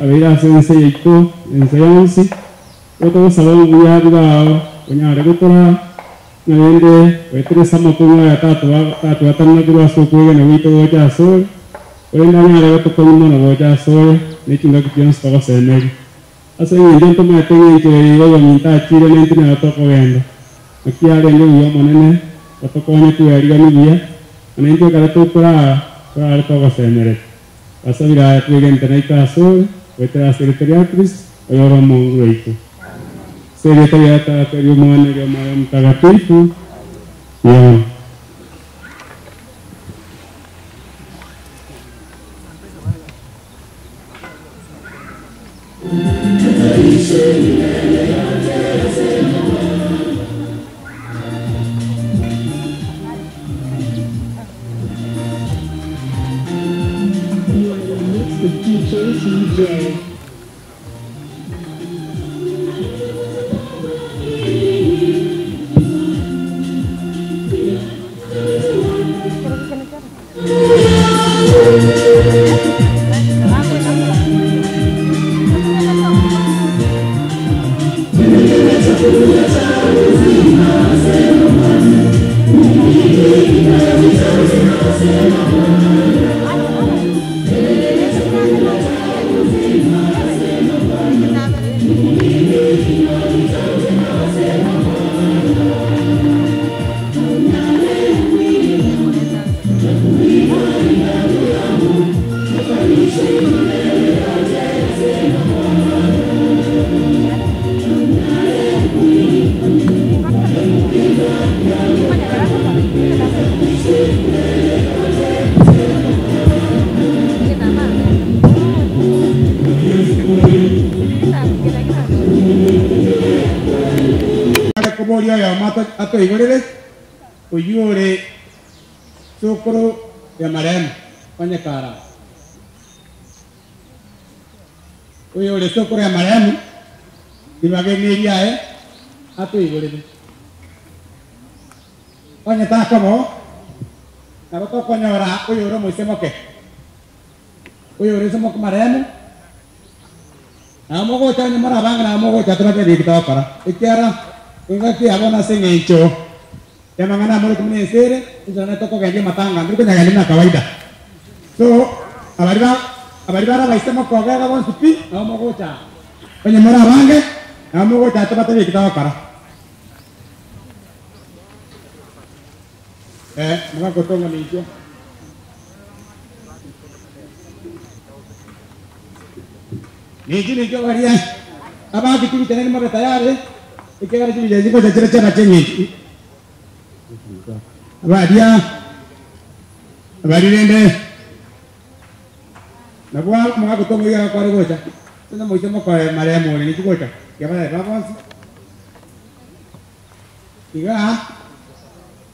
abeire ase ense yaito, ense yonsi, igo togosaba obuya bwao bonyare gotoraa, ng'a rende goetera ase amakong'u aya tatwatanana korwa ase okwegena gwaito gocha asore, korende anyare gotokonya mono gocha asore ne chingaki chionsi togosemeria. Ase engencho ntomaete ng'a enchera eye igo oyominto achiire nentwe nero tokogenda. Naki yarenge buya Omonene gotokonya tweariganie buya, na naintwe ekero tokoraa, torare togosemereria. Twasabire aya twegente naito asore, goetera ase erieta ria Kristo, oyore Omongu oito. Ase erieta ria Tata, eri'Omwana, eri'Omoyo Omotagatifu. Amen. You are in the mix with DJ TJ. Are koboria oyomo atoigorere, oyio ore sokoro ya maremo, onye kare aa. Oyore sokoro ya maremo, ribaga emieri yaye atoigorere. Onye takoba oo, nabo tokonyora oyore omoisemoke, oyore isemoke maremo. Nabo mogocha onye more abange nabo mogocha tobatebi eki togokora, ekiagera engaki ya bono ase engencho y'amang'ana amoriki buna ense ere, inche nonye tokogendia amatanga ndiri konyagendia buna kawaida. So abaria ba abaria bare abaise mokogega bonsi pi, nabo mogocha aa. Onye more abange, nabo mogocha aa tobatebi eki togokora. Eh, mogakotonga ninchwo. Ninki ninkio baria abaki chibicha nari mobe tayari, ekiagera chibicha echi ngocha chire chiaba chi'eng'encho. Baria baria rende nabwo mogakotonga iga kware gocha, onye moise mokoe maremo ore ninki gocha, kiabareba bonsi. Iga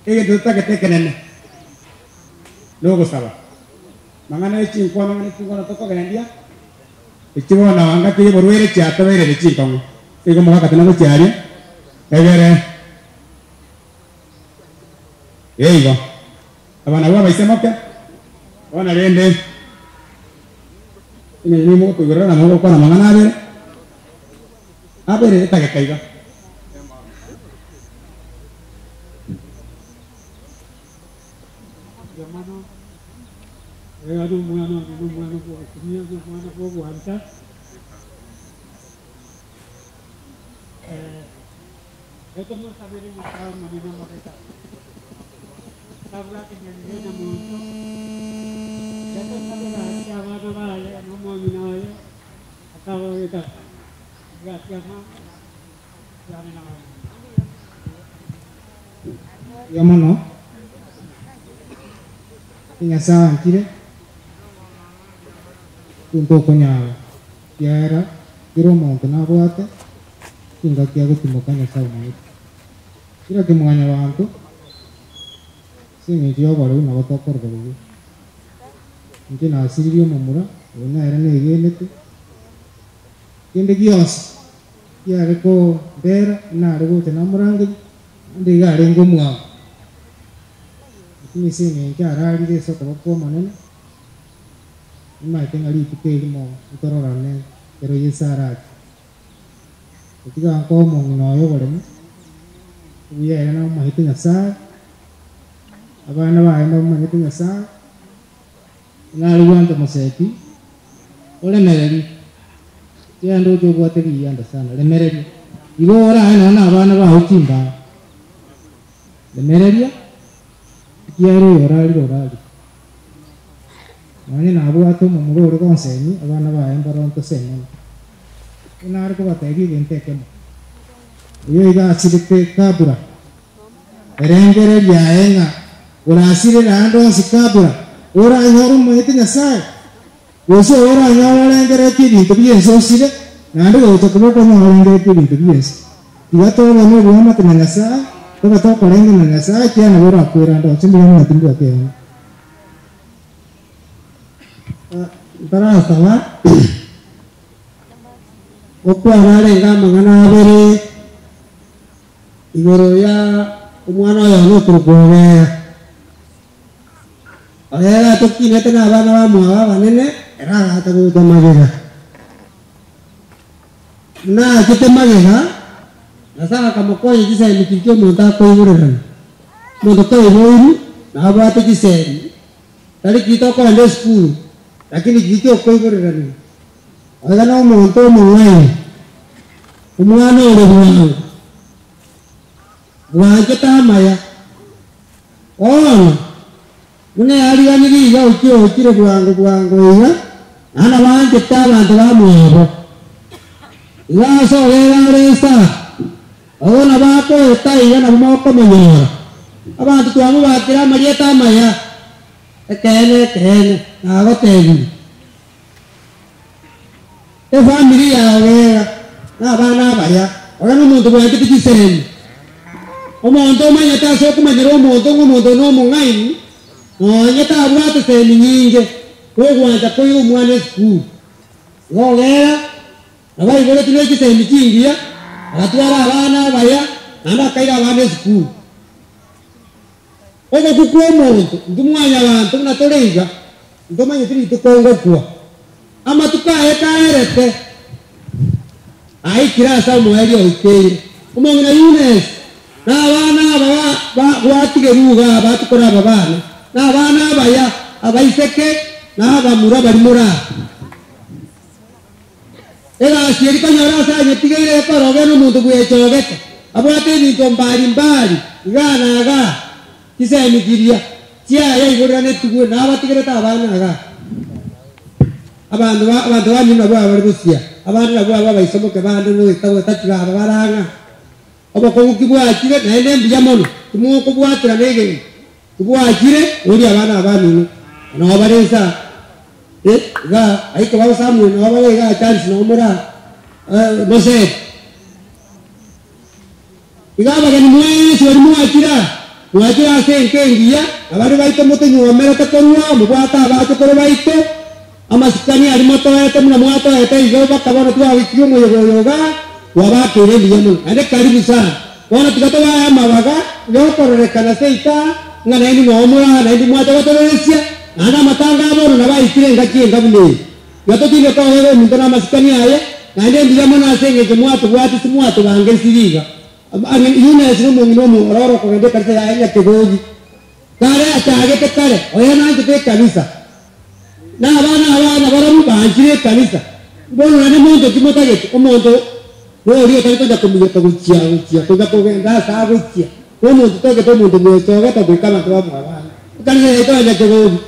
egento totagete ekenene nogosaba. Mang'ana e chinkwana ng'a nechinkwana tokogendia, echi bono ngaki y'oborwaire chiatobereire chinkong'u. Ase igo omogaka tana gochiaria, egere eigo. Aba nabwo abaisemoke, bono rende onye nigo mogotoigorera na mogokwana amang'ana abere, abere etageka iga. Mbuya mono, oyo nomwana one, nomwana bw'ogokumia, nomwana bw'ogwancha. Ekero tomosabire Nyasae Omonene amabeta, tabwate nyarire na monto, ekero tosabe gaki abana baye na omong'ina oye, akababeka egasi amo, yane na barabwo. Mbuya mono, ase Nyasae anchire, intwe ntokonyara, ekiagera kera omonto nabwate chingaki agotimoka Nyasae omanyete. Kera kimwanyabanto, ase eng'encho y'oboreu nabo tokorora bobe. Inche nasiririe omomura, oyo nere negenete, kende gionsi kiare kombera nare gocha namorangeria, naende iga arenge omwango. Lakini ase eng'encho ararire ase okoboko kw'Omonene, nimaete ng'a rituko erimo ntororane. Ekero Yeso arache, gotiga nkoe omong'ina oye oboremu, obuya ere namomanyete Nyasae, abana baye mbamomanyete Nyasae, nare gwancha moseti, oremererie, ekiagera ndoche obwate riyanda sana, remereria. Igo orae nonya na abana bao chimbaa, remereria, ekiagera oyo orarire orarire. Nonya nabwate omomura ore gonsemi, abana baye mbaronto semana. Buna nare kobatebia egento ekemo, oyo iga asirete kabura, erengereria aye ng'a orasirire aande onsi kabura, oranyore omomanyete Nyasae, gose oyo oranyore orengereretie ebinto bi'ense osire, naende gocha koba okonyora orengereretie ebinto bi'ense. Tiga tobe noboamate na Nyasae, tobe tokoreng'ana na Nyasae, ekiagera nabo orakwere ande onsi. Mbuya mono timbwati eoma. Ntarasaba, gokwana arenge amang'ana abere igoro ya omwana oyomo okorokwa Obeya. Obeya atokinete na abana bamwabo abanene, ere agacha gocha magega. Buna achete magega, Nyasae akamokonya chisemi chiria omonto akoigorerana. Omonto taiboirwe nabwate chisemi, tari ki tokoenda esukuru, lakini chiria chiokoiborerania. Oiga nomonto omong'aini, omwana ore bwango, bwanchete amaya. Bono, buna yariganirie iga ochia ochire bwango bwango iga, naende banchete abanto bamwabo. Iga ase obeere are Isaka, Abwo nabo akoeta iga nabo mokomonyora. Abanto twamobakire amarieta amaya, ekeene, ekeene, nagotebirie. Efamiri yao bega, na abana abaya, oria nomonto bwanchete chisemi. Omonto omanyete ase okomanyera omonto ng'a omonto oyo nomong'aini, nonya tabwate semi nyinge, bw'ogwancha koira omwana esukuru. Igo ogera. Nabaiboretwe ne chisemi chingiya, agatwara abana abaya, naende akaira abana esukuru. Ogokwa kw'omonto, intwe mwanyabanto buna tore iga, ntomanyeti rituko ngokwa. Amatuko aye kaerete, aikire ase omoerio oikeire. Omong'ina Yunesi, na abana aba ba gwatigerwe iga abatukore aba bana, na abana abaya, abaiseke na abamura baria more aa. Egasi eria konyora ase anyetigeire ekoroge nomonto bwechogete, abwate ebinto mbari mbari, igaa na igaa, chisemi chiria chiaye aiboreranetigwe na abatigerete abana igaa. Abanto ba abanto bamino nabwo aba bare bosia, abande nabwo aba abaisomoke bande goika gotachiga aba bare ang'a. Obokong'u kibwachire, naende mbuya mono, timokobwaterana egento. Kibwachire, boria abana abamino, na nao bare inse aa, eh, igaa, aike babo Samuel nao bare igaa Charles nao more aa, eh, Moseti. Iga abageni mwensi baria mwachire aa, mwachire ase enka engiya, na baria baito motonywomerete korwa, mobwate abachokoro baito, amasikani aria motoete buna mwatoete igo mpaka bono twagoikirie omoyega oyo igaa, twabakeire mbuya mono, naende karibu sana. Bono tiga tobae amabaga y'okororekana seito aa, ng'a nainwe noo more aa, naintwe mwacha gotoberesia, naende amatanga a bono nabo aikire engaki enga buna eye. Tiga totinde kogega ominto namasikani aye, naende mbuya mono ase engencho mwatobwatie timwatobangeresie iga. Yunesi nomong'ina omwororo okogenda ekanisa yaye nyakegogi. Kare achagete kare, oye nanchete ekanisa, na abana aba nabarabwo banchire ekanisa. Bono naende monto ki motagete? Omonto noria otari konya kominyoka gochia gochia konya kogenda ase agochia. Nomonto totagete omonto bwechogete goika abanto bamwabana. Ekanisa yaito ya Nyakegogi,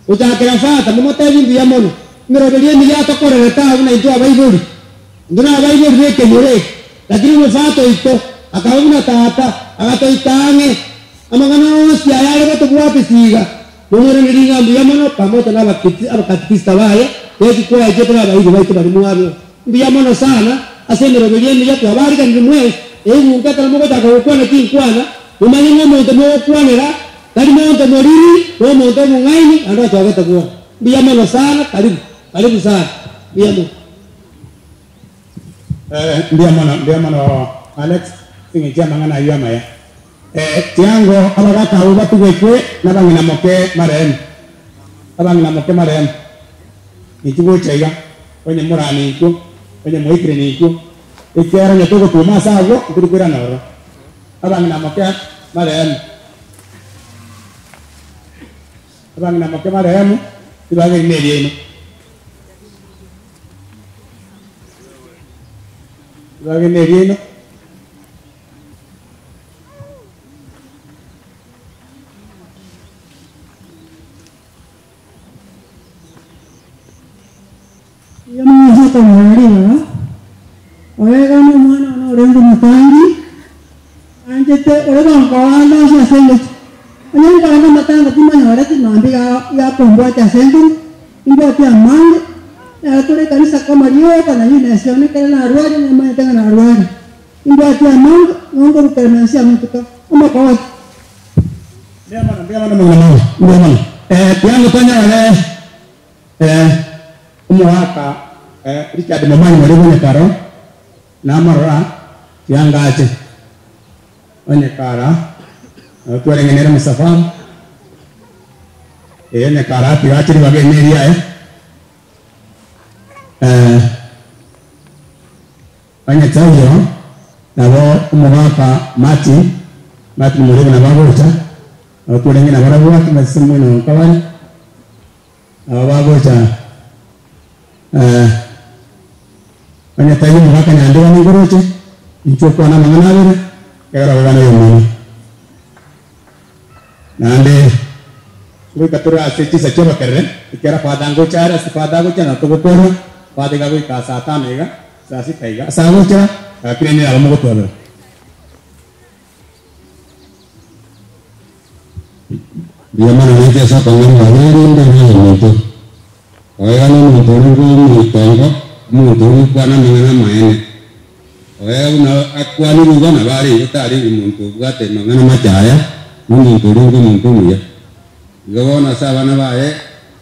gochakera Father, momotebie mbuya mono. Emeroberio emiya atokorerete abwo naintwe abaibori. Intwe nabaibori b'ekenyoro eke, lakini omofata oito akaba buna tata, agatoika ang'e. Amang'ana onsi aya are gotobwatisia iga, momoiranerie ng'a mbuya mono pamoja na abakatikista baye, ne chikwaya chiaito na abairi baito baria mwabeo. Mbuya mono sana ase emeroberio emiya twabariganirie mwensi, egunka ekero mogochaka gokwana chinkwana, momanye ng'a omonto mogokwanera tari monto moriri, nomonto omong'aini naende ochogete bwongo. Mbuya mono sana, karibu, karibu sana, mbuya mono. Mbuya mono, mbuya mono Alex, ase eng'encho y'amang'ana ayio amaya. Tiango abagaka abwo batugekwe nabang'ina moke marehemu, abang'ina moke marehemu, inchuo gocha iga. Onye moraninkwo, onye mwaikire ninkwo, ekiagera onye togotwoma ase agwo, ntori koirana ororo. Abang'ina moke marehemu, abang'ina moke marehemu, ribaga eri neriaino. Ribaga eri neriaino. Erio Musa akamorora ribaga, Oegane omwana one orenge omotangi, anchete ore gonkoa ande onsi ase engecho. Onye nkogenda amatanga timonyoreti, mambia iga iga akombwatia ase enkuru, nimbwatie amange, nere tore ekanisa koma rioka na Eunice one ekero narwarire namanyete ng'a narwarire. Nimbwatie amange, nonkorukera na nse amatuko omokogoti. Mbuya mono, mbuya mono omong'ina Maura, mbuya mono. Eh, tiango tonyore eh, omogaka eh, Richard Momanyi oria bw'Onyekaro, namorora, tiango ache. Onyekara, nabo twarenge nere omosafara, eh, Onyekara tiga ache ribaga eri neriaye. Eh, Onye taiyo, nabo omogaka Martin, Martin Murigu nabo agocha, nabo twarenge nabarabwo ase mwena o nkabare, nabo bagocha eh, onye taiyo omogaka Nyandiga ninkoroche, inchuo okwane amang'ana abere, ekero ogokwana oyomino. Naende ngoika tore ase chinsa chi'oboterere, ekiagera Father ngocha are, ase Father agocha nabo togokwana, Father iga agoika saa tano iga, saa sita iga, ase agochera, lakini inwe nabo mogotwabera. Mbuya mono nainche ase okong'a ribaga erinde ore oyominto. Oega nomonto orenge omoitongo, omonto ore gokwana amang'ana amaene. Oega buna akwanire igo nabo arenge tarenge monto obwate amang'ana machaya, nomonto orenge omonto omuya. Igo bono ase abana baye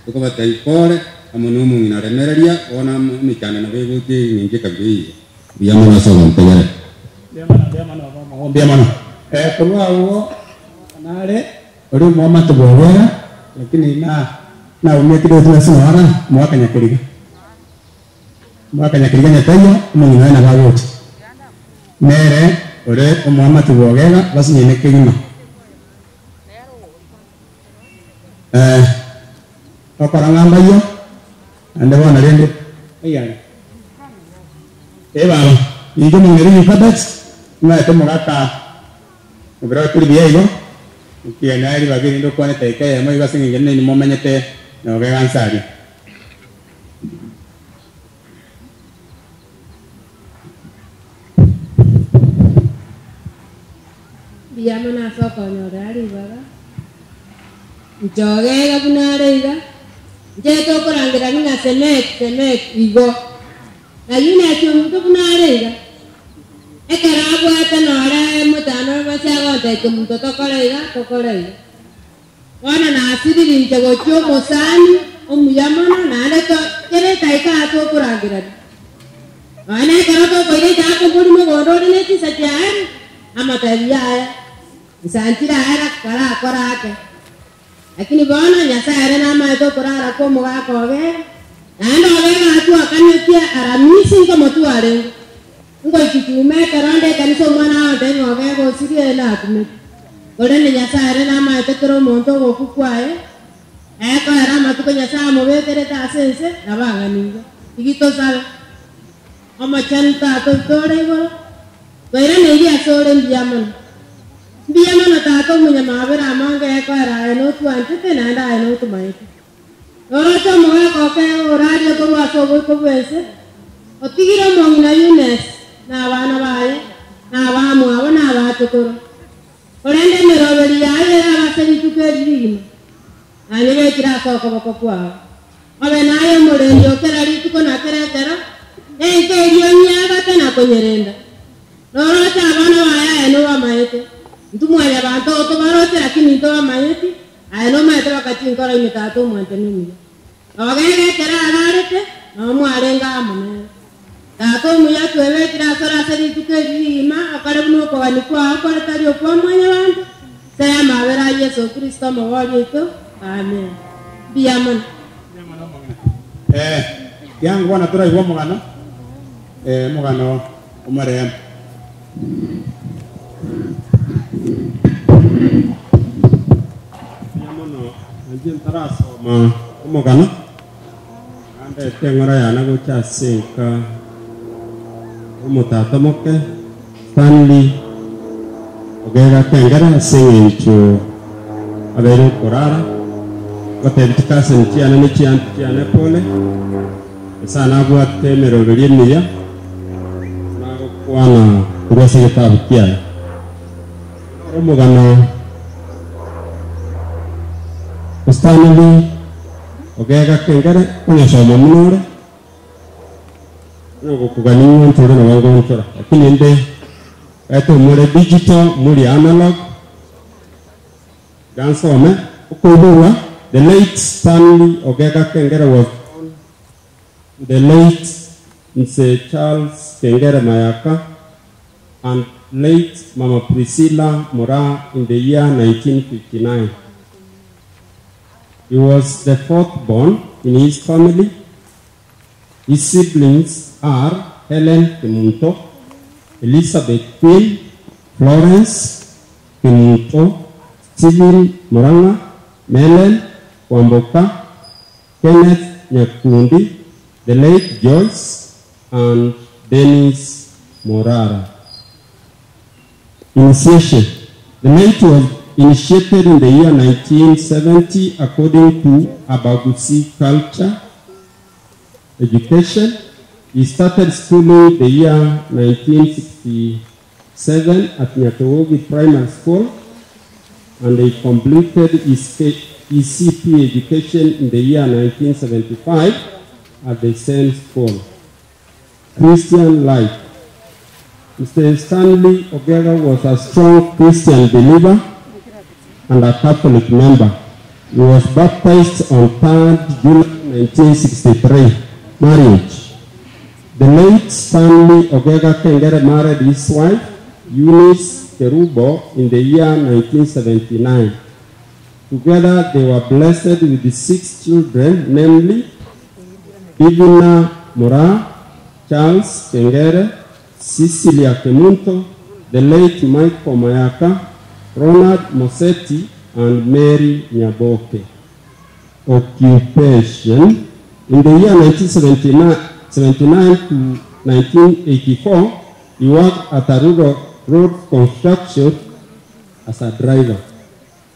tokobatebia pole, amo nomong'ina remereria, bono emechando nabo egocha eng'encho ekabira eye iga. Mbuya mono ase ogontegerera. Mbuya mono, mbuya mono baba omogogo, mbuya mono. Korwa agwo nare oria omwamate bw'obwega, lakini na naumia kidogo tu ase noara, omogaka Nyakeriga. Omogaka Nyakeriga nyataiyo, omong'ina oye nabo agocha. Nere ore omwamate bw'ogega, basinyaine kegima. Eh, tokora ng'a mbayio, naende bono rende, aiyare. Eh baba, inche omong'ina Elifabet, nimanyete omogaka Mobere oye tori buya igo, ekiagera naye ribaga erinde okwane edaika eyemo igo ase engencho nainwe momenyete nogega nse aria. Mbuya mono ase okonyorera ribaga, inche ogega buna are iga, inche tokorangerania ng'a Semeki, Semeki, igo. Na Yunesi omonto buna are iga, ekero abwate nore motano base agontebia omonto tokore iga, tokore iga. Bono nasirire inche gochia omosani omuya mono, naende to kera edaika aa tokorangerania. Nonya na ekero tokoira echaku mbori mogondo ore ne chinsa chiaye, amotebi yaya, nsanchire aye karakore ake. Lakini bono Nyasae ere namaete okorara kw'omogaka Ogega, naende Ogega atwakanetie Aramisi nkomotwe arenge. Ngochia chuma ekero nde ekanisa omwana agontebia ng'a Ogega osirie ere nakumete. Korende Nyasae ere namaete kera omonto ogokwa kwaye, ekoera amatuko Nyasae amobekerete ase ense, nabo ang'anigwe. Tigi tosabe. Omochenu Tata oito ore igoro, Twairaneirie ase ore mbuya mono. Mbuya mono Tata omonyamabera amange ekoera aye notwanchete naende aye notomaete. Noroche omogaka oke orarie korwa ase oboiko bw'ense, otigire omong'ina Yunesi na abana baye, na abamwabo, na abachokoro. Korende emeroberi yaye erabe ase rituko eri rigima, nanyebekire ase okoboko kwao. Obe naye omorendi o kera rituko na kera ekero, enka eria onyiagate na konyerenda. Noroche abana baye aye nobamaete, intwe mwanyabanto tobaroche lakini ntobamanyeti, aye nomaete baka chinkoro ime Tata omwanchani omuya. Ogega ekero ararete, nao mwarenge amo nere. Tata omuya twebekire asore ase rituko eri rigima, okore buna okogania kwao kore tari okwa mwanyabanto, ase amabera a Yeso Kristo Omobori oito. Amen. Mbuya mono. Eh. Kiango bono toraigwe omogano, omogano omorembe. Mbuya mono inche ntarasoma omogano, nandete eng'ora yane gocha ase enka y'omotata moke Stanley Ogega Kengere ase eng'encho abeire okorara, ngotebi chikaseni chiane ne chianti chiane pole, Nyasae nabwate emeroberio emiya nagokwana korwa ase egetabu kiaye. Noro omogano o Stanley Ogega Kengere onyosoma buna ore, onye gokogania ng'onchore nabo ngonchora, lakini inde omanyete more digital more analog, iga nsome. Okoiborwa, The late Stanley Ogega Kengere was born to the late Mzee Charles Kengere Mayaka and late Mama Priscilla Moraa in the year 1959. He was the fourth born in his family. His siblings are Helen Kemunto, Elizabeth Queen, Florence Kemunto, Stephen Murang'a, Melen Kwamboka, Kenneth Nyakundi, the late Joyce, and Dennis Morara. Initiation. The late was initiated in the year 1970 according to Abagusi culture. Education. He started schooling the year 1967 at Nyatowogi Primary School, and he completed his ECP education in the year 1975 at the same school. Christian life. Mr. Stanley Ogega was a strong Christian believer and a Catholic member. He was baptized on 3rd July 1963. Marriage. The late Stanley Ogega Kengere married his wife, Eunice Kerubo, in the year 1979. Together they were blessed with 6 children, namely Divina Mora, Charles Kengere, Cecilia Kemunto, the late Michael Mayaka, Ronald Mosetti, and Mary Nyaboke. Occupation. In the year 1979 to 1984, he worked at a rural road construction as a driver.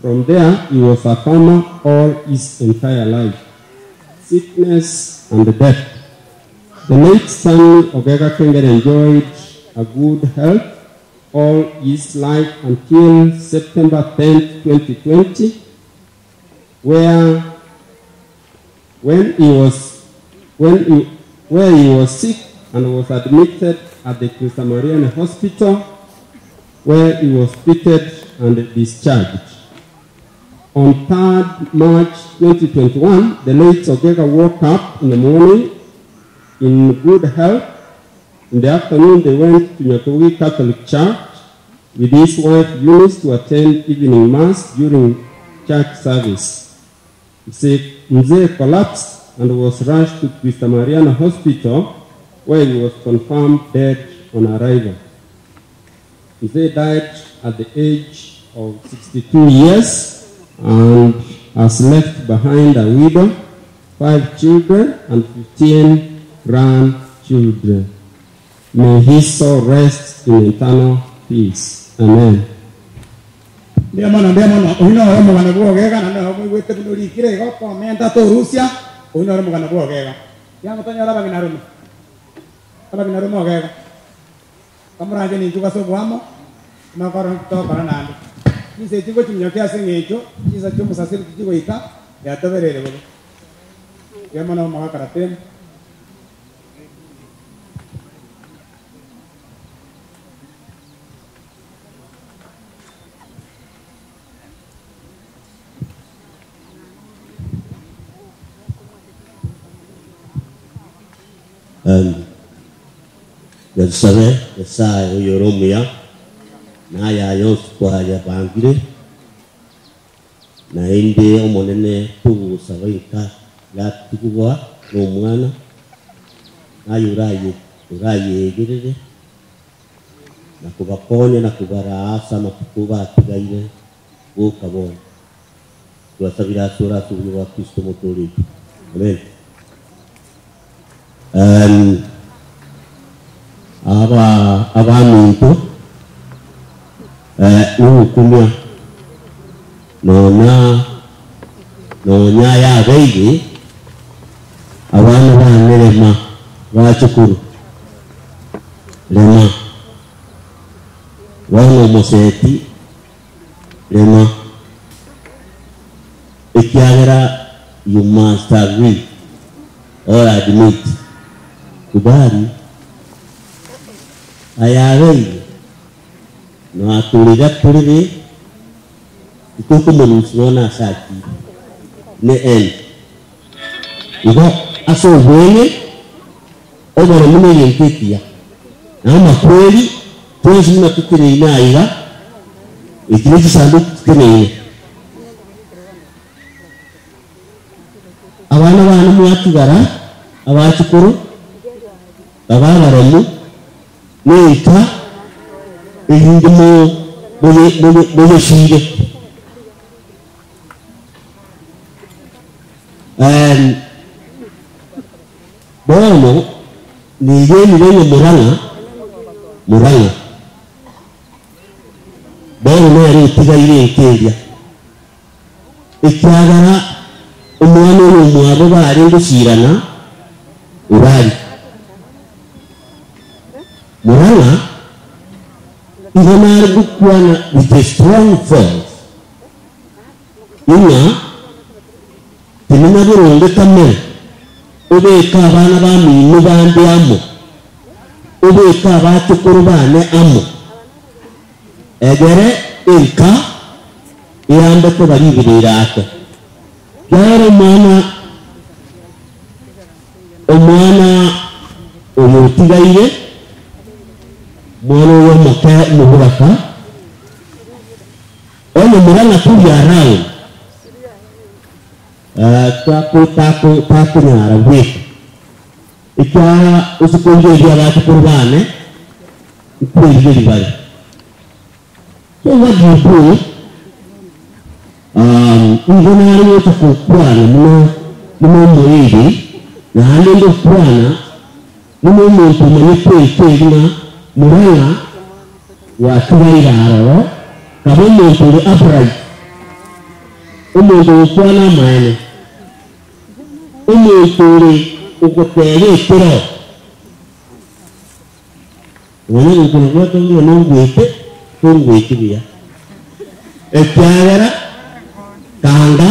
From there, he was a farmer all his entire life. Sickness and death. The late Stanley Ogega Kengere enjoyed a good health all his life until September 10th, 2020, where he was sick and was admitted at the Christa Marianne Hospital, where he was treated and discharged. On 3rd March 2021, the late Ogega woke up in the morning in good health. In the afternoon, they went to Nyatogi Catholic Church with his wife Eunice to attend evening mass during church service. Mzee collapsed and was rushed to Christa Marianne Hospital, where he was confirmed dead on arrival. Mzee died at the age of 62 years and has left behind a widow, 5 children, and 15 grandchildren. May his soul rest in eternal peace. Amen. Ndiamono, ndiamono, uyu noro omogano bwa Ogega, naende nabo moigwete buna orikire igo, okomenta torusia, uyu noro omogano bwa Ogega. Kiango tonyore abang'ina rume. Abang'ina rume Ogega. Kamoranche ninchuka ase oboamo, nokoro tokora naende. Chinsa echi ngochiminyokia ase eng'encho, chinsa chia omosasiri tichigoika, yatobereire bobe. Ndiamono omogaka Ratemo. Nyasaye, Nyasaye oyore omuya, naye aye onsi kwayabangire, naende omonene togosaba inka yatigwa nomwana, Naye oraye orayegerere na kobakonya na kobaraa ase amatuko batigaire goka bono. Twasabire ase ore ase obuya bwa Kristo omotooreki. Amen. Um, aba abaminto eh, nogokumia nona nonya yabeire abana bane rema bachukuru rema bono omoseti rema ekiagera you must agree or admit kubali ayabeire Natũrĩra tũrĩrĩ titũkũmũrusia bono ase akire ne en. Igo ase obweng'e oboremu negento ekiya, na amakweri twensi buna toteneine aiga, eki ne chisanduku chiteneine. Abana bane mwatigara, abachukuru, babe abaremu, Goika erinde moyesiire. Bono negenire ng'a Murang'a, Murang'a bono nere otigaire enka eria, ekiagera omwana oyo omwabo bare gosiirana orari. Murang'a igo nare gokwana with a strong voice ing'a tenena boronge kamere obeke abana bamino bande amo, obeke abachokoro bane amo, egere enka eyambe koba riberera ake. Kiagera omwana Omwana oyo otigaire, omwana oyo omoke omoboraka, onye morang'a turi around, tako tako takonyara bweka, ekiagera ase korigereria abachokoro bane, nkwerigeria bare. So what do you do? Nigo nare gocha gokwana buna buna omoebi, naende ngokwana buna omonto omanyete ense eri ng'a Murang'a gwatigaire aroro, kaba omonto ore upright, omonto ogokwana amaene, omonto ore ogoteba ekero. Nonya gokuna gwatongire ng'a nongwete, tongweti buya, ekiagera kanga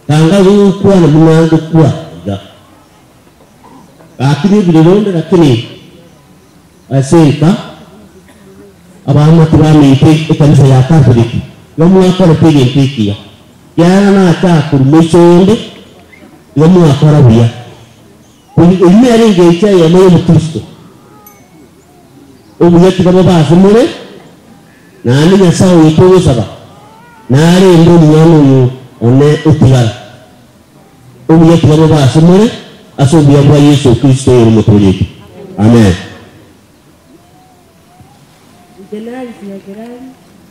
kanga gokwana buna ngokwa iga. Gaki nebirero onde lakini ase enka abaamate baminto ekanisa ya Catholic iga mwakorete egento ekiya, kiagera nacha korwa moiso onde iga mwakora buya. Eyio nere engencho eyemo y'Omokristo. Obuya tiga bobe ase more, naende Nyasae oyo togosaba narende omwana oyo one otigara. Obuya tiga bobe ase more ase obuya bwa Yeso Kristo oyore Omotoori oito. Amen. Inche Narisi Nyakerari,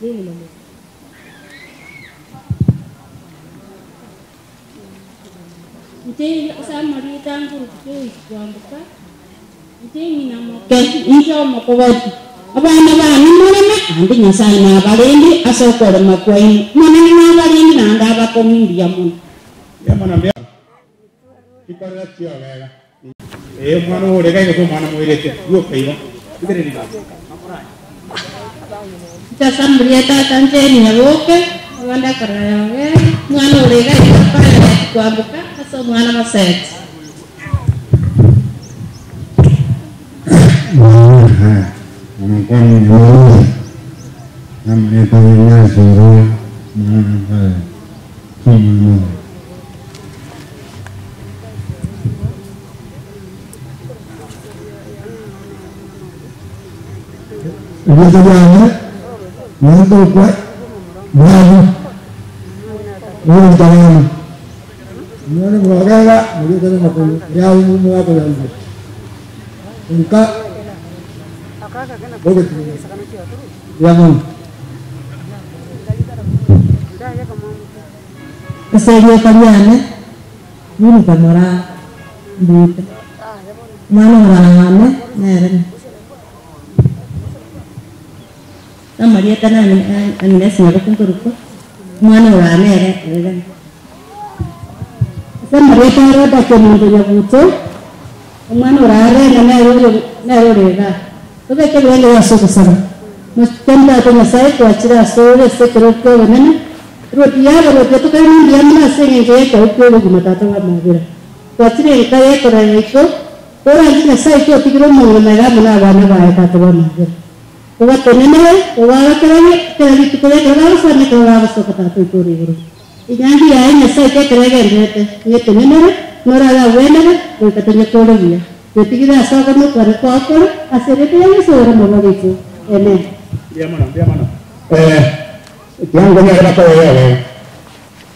ning'ina moke. Inche ase amarieta nkorusia Joyce Kwamboka, inche ng'ina moke, inche omokogoti. Abana bane moreme, naende Nyasae nabarende ase okorema kwaino. Omonene nabarende naende abakong'u mbuya mono. Mbuya mono mbuya chikorera chiogega. Ee, omwana oyo ore iga gose omwana moirete, rioka igo. Rigereria basi. Inche ase amarieta a tata Jane Nyaboke, abande akorera Yogeri, omwana ore iga iga Violet Kwamboka ase omwana Moseti. Erieta riane nentokwe Mwabu, oyoitabana. Omwana bwogega moriete namakuru yao mwakoyonde. Nka ya mono. Ase erieta riane, Yunita Moraa Mbite, omwana orarane nere amarieta Agnes Nyaboke nkorokwa, omwana orare nere oegane. Ase amarieta aro Kemunto Nyabuto, omwana orarenge nere oyo nere ore igaa. Tobeke ebirengererio ase ogosaba. Mochenu Tata Nyasaye twachire ase ore ase ekero kia obonene, Ruoti yabarwa tiga tokaire mbuya mono ase eng'encho y'ekero kia obogima Tata bwa amabera. Twachire enka y'ekorera yaito, toranche Nyasaye tiotigire omong'ina maega amo na abana baye Tata bwa amabera. Obatenenere, obaorokererie, kera rituko riekero bagosoma ekero bagosoka Tata oito ore igoro. Enyangi yaye Nyasaye tekero egenderete, ng'etenenere, norabe abwenere, goika tonyekore buya. Twetigire ase ogono kwane kwakore, ase erieta ria Yeso ore omoborito. Amen. Mbuya mono, mbuya mono. Kiango nyare bakoya wewe.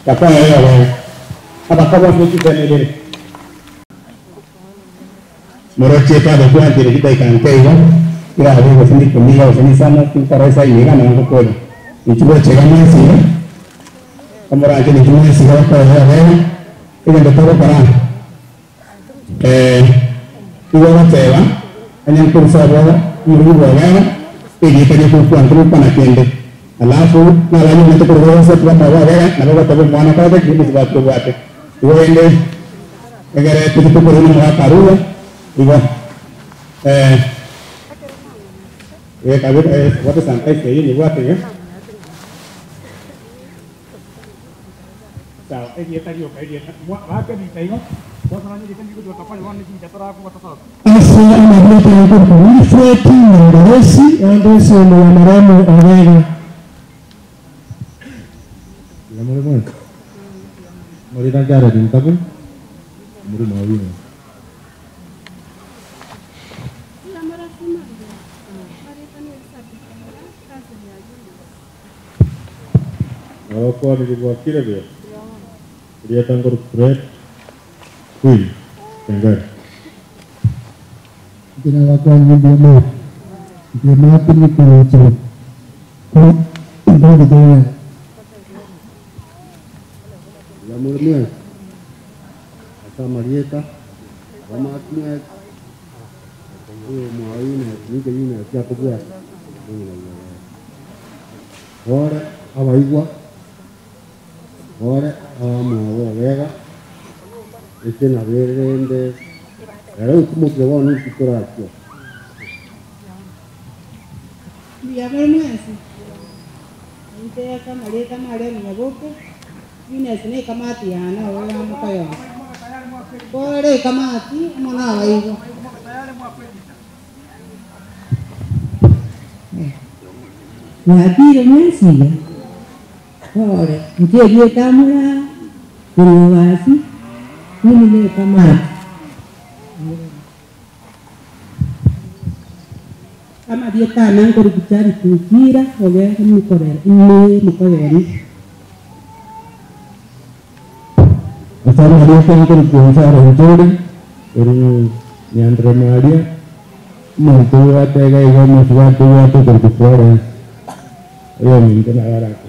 Bakoya wewe. Abakobo ndikitenedere. Moroche tabe kwantire kidaika nkeigo. Irabe gose ndikumiga gose nisano tinkoroisa iniga na ngukuri. Nichibo chega mwesi. Omoranje nichimwesi bakoya wewe. Egendo togokora. Igo goteba anyankurusa bo muri bwogera egita gĩkũkwa na kende alafu nabanyu nĩtũkũrũgose tũgatagwagera nabo gatebe mwana kwate kĩndũ tibatũbwate igo ende egere tũtũkũrũ nĩ mũgakaruga igo kabe bwate sanitize iyi ni bwate Sawa, egieta gioka egieta bake bita igo Ase amarieta yakorwa Wilfred Nyangoresi onde omo ya maremu Ogega. Muri mwe. Muri Jared Ntabu. Muri Mawino. Abakwa nilibwakire bya. Rieta ngor Fred Queen Tengari. Ndinabakwanyi mbiomo. Ndimapini kurucho. Ku ndongo doya. Ya muri mwe. Asa Marieta. Wamakinya. Uyo mwawina nike yina ya kubwa. Ore abaigwa. Ore abamwabo bega. Ese na berende. Era kumukire bono ntukurakio. Mbuya muri mwesi. Nte kamareta maremu Nyaboke. Yunesi ne kamati yana oya mukayo. Kore kamati omona abaigo. Mwakire mwesiga pole ntie tamura kurugasi mimi ne kamati Amarieta nangori kuchari tukira ogega mukorera ine mukorera. Asa Marieta ngor kuonsa Ronchore. Eri Nyandre Maria. Muntu watega igo muswatu watu kurku Florence. Oyo minto na barako.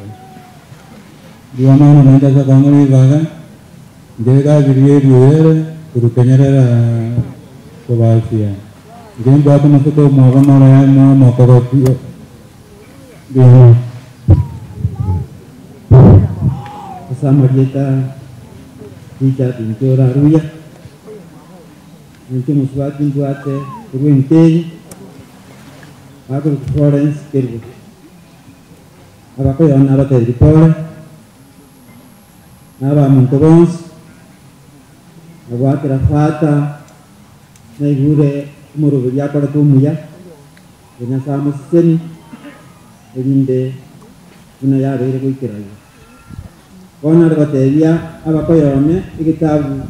Ndiwamano naenda sa kang'ori baga njega birie biere kurukenyerera kubasia ngemba wako masoko mwaga mara ya mwa makoro Bien. Asa Marieta Richard Nchora Ruya. Nche muswati mbwate kurwenteri. Akuru Florence Kerbo. Abakoyo nabateri pole. Naba muntu bonsi. Agwatira fata. Naigure umurubiri akore tumuya. Nyasaye amuseseni. Erinde buna yabeire goikerayo. Bono ari gotebia abakoyone egitabu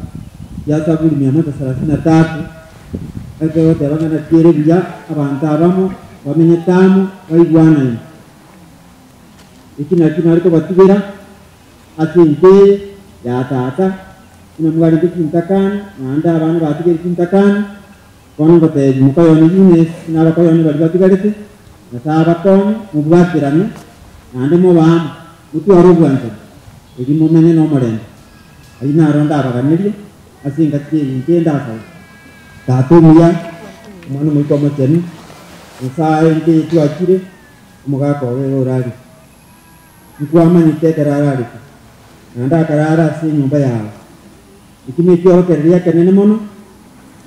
ya Zaburi 133 ekegoteba ng'a nakiere buya abanto abamo bamenyete amo baigwanaine. Eki nakio nari kobatugera ase ense ya tata Buna mwarenge chintakana, naende abana batigere chintakana, bono ngotebi mokoyone Eunice na abakoyone baria batigarete, Nyasae abakonye, mobwaterane, naende mobe amo, motware obwanchani, erio momenye nomorembe. Ayio naro ndabaganerie ase engaki eye inche ndasabe. Tata omuya, Omwana Omoika Omochenu, Nyasae inche twachire, omogaka oye iga orarire. Nkwamanyete ekero ararete, naende akarara ase enyomba yao. Eki nekiorokererio ekenene mono,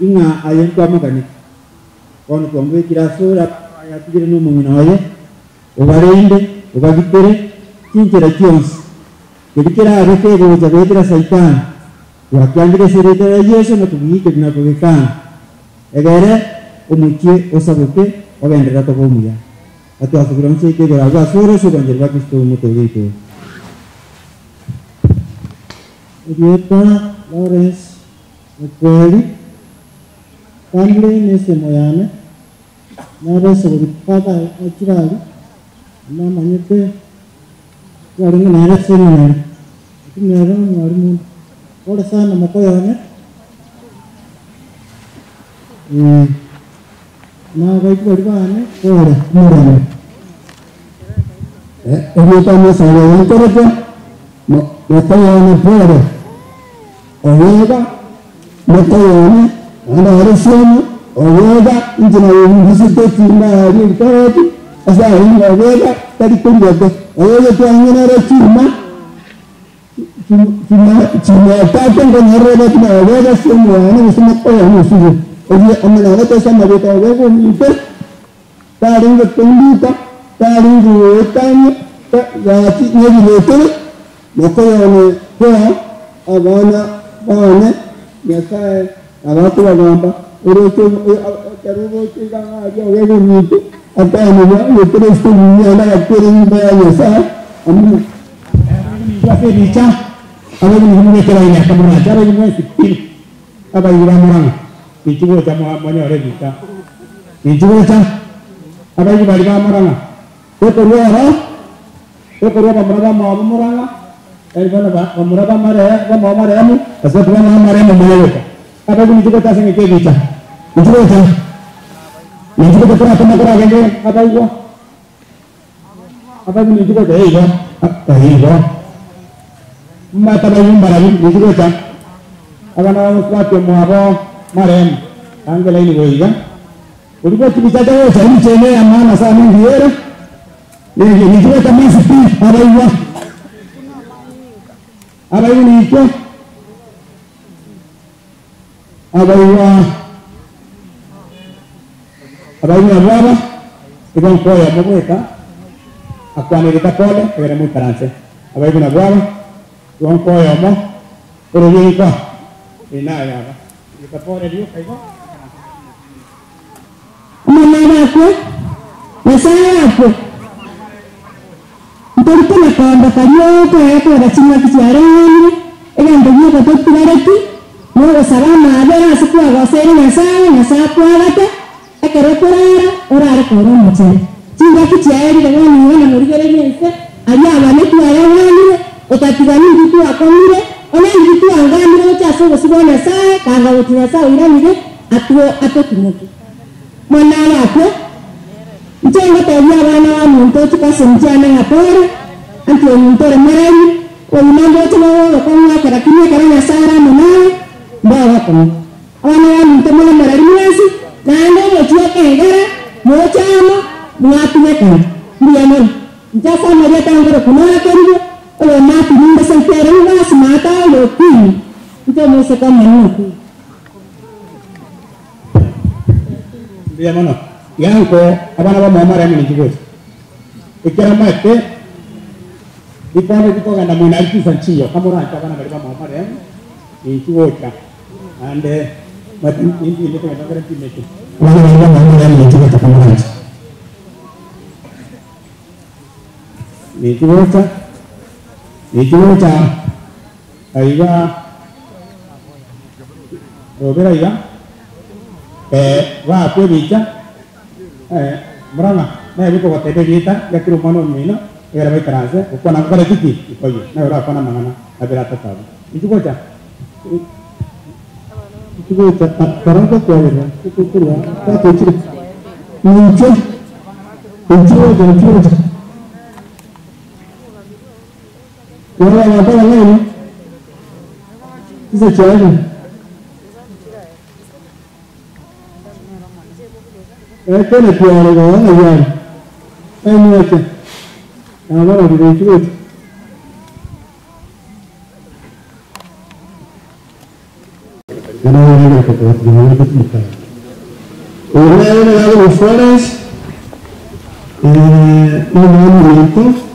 ing'a aye nkwamoganeti. Bono twamobekire asore abana baye atigire nomong'ina oye, obarende, obagitere chinchera chionsi. Keria kerabe kegocha goetera Saitani, twakiangire ase erieta ria Yeso na kogiikeria na kogekana, egere omochie osaboke ogenderere koba omuya. Na twasabire onsi yaito igoro agwo asore ase obwanchani bwa Kristo Omotoori oito. Erieta Lawrence Okweri, family nesemo yane, nabesegori father achire aria, namanyete twarenge nere seminary, lakini nere omwalimu onde. Pole sana mokoyone, na abaibori baria bane pole omorembe. Erieta Nyasaye oyokorete, mokoyone pole, oyega mokoyone, naende ore sioma, oyega inche nayebugisete chimba aria ebitoki, ase arenge oyega tari koria te, oyega twang'ina ere chuma, Chimatatu nkonyorera buna obega ase omwana gose mokoyone osire. Erio amang'ana ase amarieta obega ominto, tarenge konduka, tarenge goetania, gaki nebiretire, mokoyone koa abana bane, Nyasae abakobagamba, oroche ekero oroche iga ng'a aria obega ominto, akanigwa Kristo buya naende agakwera enyomba ya Nyasae, amina. Abaigwa ase ebicha, abaigwa nigo mobeke laini ase morache, abaigwa mwensi pi, abaigwa ba Murang'a, inchuo gocha monyore ebicha, inchuo gocha, abaigwa baria ba Murang'a, tokorwa oro, tokorwa abamura bamwabo Murang'a, yaani bono bamura bamwabo marehemu, ase bamwabo marehemu manye gocha, abaigwa inchuo gocha ase eng'encho y'ebicha, inchuo gocha, inchuo gocha toratoma koragende abaigwa. Abaibwi ninki gocha igo igo mbate abaibwi mbarabi ninki gocha abana ba mosubati omwabo marehemu bange laini goiga oria bwa chibichacha gocha emiche ime ya maana sana engiya ere ninki gocha mwensi pi abaibwa abaibwi ninki Abaigwa abaigwa nabwo aba, igo nkoyomo bweka akwanerete pole egere moikaranse. Abaigwa nabwo aba, igo nkoyomo ororia inkwa naye aba rita pole rioka igo moikaranse. Omonene akwe, Nyasae akwe, ntori kona koondoka rioka ekwega ching'aki chiareng'anire, egento gioka totigareti, nogosaba amaabera ase kwagoseire Nyasae, Nyasae akwagate, ekero okorara, orare kore omochenu. Chingaki chiaerire bono igo na morigererie ense, aria abane twayagwanire, otatiga ninki twakong'ire, onye ninki twangamire gocha ase obosio bwa Nyasae, kanga gochia Nyasae oiranire, atwo atotimokie. Mwana agakwa, Inche ngotebia abana baminto chikasoni chiane ng'a pore, anti ominto ore moremi, obogima mboche bobe obokong'u ake, lakini ekero Nyasae are amo naye, mbobe obokong'u. Abana baminto more moreri mwensi, naende omochie okengera, moche amo, mwatumekana. Mbuya mono. Inche ase amarieta ngoroku norakerigwe, oyomo atirinde seito ere bobasi maate aye okwimi, inche omoiseke omonene okwimi. Mbuya mono. Yanko abana bamwabo marehemu ninki gocha. Ekero amaete rikonde rikogenda moino aria chinsa nchiyo kamoranche abana baria bamwabo marehemu ninki gocha naende maete nimpimete gento nkere mpimete. Abana baria bamwabo marehemu ninki gocha kamoranche. Ninki gocha ninki gocha aiga. Robera iga, baakwa ebicha, Murang'a nere okogotebia erieta ria kera omwana omino, egere baikaranse gokwana ngokore ki? Nkoyie. Naye orakwane amang'ana abere atato abwo. Inchuo gocha. Tugocha karanga kwarera tukurwa tatochire ninche inche inche wala wala nani sasa chaje ekene kware ga wala yari emwache abara birechugocha Flores, un momento.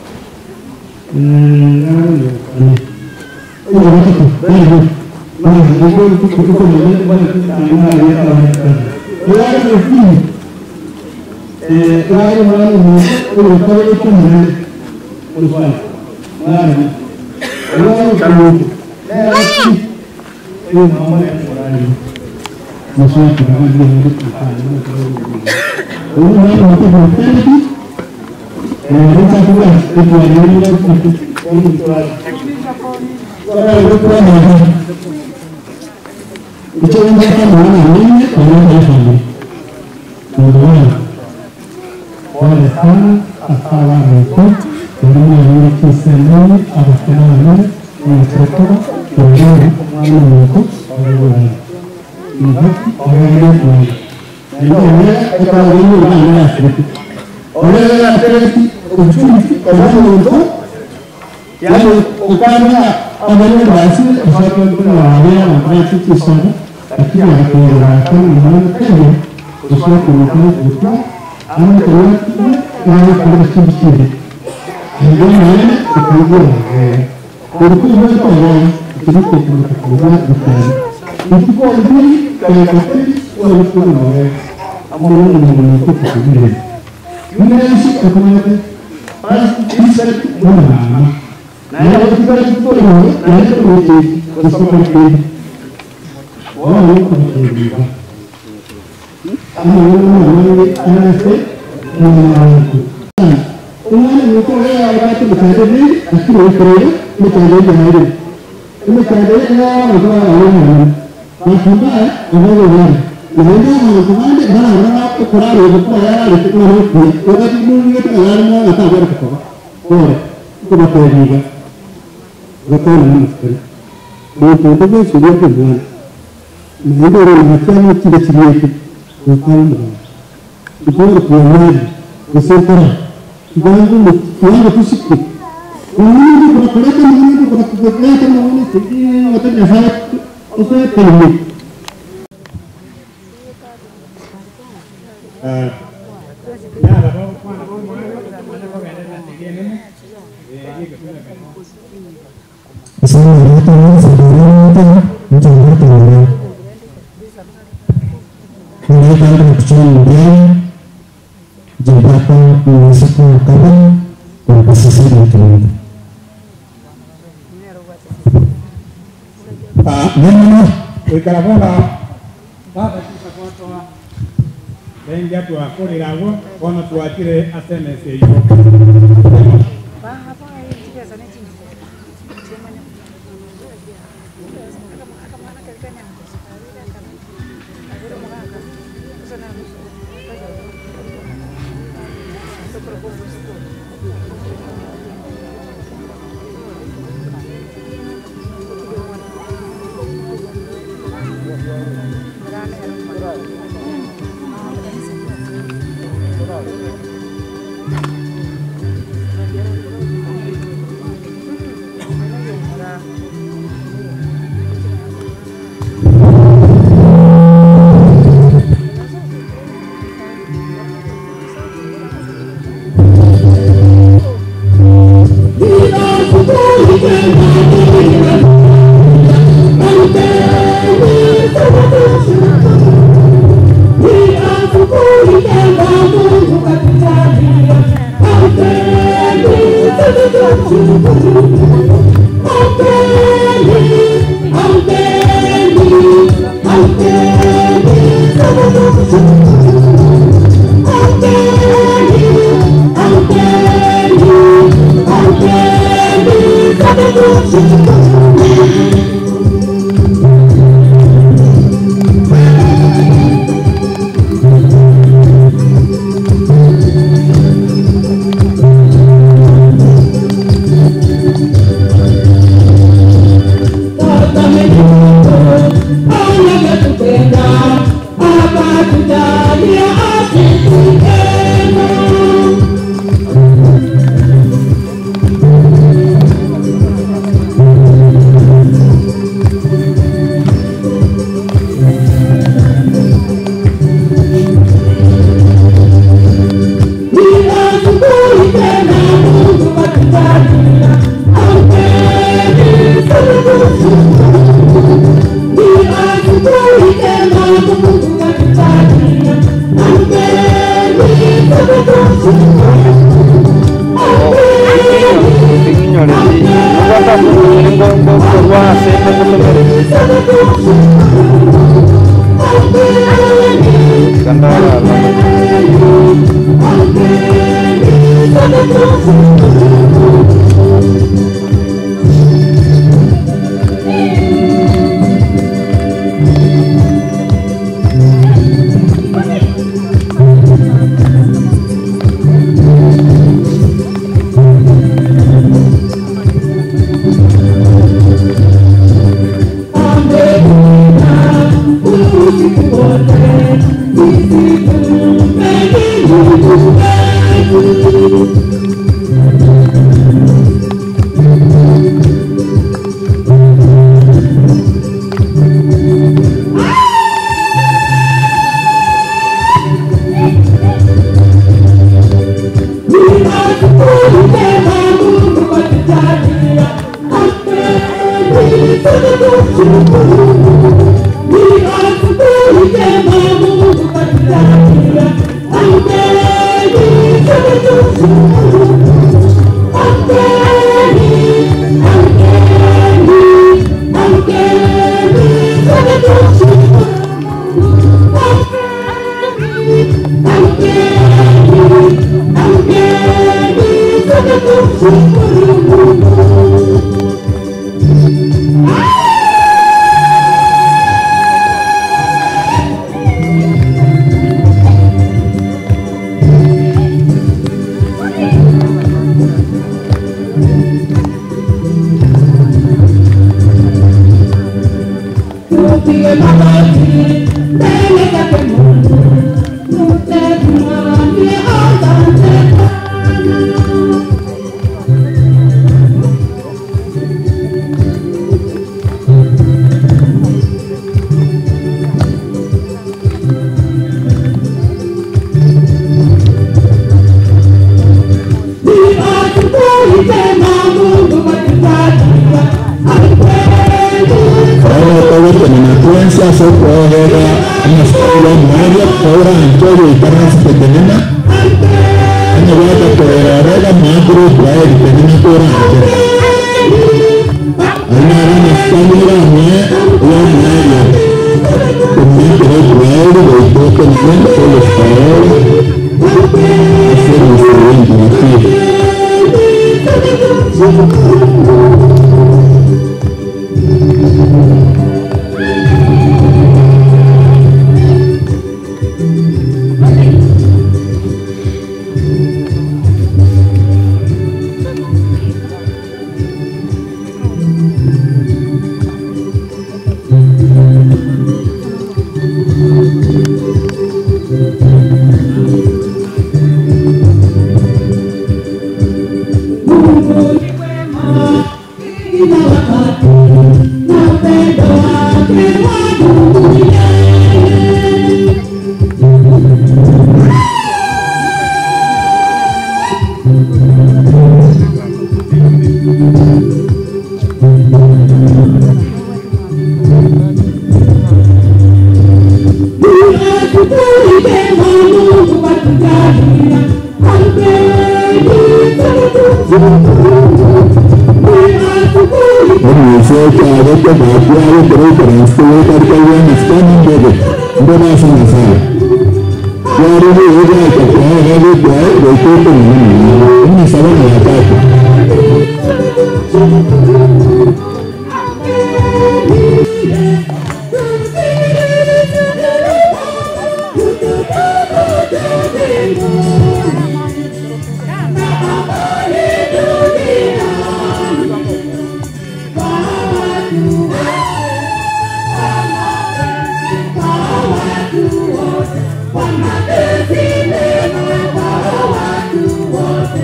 Watu wote.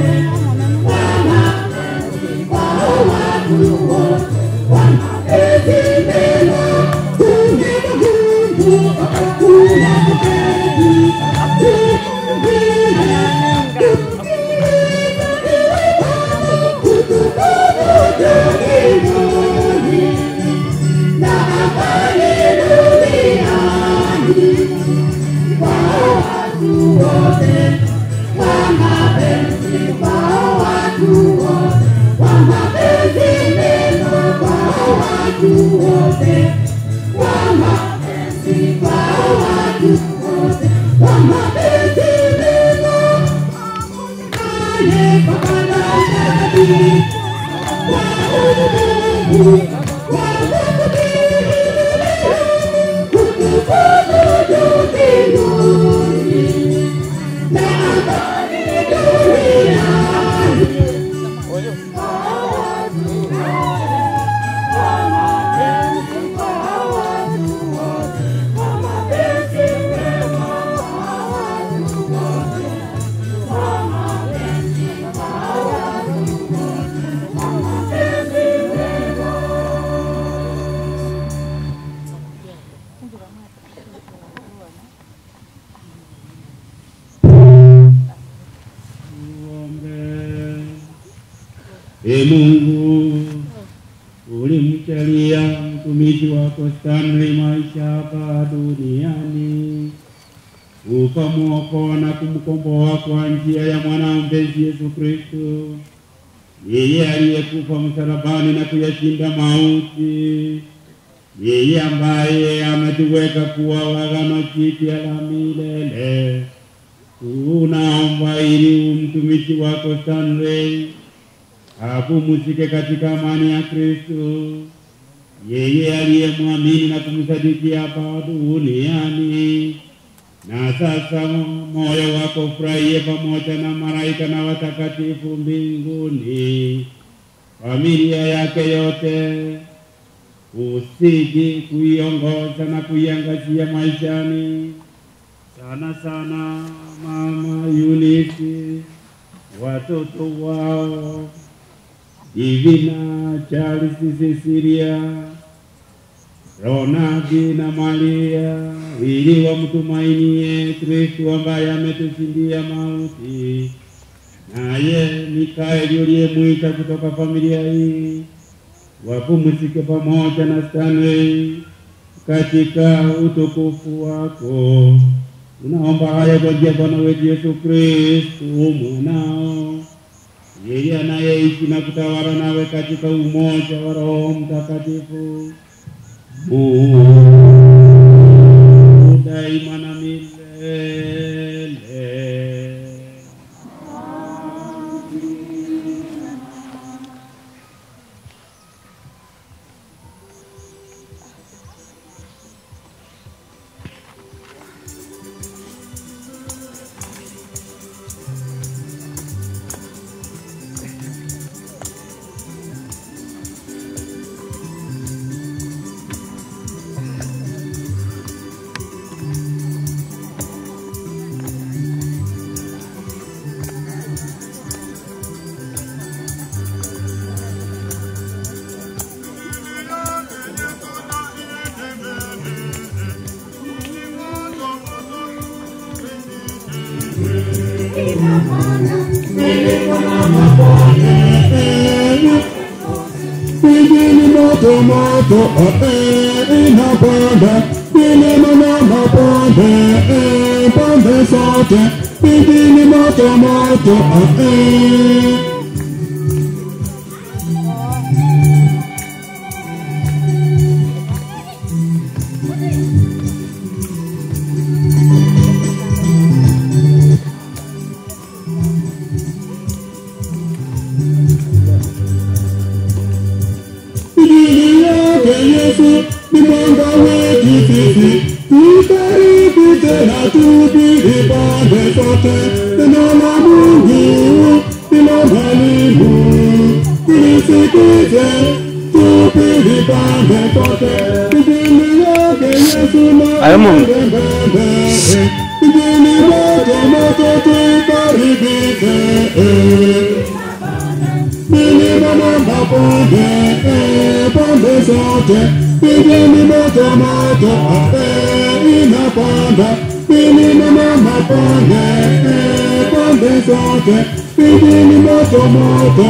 E Mungu, ulimjalia mtumishi wako Stanley maisha hapa duniani, ukamwokoa na kumkomboa kwa njia ya mwanao mpenzi Yesu Kristo, yeye aliyekufa msalabani na kuyashinda mauti, yeye ambaye ametuweka kuwa wa agano jipya la milele. Tunaomba ili mtumishi wako Stanley apumzike katika amani ya Kristo, yeye aliyemwamini na kumsadiki hapa duniani. Na sasa moyo wako ufurahie pamoja na malaika na watakatifu mbinguni, familia yake yote usiji kuiongoza na kuiangazia maishani, sana sana mama Eunice, watoto wao Divina, Charles, Cecilia, Ronaldi na Maria, ili wamtumainie Kristo ambaye ametushindia mauti. Naye Mikaeli uliyemwita kutoka familia hii, wapumzike pamoja na Stanley katika utukufu wako. Tunaomba haya kwa njia ya Bwana wetu Yesu Kristo mwanao, yeye anayeishi na kutawala nawe katika umoja wa Roho Mtakatifu, Mungu daima na milele. Pigini moto moto inapanda, milima na mabonde, pande zote. Pigini moto moto Injili yake Yesu ni mwanga wetu sisi, tuibariki tena tuhubiri pande zote. Neno la Mungu ndilo mwalimu, tulisikize tuhubiri pande zote. Injili yake Yesu na Ayo, Mungu. mbele, Injili moto moto tuibariki. Milima na mabonde, pande zote, pigeni moto moto, inapanda. Milima na mabonde, pande zote, pigeni moto moto.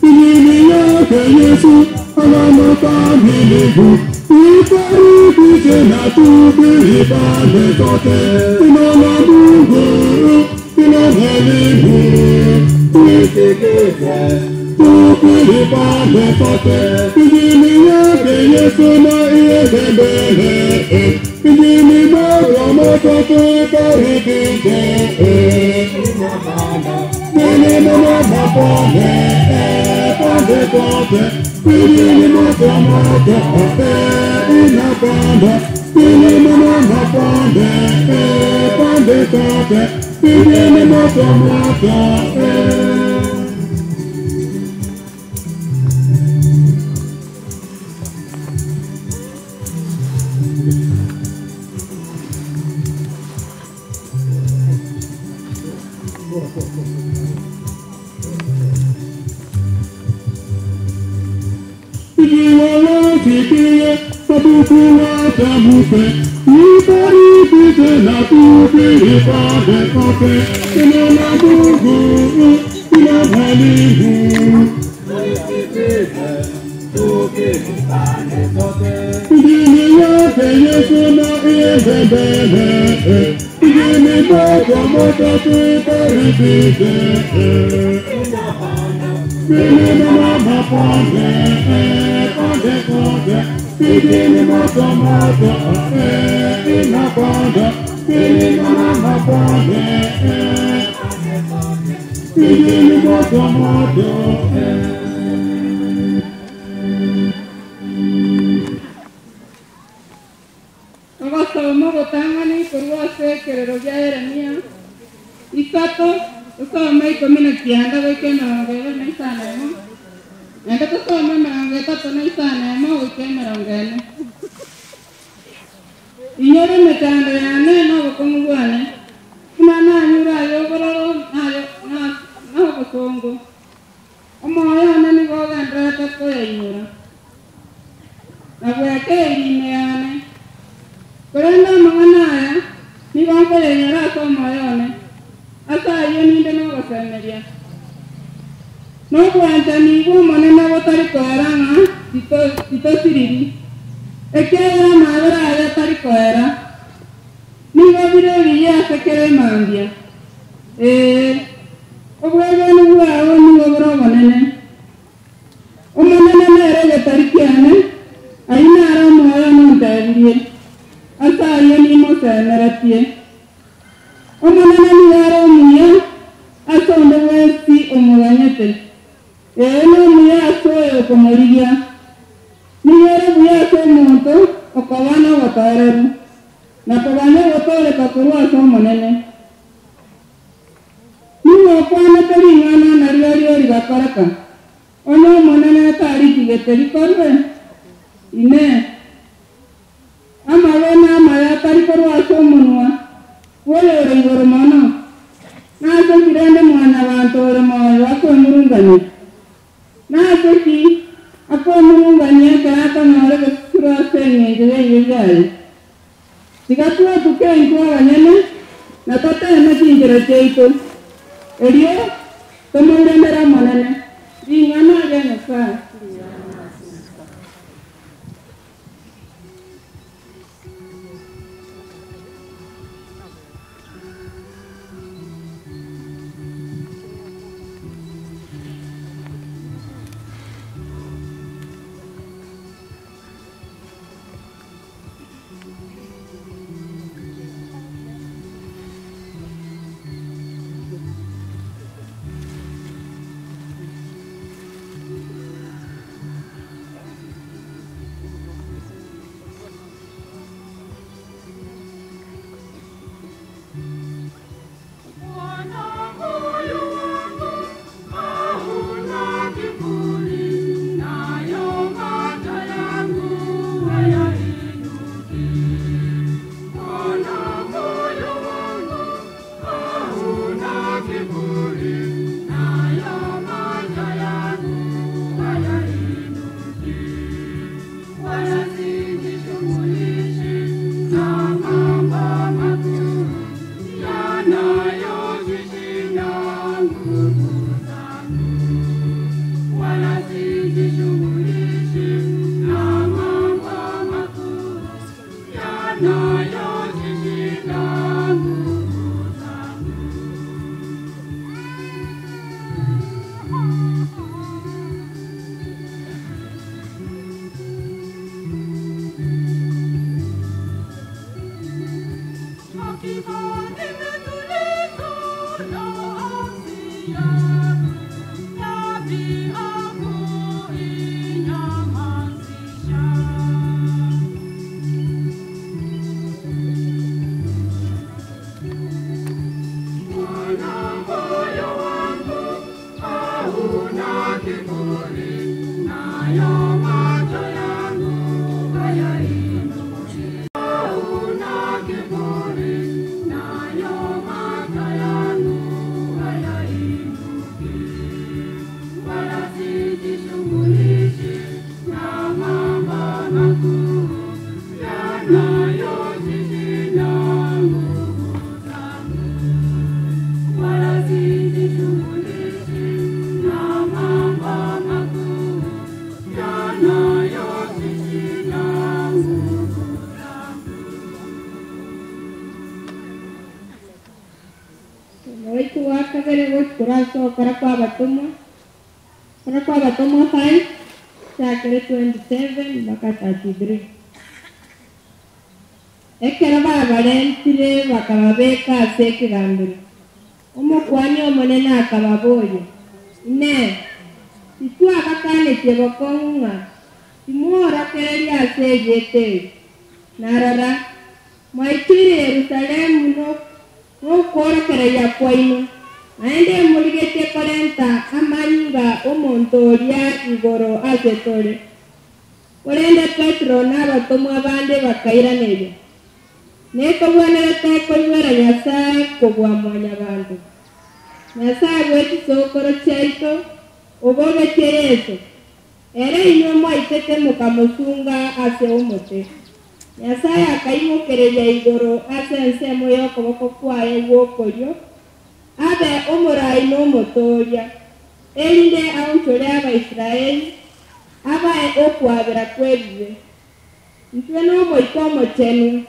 Injili yake Yesu alama kamilifu, ibariki tena tuhubiri pande zote. Neno la Mungu Tukilipande sote, injili yake Yesu na iende mbele. Injili moto moto tuikaribishe. Mene mama mapone, pande kote, injili moto moto, inapanda. Injili mama mapone, pande kote, injili moto moto. Ogosomo gotang'ani korwa ase ekerero gia Yeremia isato tosome 19 goika 25 naende tosome 35 goika 40. Inyore emechando yane na obokong'u bwane buna nanyure aye obororo na obosongo omoyo one nigo ogenderete koyainyora na bwekeire ime yane korenda amang'ana aya nigo nkoyainyora ase omoyo one ase ayio ninde nogosemeria nobwanchani bwa omonene botari koera ng'a titosiriri ekiagera amabera aya atari koera nigo bire ebiya ase kera emambia obwegeni bwao nigo bore obonene omonene nere egetari kiane ayio nare omoyo one ontebirie ase ayio nimosemeretie omonene nigo are omuya ase onde bwensi omoganyete nomuya ase oyo okomorigia nigo ere buya ase omonto okoba na obotoereru na koganya ogotoreka korwa ase omonene nigo okwanete ring'ana nario rio rigakoreka onye omonene tarikigete rikorwe ine amabe na amaya atari korwa ase omonwa bwoyore igoro mono nase kirende mwana bantu ore moyo akwemurungania nase ki akwemurungania ekero akanyore gosusura ase eng'encho ya ebibe biaye tigatwatuke intwe abanyene na toteme chinchera chiaito erio tomoiremere omonene ring'ana ria Nyasaye. Waitu wa kabere gochikora ase okora kwa abatomwa okora kwa abatomwa 5 chakere 27 mpaka 33 ekero babarentire bakababeka ase ekegambero omokwani omonene akababoria ine titwabakanetie bokong'u ng'a timworokereria ase erieta eri narora mwaichire Yerusalemu n'okworokereria kwaino naende morigetie korenta amanyinga omonto oria igoro ase tore korende Petero n'abatomwa bande bakairaneria nekobwenerete koigwera Nyasaye kobua mwanyabanto Nyasaye bw'echisokoro chiaito obobetie Yeso ere inywe mwaitete mokamosunga ase omote Nyasaye akaimokereria igoro ase ensemo y'okoboko kwaye gw'okorio abe omorai n'omotoria erinde aonchore Abaisraeli abae okwabera kw'ebibe ntwe n'omoika omochenu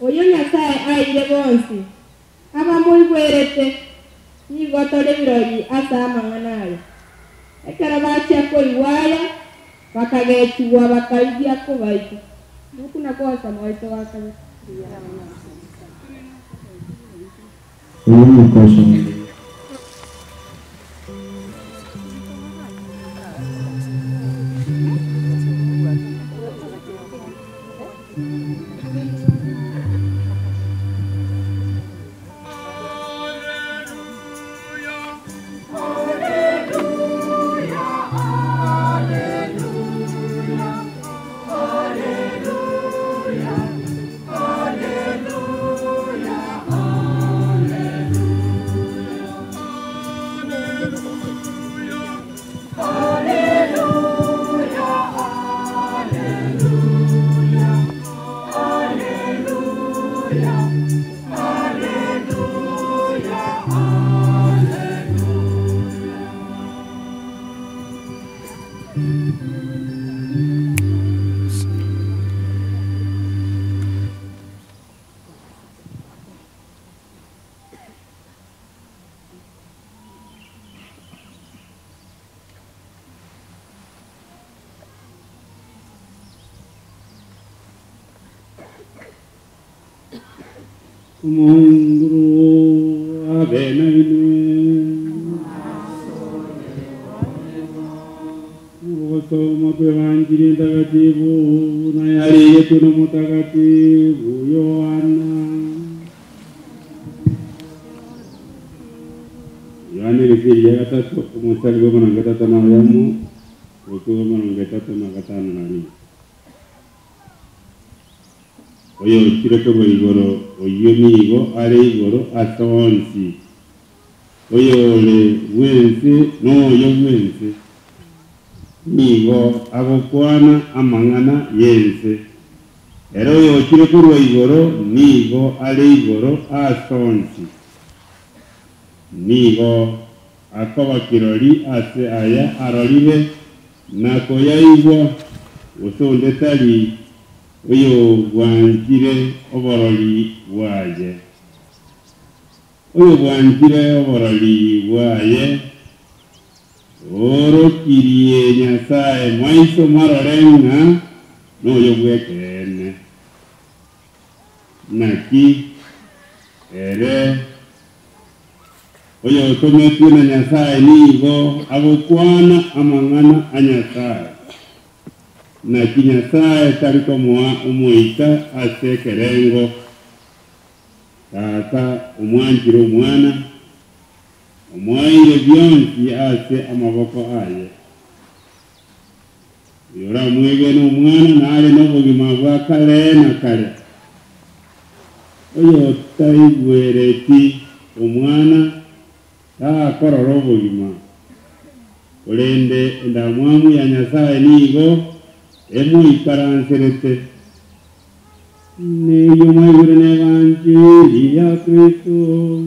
oyo Nyasaye aire bonsi abamoigwerete nigo tore birori ase amang'ana ayo ekero bachia koigwaya bakagechigwa bakarigia kobaita nokuna kwasoma waito wa kabere. Omonguru abe nainwe Ogosoma kw'Evanjiri Ntagatifu na yarigetwe n'Omutagatifu Yohana. Yohana ebisiri bya gatatu omosari bw'emirongo etatu na oyomo goika bw'emirongo etatu na gatano na rimwe. Oyo okire korwa igoro oyo nigo are igoro ase onsi oyo ore bwensi n'oyo bwensi nigo agokwana amang'ana y'ense ere oyo okire korwa igoro nigo are igoro ase onsi nigo akoba kirori ase aya arorire na koyaigwa gose onde tari oyo bwanchire oborori bwaye oyo bwanchire oborori bwaye orokirie Nyasaye maiso marore ng'a n'oyo bwekene naki Ere oyotometwe na Nyasaye nigo agokwana amang'ana a Nyasaye, naki Nyasaye tari komoa Omoika ase ekerengo. Tata omwanchire Omwana, omoeire bionsi ase amaboko aye. Oyoramwegene Omwana nare nobogima bwa kare na kare. Oyotaigwereti Omwana takorora obogima, korende endamwamu ya Nyasae nigo emoikaranserete. Neyio mwaigure n'Ebanchili ya Kristo.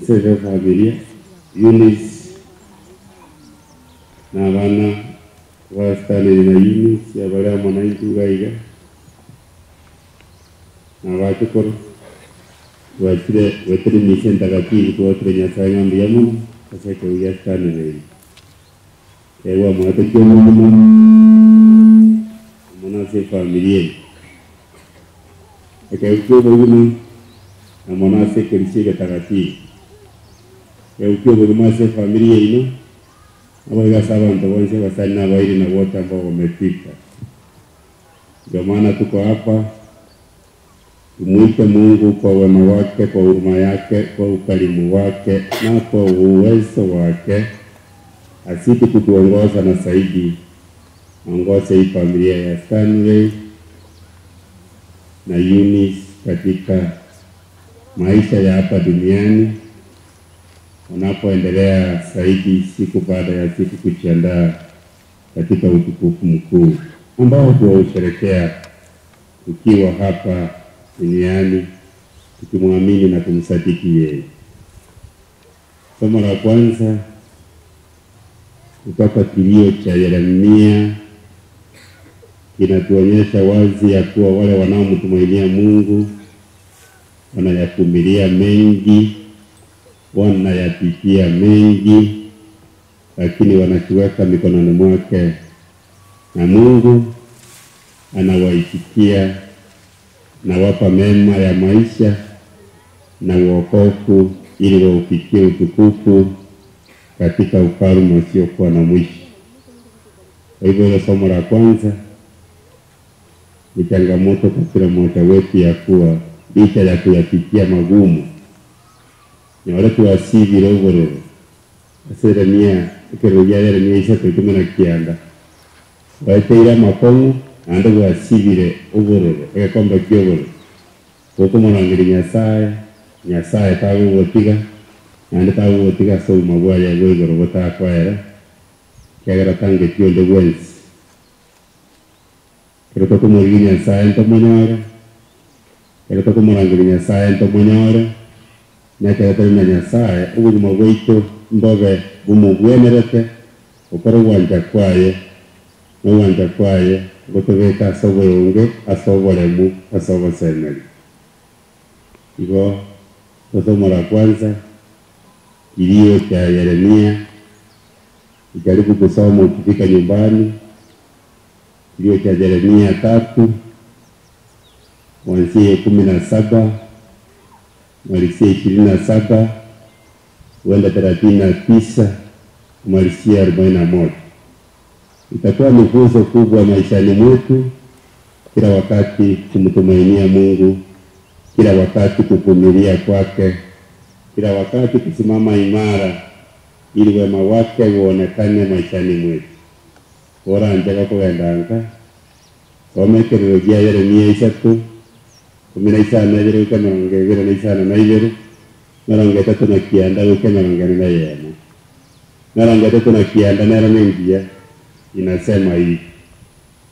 Ase efamilia, Eunice na abana ba Stanley na Eunice abare amo naintwe iga iga, na abachokoro, twachire goetera emisa entakatifu twakire Nyasaye ng'a mbuya mono ase ekeegwa gia Stanley. Ekeegwa amoete ki'obogima amo na ase efamiri eye. Ekeegwa ki'obogima amo na ase ekerisia egetagatifu. Ekeegwa ki'obogima ase efamiri yaino, naboigo ase abanto bonsi abasani na abairi na wote ambao wamefika. Ndio maana tuko hapa Tumwite Mungu kwa wema wake, kwa huruma yake, kwa ukarimu wake na kwa uwezo wake, azidi kutuongoza na zaidi aongoze hii familia ya Stanley na Eunice katika maisha ya hapa duniani wanapoendelea zaidi siku baada ya siku kujiandaa katika utukufu mkuu ambao tuwausherekea tukiwa hapa duniani tukimwamini na kumsadiki yeye. Somo la kwanza kutoka kilio cha Yeremia kinatuonyesha wazi ya kuwa wale wanaomtumainia Mungu wanayavumilia mengi, wanayapitia mengi, lakini wanakiweka mikononi mwake na Mungu anawaitikia na wapa mema ya maisha na uokovu ili waufikie utukufu katika ufalme usiokuwa na mwisho. Kwa hivyo hilo somo la kwanza ni changamoto kwa kila mmoja wetu ya kuwa licha ya kuyapitia magumu ni wale tuwasivile obororo ase Yeremia ekerero gia Yeremia isato ikumi na kianda waeteire amakong'u naende gwasibire obororo egekombe kia obororo gokomorangeria Nyasaye, Nyasaye tagogotiga naende tagogotiga ase obogima bwaye bwa igoro botakoera ekiagera tangeti onde bwensi. Ekero tokomorigia Nyasaye ntomonyore, ekero tokomorangeria Nyasaye ntomonyore, na ekero tore na Nyasaye obogima bwaito mbobe bomobwenerete gokora ogwancha kwaye, na ogwancha kwaye gotobeka ase oboronge, ase oboremu, ase obosemeri. Igo somo la kwanza kilio cha Yeremia, ujaribu kusoma ukifika nyumbani, kilio cha Yeremia 3 kuanzia 17 malizie 27 huenda 39 kumalizia 41. Itakuwa ni funzo kubwa maishani mwetu, kila wakati kumtumainia Mungu, kila wakati kuvumilia kwake, kila wakati kusimama imara ili wema wake uonekane maishani mwetu. Bora njega kugendanga soma ekerero gia Yeremia 3 15 goika 25, 39 goika 41. 39 nero nengiya inasema hivi: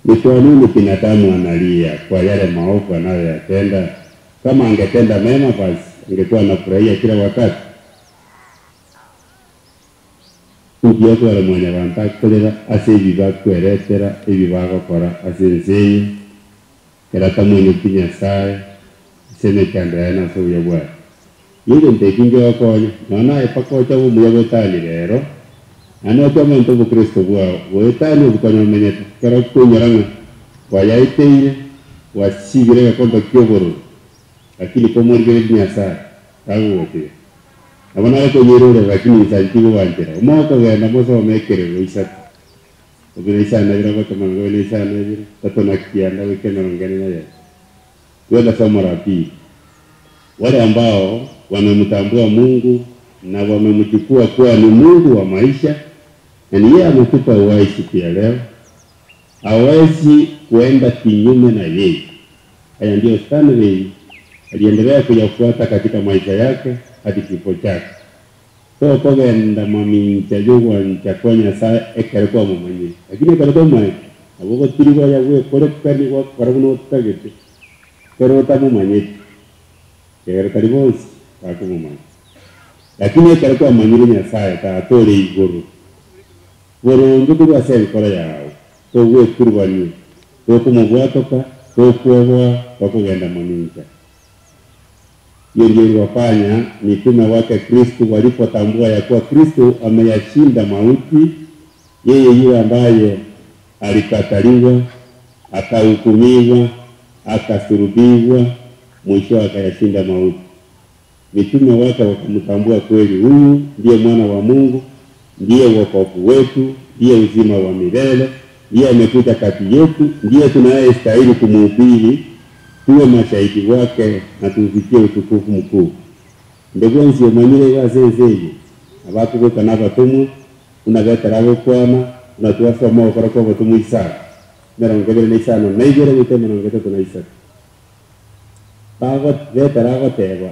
ni kwa nini binadamu analia kwa yale maovu anayoyatenda? Kama angetenda mema basi angekuwa anafurahia kila wakati. Inki otware mwanyabanto akorera ase ebibe akweretera ebibe agokora ase ense eye, ekero atamwenyeti Nyasae ase emechando yaye na ase obuya bwaye? Negento eki ngegokonya, nonya naye mpaka oche abe omuya goetania rero, naende oche omente obokristo bwao goetania obokonyi omenyete, ekero okoinyora ng'a kwayaeteire, gwasibire egekombe ki'obororo, lakini komorigereria Nyasae, tagogotiga. Nabo nare koyeirorera lakini insa ntigogwanchera. Mokogenda mosome ekerero isato, ikomi na isano na ibere gocha emerongo ebere na isano na ibere, tato na kianda goika emerongo ene na eyemo. Twende somo la pili. Wale ambao wamemtambua Mungu na wamemchukua kuwa ni Mungu wa maisha na ni yeye ametupa uhai siku ya leo, hawezi kuenda kinyume na yeye. Haya ndiyo Stanley aliendelea kuyafuata katika maisha yake hadi kifo chake. Tokogenda mamincha y'ogwancha kwa Nyasae ekero kwamomanyire, lakini ekero tomomaete, nabo ogotirigwa oya gwekorekani gwakora buna otagete, ekero otamomanyeti, ekiagera tari bonsi bakomomanya. Lakini ekero kwamanyire Nyasae Tata ore igoro, boronge korwa ase enkoro yao, togwekurubania, tokomobwatoka, tokwoboa, tokogenda mamincha. Hiyo ndiyo iliwafanya mitume wake Kristo walipotambua ya kuwa Kristo ameyashinda mauti, yeye yule ambaye alikataliwa, akahukumiwa, akasulubiwa, mwisho akayashinda mauti. Mitume wake wakamtambua kweli, huyu ndiye mwana wa Mungu, ndiye wokovu wetu, ndiye uzima wa milele, ndiye amekuja kati yetu, ndiye tunayestahili kumuhubiri, tuwe mashahidi wake na tuufikie utukufu mkuu. Nde bwensi omanyire iga ase ense eye, abakogoka na abatomwa, buna Petero agokwana, buna twasoma ogokora kw'obotomwa isano, emerongo ebere na isano na ibere goika emerongo etato na isato. Bago Petero agoteba,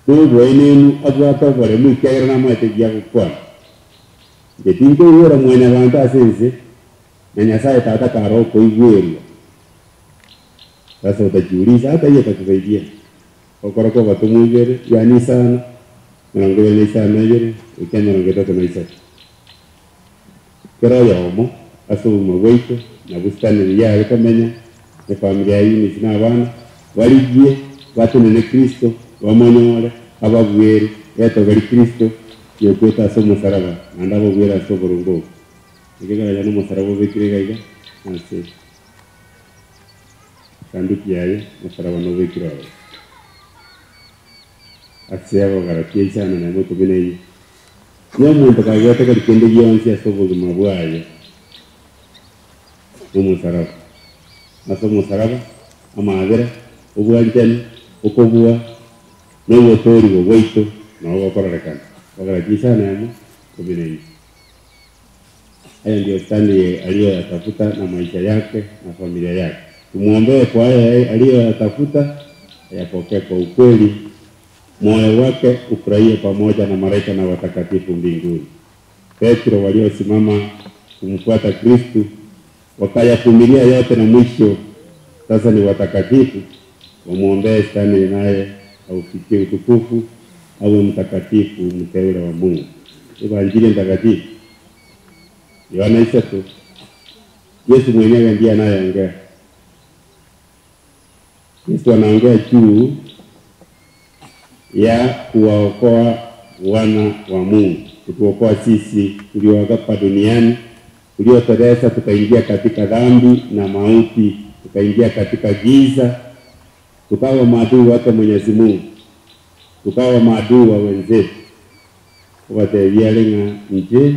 Noboenenu abwate oboremu ekiagera namaete ekiya gokwana. Inche tinkoigwera mwanyabanto ase ense, na Nyasae Tata kare okoigwerwa. Sasa utajiuliza, hata hiyo itatusaidia. Gokora kw'obotomwa ibere, yaani isano, emerongo ebere na isano na ibere, goika emerongo etato na isato. Kera oyomo ase obogima bwaito na bustani yaye komenya, efamiri yaye Eunice na abana, barigie batenene Kristo, bamonyore, ababuere, retoka ria Kristo riokwete ase omosaraba, naende ababuere ase oboronge obo. Ekegera nomosaraba obekire iga iga ase esanduki yaye, omosaraba nobekire ororo. Ase abagalatia isano na emo ikomi na inye, Onye omonto kagweteka kende gionsi ase obogima bwaye, nomosaraba. Ase omosaraba, amaabera, obwanchani, okobua, na ogotoorigwa gwaito nao gokororekana. Abagalatia isano na emo ikomi na inye. Haya ndiyo Stanley aliyoyatafuta na maisha yake na familia yake. Tumwombee kwa haya aliyoyatafuta ayapokee kwa ukweli, moyo wake ufurahie pamoja na malaika na watakatifu mbinguni. Petro waliosimama kumfuata Kristu wakayavumilia yote na mwisho sasa ni watakatifu. Wamwombee Stanley naye aufikie utukufu, awe mtakatifu mteule wa Mungu. Evanjili Mtakatifu Yohana isatu, Yesu mwenyewe ndiye anayeongea. Yesu anaongea juu ya kuwaokoa wana wa Mungu, kutuokoa sisi tulio hapa duniani, tulioteleza tukaingia katika dhambi na mauti, tukaingia katika giza, tukawa maadui wake Mwenyezi Mungu, tukawa maadui wa wenzetu. Obatebia ng'a inche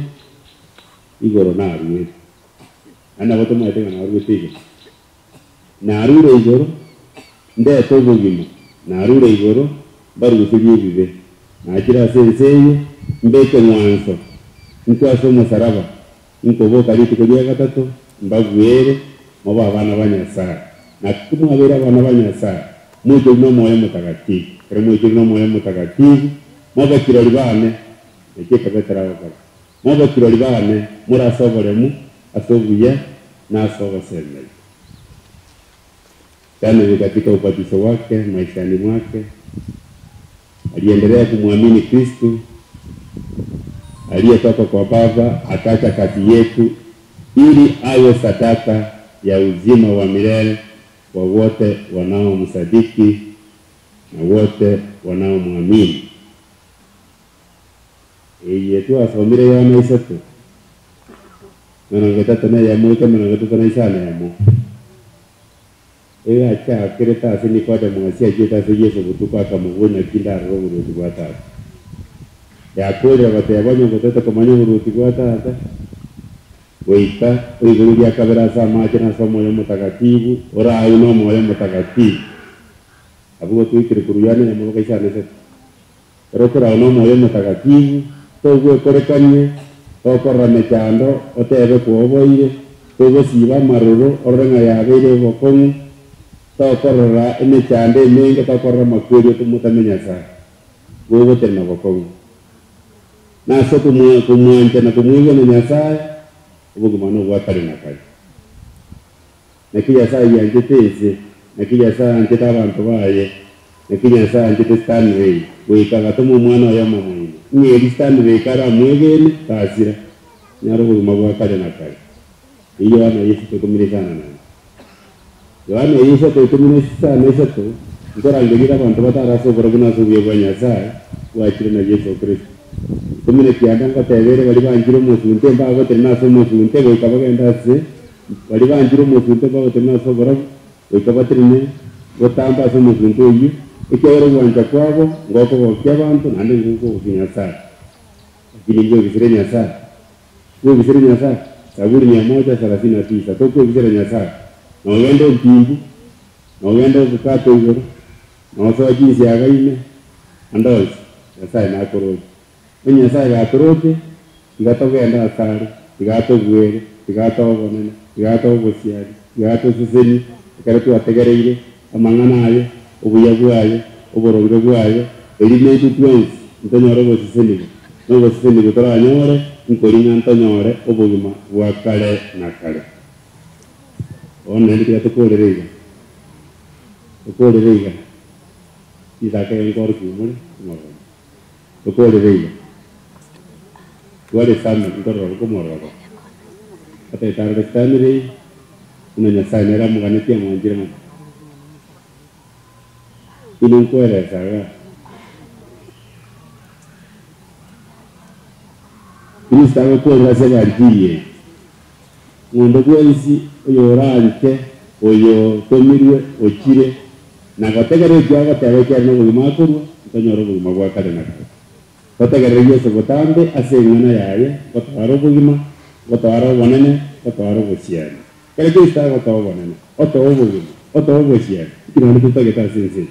igoro naruete, naende nabo tomaete ng'a naruete igoro, narure igoro ndete obogima, narure igoro mbaruserie ebibe, nachire ase ense eye mbeke ng'wanso, intwe ase omosaraba, nkoboka rituko ria gatato mbabuere mobe abana ba Nyasae. Naki mwabeire abana ba Nyasae, moichorwe n'Omoyo Omotakatifu. Ekero moichorwe n'Omoyo Omotakatifu, mobe kirori bane, nakio ekebe etaragokora. Mobe kirori bane, more ase oboremu, ase obuya, na ase ogosemeria. Stanley katika ubatizo wake maishani mwake aliendelea kumwamini Kristu aliyetoka kwa Baba akaja kati yetu ili awe sadaka ya uzima wa milele kwa wote wanaomsadiki na wote wanaomwamini. Eye twasomire Yohana isato 31 goika 35 egachakirete ase Nikodemo ase achiete ase Yeso botuko akamoboria naki ndarore oboruoti bwa Tata. Yakorire goteba onye gotete komanya oboruoti bwa Tata, goika oigoro ria kabere ase amache na ase Omoyo Omotakatifu, orawe na Omoyo Omotakatifu. Abwo gotwekire korwa Yohana 1 goika 53. Ekero okorawa na Omoyo Omotakatifu, togwekorekania, tokorora mechando, otebe kwoboire, togosiba amaroro, orore ng'a yabeire obokong'u, tokorora emechando emenge, tokorora amakweri otomotame Nyasaye, gogotenena bokong'u. Nase komwancha na komwegena Nyasaye, obogima nobwa kare na kare. Naki Nyasaye yanchete ense, naki Nyasaye anchete abanto baye, naki Nyasaye anchete Stanley, goika agatoma omwana oye omomoima. Ng'eri Stanley kare amwegene, tasira, nyare obogima bwa kare na kare. Eyio Yohana 3:18. Yohana 3:13, nkorangeria abanto batarase oborabu na ase obuya bwa Nyasaye, bwachire na Yeso Kristo. 19 ngotebere baria banchire omosunte mbagotenena ase omosunte goika bagende ase baria banchire omosunte mbagotenena ase oborabu goika batenene gotamba ase omosunte oyio, ekiagera ogwancha kwabo ngokogokia abanto naende ngokogokia Nyasaye. Lakini ngwebisire Nyasaye, ngwebisire Nyasaye, Zaburi 139, tokwebisera Nyasaye, nogenda ompimbu, nogenda obukato igoro, nosoa chinsiaga ime, ande onsi, Nyasaye nakoroche. Onye Nyasaye gatoroche, tiga togende ase are, tiga atobwere, tiga atoe obonene, tiga atoe obosiari, tiga atosesenie, ekero twategereire amang'ana aye, obuya bwaye, oboronge bwaye, eri naintwe twensi ntonyore obosesenigwa, na obosesenigwa toranyore, nkori ng'a ntonyore obogima bwa kare na kare. Bono naende tiga tokorere iga, tokorere iga, chisake nkorokia more omorembe. Tokorere iga, tware Stanley nkorora bokomorora bo. Atagete arore Stanley, buna Nyasaye nere amoganetie amwanchire mono. Inwe nkweresa iga. Kristo agokwerera ase egari chiria eye. Ng'onde bwensi oyoranche oyotomirwe ochire na gotegerera ekio agoteba ekiagera nobogima akorua, ntonyore obogima bwa kare na kare. Gotegerera Yeso botambe ase eng'ana yaye, gotwara obogima, gotwara obonene, gotwara obosiani. Ekero Kristo agotoa obonene, otoa obogima, otoa obosiani, eki naende totagete ase ense eye.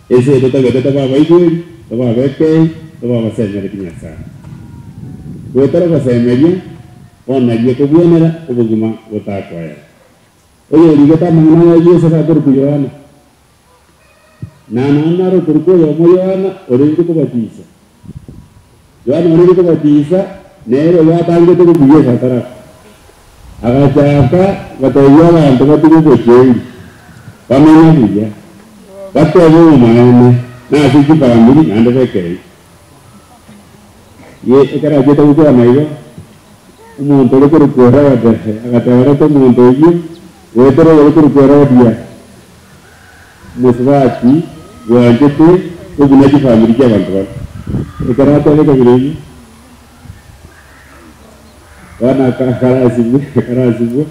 Ense eye totagete tobe abaigweri, tobe abekei, tobe abasemeretie Nyasae. Goetera ogosemeria, bono nario ekobwenera obogima botakoera. Oyorigete amang'ana aya Yeso gakorokwa Yohana, na nonya nare okorokwa oyomo Yohana orenge kobatisa. Yohana orenge kobatisa nere oyotangete gokwa Yeso atarakwa. Agachaka gotebia abanto batige obocheri, bamenye buya, batebe obomaene nase chifamiri naende bekei. Ye ekero achete gokwana igo, omonto ore korokwa Herode agateba, Reta omonto oyio, goetera oyore korokwa Herodia, omosubati bwanchete kobuna chifamiri chi'abanto baria. Ekero ateba ekabira eyio, bono akarasibwa, akarasibwa,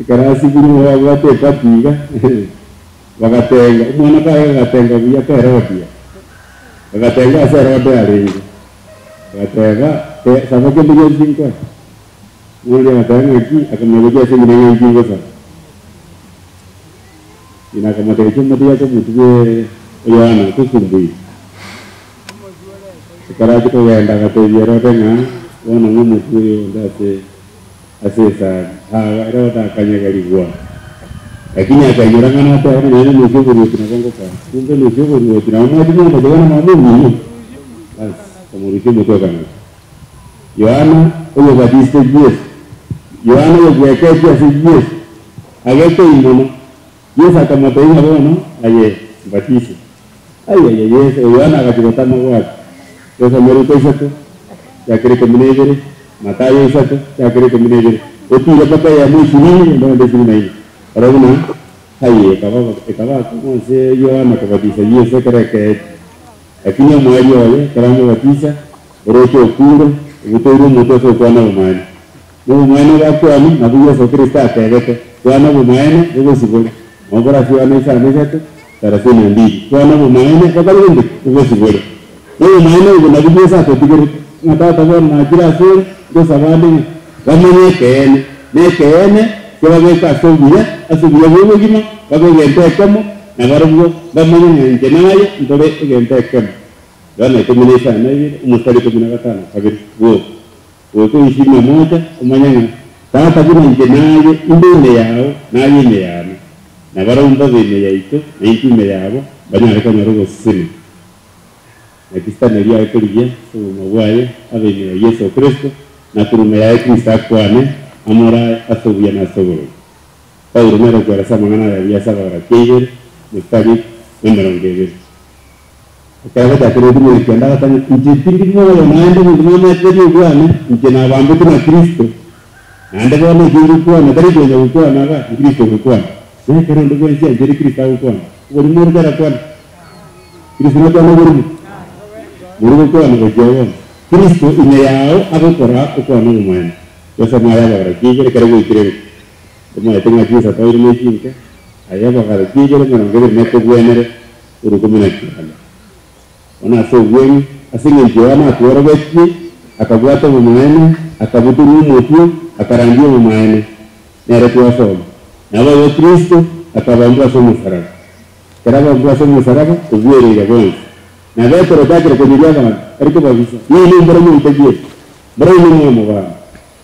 ekero asibirwe nigo babwate epati iga, bagatenga, omwana kaye agatenga buya ka Herodia, agatenga ase Herode arenge, agateba, te saba kende gionsi nkoe. Omwana oria agateba ng'aki, akamanya gochia ase ng'ina ng'a inki ngosaba. Ng'ina akamotebia chiomotiga ase omotwe bwe Yohana tosumbuire. Ekero achia kogenda agatebia Herode ng'a bono ng'a omotwe oyo onde ase ase esani. Aa Herode akanyegerigwa, lakini akainyora ng'a nateba ng'a nonye nomochie oboruoti nabo ngokora. Kumbe nochie oboruoti nabo mwachi montoche bono mama omino. Bas, akamorusia omotwe akang'ata. Yohana oyobatisete Yeso, Yohana oyobweketie ase Yeso, agekei mono. Yeso akamotebia ng'a bono aye mbatise. Aye aye Yeso, Yohana agachia gotama gwake. Gosoma Luka isato, chakera ikomi na ibere, Mathayo isato, chakera ikomi na ibere, otiire mpaka eyemo ishirini, naende onde ishirini na ine. Oro buna aye ekaba ekaba akong'u ase Yohana kobatisa Yeso ekero ekeechi. Lakini omoerio oye ekero amobatisa, oroche okure, obutoire omotwe ase okwana obomaene. Na obomaene obakwane, nabwo Yeso Kristo atebete, Kwana obomaene, bogosibore. Nabo borase Yohana isano isato, thelathini na mbili. Kwana obomaene, bokare gento ki? Bogosibore. Na obomaene obo nabwo Yeso atotigerete, ng'a Tata bono nachire asore, ngosaba ande ng'a bamenye ekeene, na ekeene kebabeke ase obuya, ase obuya bw'obogima, babe egento ekemo, na barobwo bamanye ng'a inche naye ntore egento ekemo. Yohana ikomi na isano na ibere, omositari ikomi na gatano na kabere, bwoka. Goika oisire na mocha, omanye ng'a Tata buna inche naye inde ime yao, naye ime yane, na barabwo mbabe ime yaito, na intwe ime yabo, banyare konyora ogosesenia. Naki Sitani erio aye korigia ase obogima bwaye abe ime ya Yeso Kristo, na korwa ime yaye Kristo akwane amorae ase obuya na ase oboronge. Paulo nere okweresa amang'ana aya buya ase Abagalatia ibere, omositari bw'emerongo ebere. Ekero agachakire gotumia ekianda agatanga, Inche tindi moyo naende omonto namaete tari obwane, inche nabambetwe na Kristo, naende bono ekio ngokwana tari konya gokwana iga, Kristo ogokwana. Na ekero onde bwensi anchire Kristo agokwana, oborimo ore tarakwana. Kristo nakwane oborimo? Bori gokwana gochia bono. Kristo ime yao agokora okwana obomaene. Gosoma aya Abagalatia ibere ekero gwaikire iga. Omaete ng'a chinsa toire ne chinke, aya Abagalatia ibere emerongo ebere nekogwenere orokumi na kianda. Bono ase obweng'e, ase engencho Yohana atworogetie, akabwata obomaene, akabutorwa omotwe, akarandia obomaene, nere twasoma. Naboigo Kristo akabambwa ase omosaraba. Ekero abambwa ase omosaraba, obwereire bonsi. Na Petero ochakire konyeria abanto, ari kobabisa, Ninwe mboro moitegie, mboro inwe mwamogamba.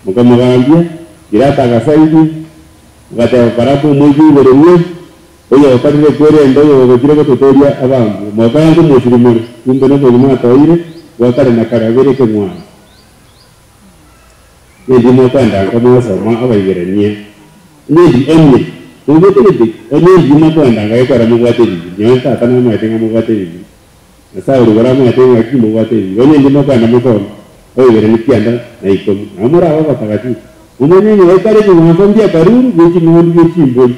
Mokamogambia, Pilato agasairia, mogateba, Baraba omoibwi igoro rue, Oyokorire kwerenda oyogochire gototooria abambwe, mokaange omosirimore, kumbe nobogima atoeire bwa kare na kare abeire ekeng'wanso. Nindi mokwenda nka mwasoma Abaiberania? Onye ndi onye mobwate gete ki? Onye ndi mokwenda nka gekwera mobwate ebibe, nyowe Tata namaete ng'a mobwate ebibe, na Sauli bore amaete ng'a ki mobwate ebibe. Onye ndi mokwenda mosome Abaiberania kianda na ikomi, nabo morabe abatagatifu, momanye ng'a ekare ebing'wanso mbiakaruru bie ching'ondi bie chimbori.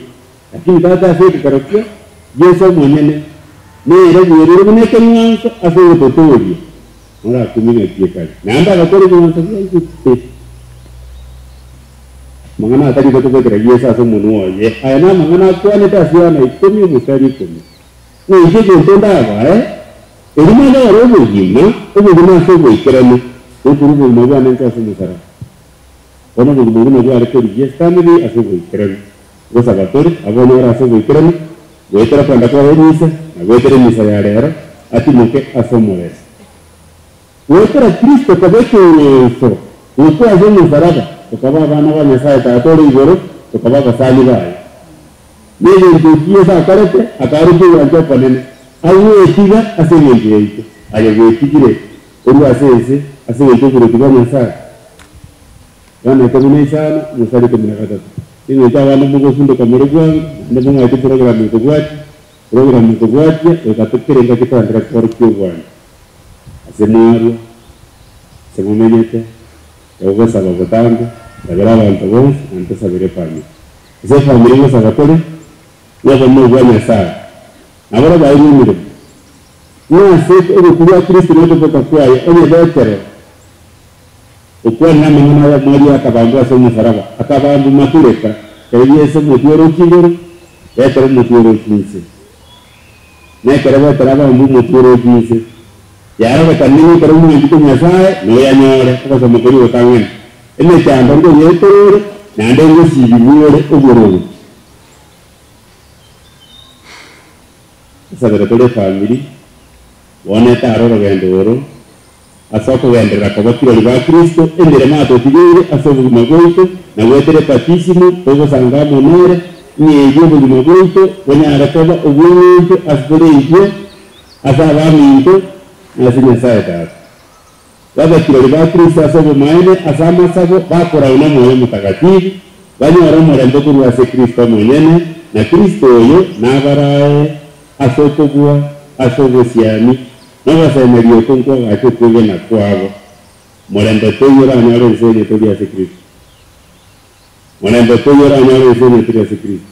Lakini Tata ase egekarokio, Yeso omonyene, nere bwerure buna ekeng'wanso ase ogototooria, morakumie ng'aki ekare, naende agakora ebing'wanso biaigete. Amang'ana atari gotobekera Yeso ase omonwa oye, aya namang'ana akwanete ase Yohana ikomi omositari ikomi, Ng'a inche egento ndabae, erio monyore obogima, obogima ase oboikeranu, gokorwa obogima bwane inche ase omosaraba. Bono obogima obwo nabwo are korigia Stanley ase oboikeranu. Ngosaba tore abonyore ase oboikeranu, goetera kwenda kwaye emisa, na goetera emisa ya rero, atimoke ase omorero. Goetera Kristo koba ekeng'wanso gokwa ase omosaraba, tokaba abana ba Nyasae Tata ore igoro, tokaba abasani baye. Negento eki Yeso akorete, akarokia ogwancha okonene, agwetiga ase engencho yaito. Aye gwetigire korwa ase ense ase engencho y'oboruoti bwa Nyasae? Yohana ikomi na isano, omosari ikomi na gatato. Engencho abande mogosundoka more bwango, naende mong'aete program ekobwatia, program ekobwatia, goika kera engaki togenderere kworokia obwanchi ase mwarwa, ase momenyete, togosaba botambe, sabera abanto bonsi, naende tosabere efamiri. Ase efamiri ngosaba tore, ng'a obonene bwa Nyasae, naboro bairwe emeremo, ng'a ase ogokwa gwa Kristo na okoboka kwaye, onye Petero, Okwanera amang'ana aya Maria akabambwa ase omosaraba, akabambwa matureka, ekero Yeso omotwe orochie igoro, Petero omotwe orochie inse. Na ekero Petero abambwa omotwe orochie inse, yarorekanire ng'a ekero omwanchete Nyasae noyanyore ogosoma koria ogotang'ani, emechando nkoyeeterere, naende ngosibigwa ore oboronge. Tosabere tore efamiri, bono etare orogendo oro. Ase okogenderera koba kirori ba Kristo, emeremo atotigeire ase obogima bwaito, na goetera ebatisimo togosanga amo nere, ng'a erio obogima bwaito bonyare koba obw'eng'encho ase tore intwe, ase abaminto, na ase Nyasae Tata. Babe kirori ba Kristo ase obomaene ase amasabo, bakoragwa n'Omoyo Omotagatifu, banyore omorembe korwa ase Kristo omonyene. na Kristo oyo nabarae ase okobua ase obosiani, na ogosemeria okwo nkwagache okwegena kwabo. Morembe toiyo oranyore ense eye tori ase Kristo. Morembe toiyo oranyore ense eye tori ase Kristo.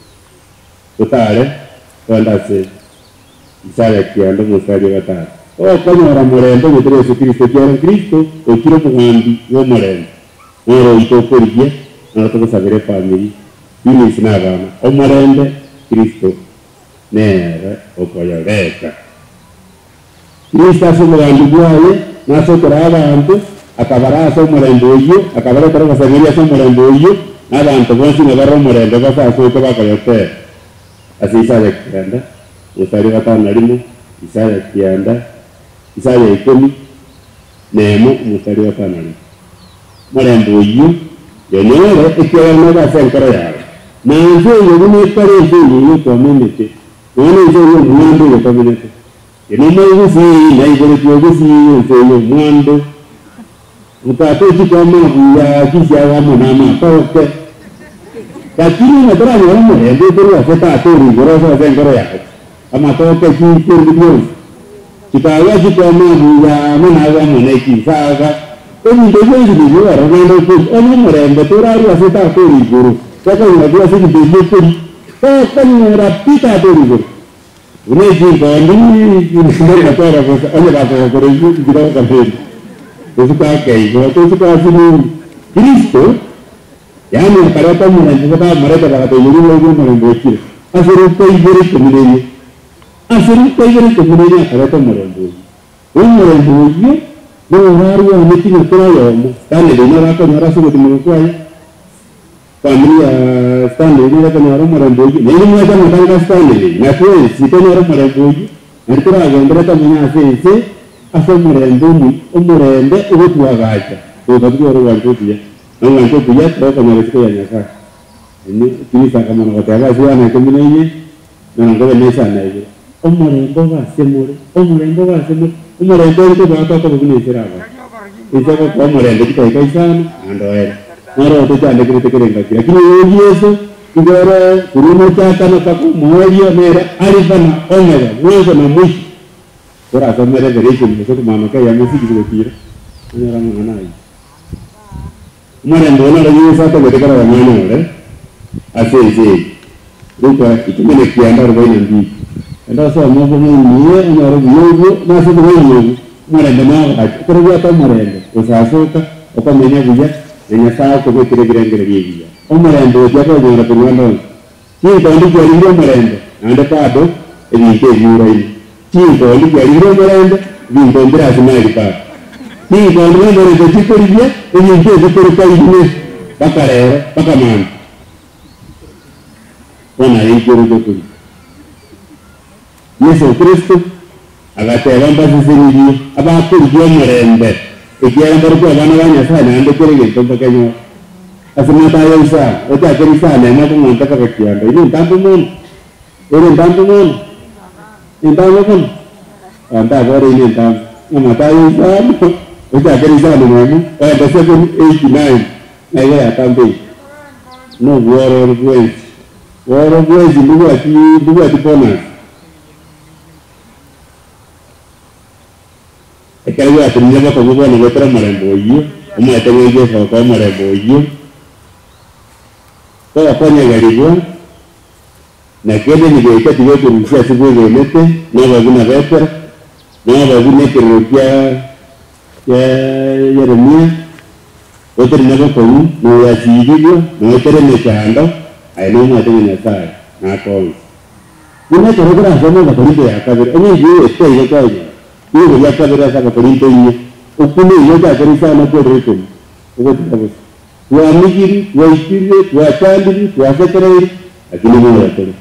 Totare togende ase Isaya kianda omosari o gatano. Tokonyora morembe onye tori ase Kristo, ekiagera Kristo ochire omogambi bw'omorembe. Noro oito okorigia, noro togosabera efamiri, Eunice na abana, omorembe Kristo nere okoyoreta. Kristo ase obogambi bwaye, na ase okoraa abanto, akabaraa ase omorembe oyio, akabaretera ogosemeria ase omorembe oyio, na abanto bonsi ng'a barore omorembe basasoke bakoyotera. Ase Isaya kianda, omosari o gatano na rimo, Isaya kianda, Isaya ikomi nemo, omosari o gatano na rimo. Omorembe oyio yonyore, ekiagera nobe ase enkoro yao, na ense eye buna ekare ense eye y'okwama emete, nonya nense eye omwando oyo tomenyete. Inwe moigusii, naiboretwe ogusii ense eye omwando, mokatochi kwama buya chinsiaga amo namatoke. Lakini onye toranyore omorembe okorwa ase Tata ore igoro ase ase enkoro yao, amatoke, chinsu, bionsi, chikagwa chikwama buya amo nagwo amo ne chinsaga, ebinto bionsi nibio ororo naende okori. Onye omorembe torarue ase Tata ore igoro, tokonyora korwa ase ebinto ebio okori, tokonyora pi Tata ore igoro. Buna echinkondi chigotera bosa, onye bakogokora eyio nchirogokora ende. Tosuka ake igo, tosuka ase nini. Kristo, yaani akareta omorembe bakamoreta bagatebia rirorio omorembe ochire. Ase rituko ibere ikomi na inye, ase rituko ibere ikomi na inye akareta omorembe oyio. Na omorembe oyio norarwane ng'a kera oyomo, Stanley noro akonyora ase ogotimoka kwaye. Famiri ya Stanley nigo ekonyora omorembe oyio, na inwe mwacha amatanga a Stanley, na twensi tonyore omorembe oyio, naende toragenderere tomenye ase ense ase omorembe omuya, omorembe ogotwagacha goika totware ogwancha okuya, na ogwancha okuya togokonyora isiko ya Nyasae. Inwe Kristo akamana goteba ase Yohana ikomi na inye, merongo ebere na isano na ibere, Omorembe obe ase more, omorembe obe ase more, omorembe oria tobwate okoba buna ense erabae. Ense egokoa omorembe chidakika isano, naende oere. Noro otochandekire kera engaki. Lakini oyo Yeso nigo ore korwa omochakano mpaka omoerio, nere Alifa na Omega, mwanzo na mwisho. Torasome Revelation gose komanoka eyemo six gotira, onyore amang'ana ayio. Omorembe oyo noro Yeso atagete korora omwana ore ase ense eye. Luka ikomi na kianda arobaini na mbili. Enda osome obong'aini onyore obuya obwo, na ase obong'aini obwo omorembe nogache. Ekero obwate omorembe, gosasoka, okomenya buya, na Nyasae akobekere ebirengererio ebiya. Omorembe oyo tiakonyora korwa ande onsi. Chinkondi chiarigirie omorembe, naende bado ebinto ebiuraine. Chinkondi chiarigirie omorembe, ebinto mbire ase Nile bado. Chinkondi nomorembe chikorigia, ebinto ebi korikaine mpaka rero, mpaka mambia. Bono aye inki oroche korigia? Yeso Kristo agateba mbasesenirie abakorigia omorembe, ekiagera mbarokwe abana ba Nyasae naende kera egento mbakenyore. Ase Mathayo isano, ochakere isano emo okong'anta mpaka kianda, inwe ntambe mono, ere ntambe mono, entambe mono, abanto abore inwe entambe, ng'a Mathayo isano, ochakere isano na emo, oende seven, eight, nine, ng'a igo yatambe iga. Nobwororo bwensi. Bworo bwensi mbobwati mbobwati bonus. Ekero gwatenenire bokong'u bono goetera omorembe oyio, omaete ng'a Yeso agokoa omorembe oyio, togokonyegerigwa, na kende nigecha tigekorusia ase bwegenete, nobe buna Petero, nobe buna ekerero kia kia Yeremia, Oterina bokong'u, na oyasiirigwe, na oetere emechando, aye nomwate ng'a Nyasae nakoonse. Buna ekero korasome Abakorinto ya kabere, onye inche ogoeta igo kwanyora, nigo ria kabere ase Abakorinto inye, okwo nigo ochakere isano okwerera ikomi, ogotiga bosa. Twamigiri, twaitirwe, twachandirwe, twasekereiri, lakini moyo tore.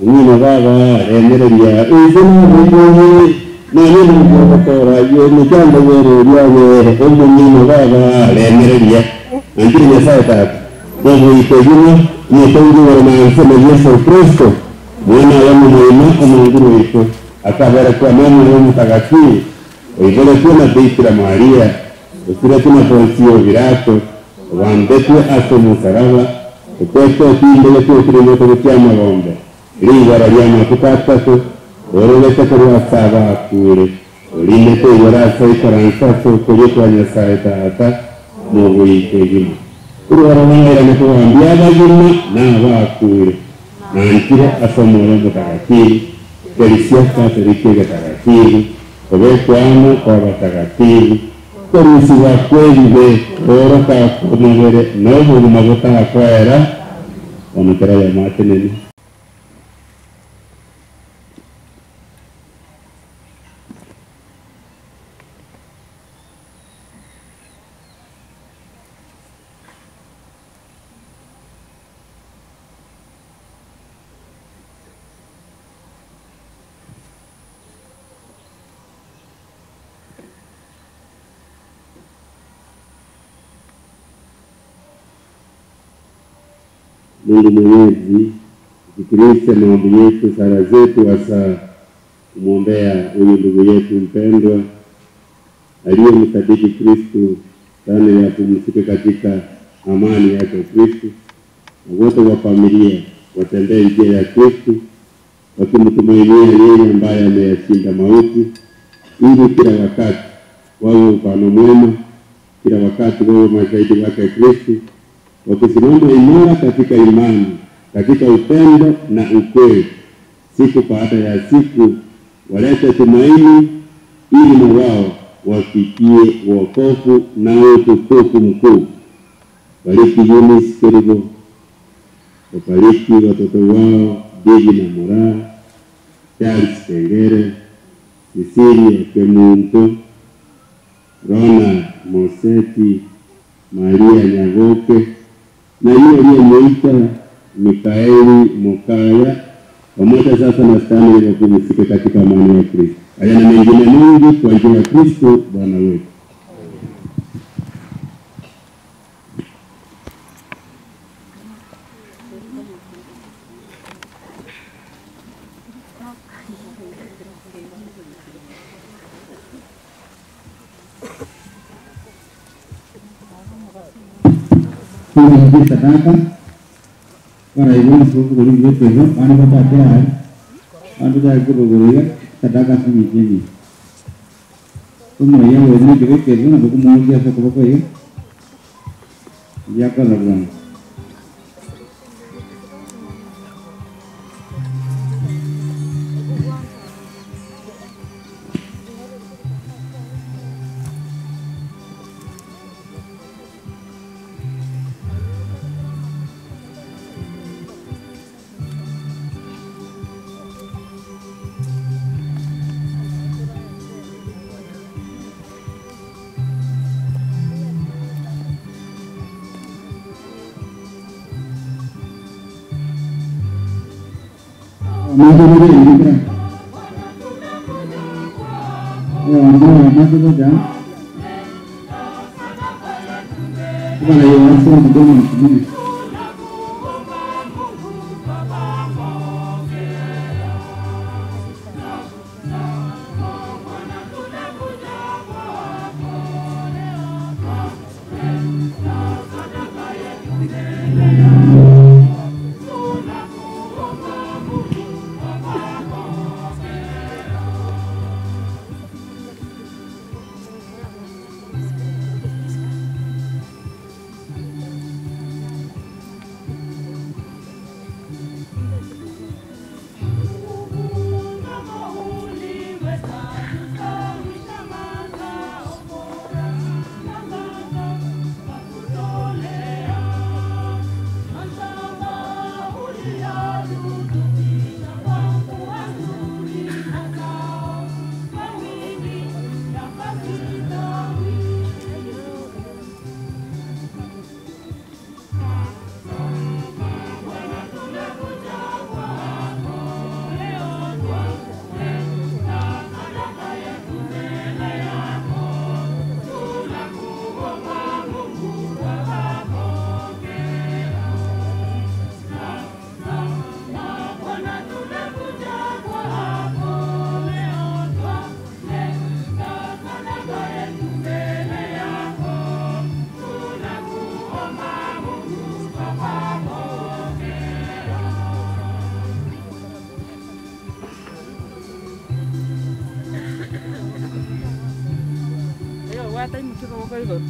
Omino baba remereria ense naboiborie, Nonya nonya ogokora ayio emechando y'eroria aye Omonyene baba remereria, Nanchire Nyasae Tata, nogoika egima, Omotongi igoro na ense na Yeso Kristo, Omwana oye omomoima, Omonguru oito, akaberekwa n'Omoyo Omotagatifu, oiboretwe na Bikira Maria, osiretwe na Ponsio Pilato, obambetwe ase omosaraba. Okwete otinde getwekire gioka gochia amagombe, rigoro ri'amatuko atato, orogete korwa ase abakure, orinete igoro ase oikaranse ase okorio kwa Nyasae Tata, mogoika egima. Korwa ororo nairane kogambia abagima na abakure, nanchire ase Omoyo Omotakatifu, Ekerisia Katoliki egetagatifu, kobekwa amo kw'abatagatifu, korusigwa kw'ebibe, kooroka kw'omobere, na obogima botakoera, bono kera oyomo atenene. Mungu Mwenyezi, usikilize maombi yetu, sala zetu, hasa kumwombea huyu ndugu yetu mpendwa aliyemsadiki Kristu sana, yapumzike katika amani yake Kristu, na wote wa familia watembee njia ya Kristu wakimtumainia yeye ambaye ameyashinda mauti, ili kila wakati wawe mfano mwema, kila wakati wawe mashahidi wake Kristu, wakisimama imara katika imani, katika upendo na ukweli, siku baada ya siku walete tumaini, ili na wao wafikie wokovu na utukufu mkuu. Bariki Eunice Kerubo, wabariki watoto wao Bigi na Moraa, Charles Kengere, Cecilia Kemunto, Rona Moseti, Maria Nyagoke na yule aliyemuita Mikaeli Mokaya, pamoja sasa na Stanley wapumzike katika amani ya Kristo. Haya na mengine mengi kwa njia ya Kristo Bwana wetu. Tuingie sadaka waraibona sokugorigwetezo bana batatera bandu dakubogorera sadaka sinyicheni omoya wene kibekezo nabo kumuuria ase okoboko iga yakola bwango. Oyobwate imokia koboko igoro.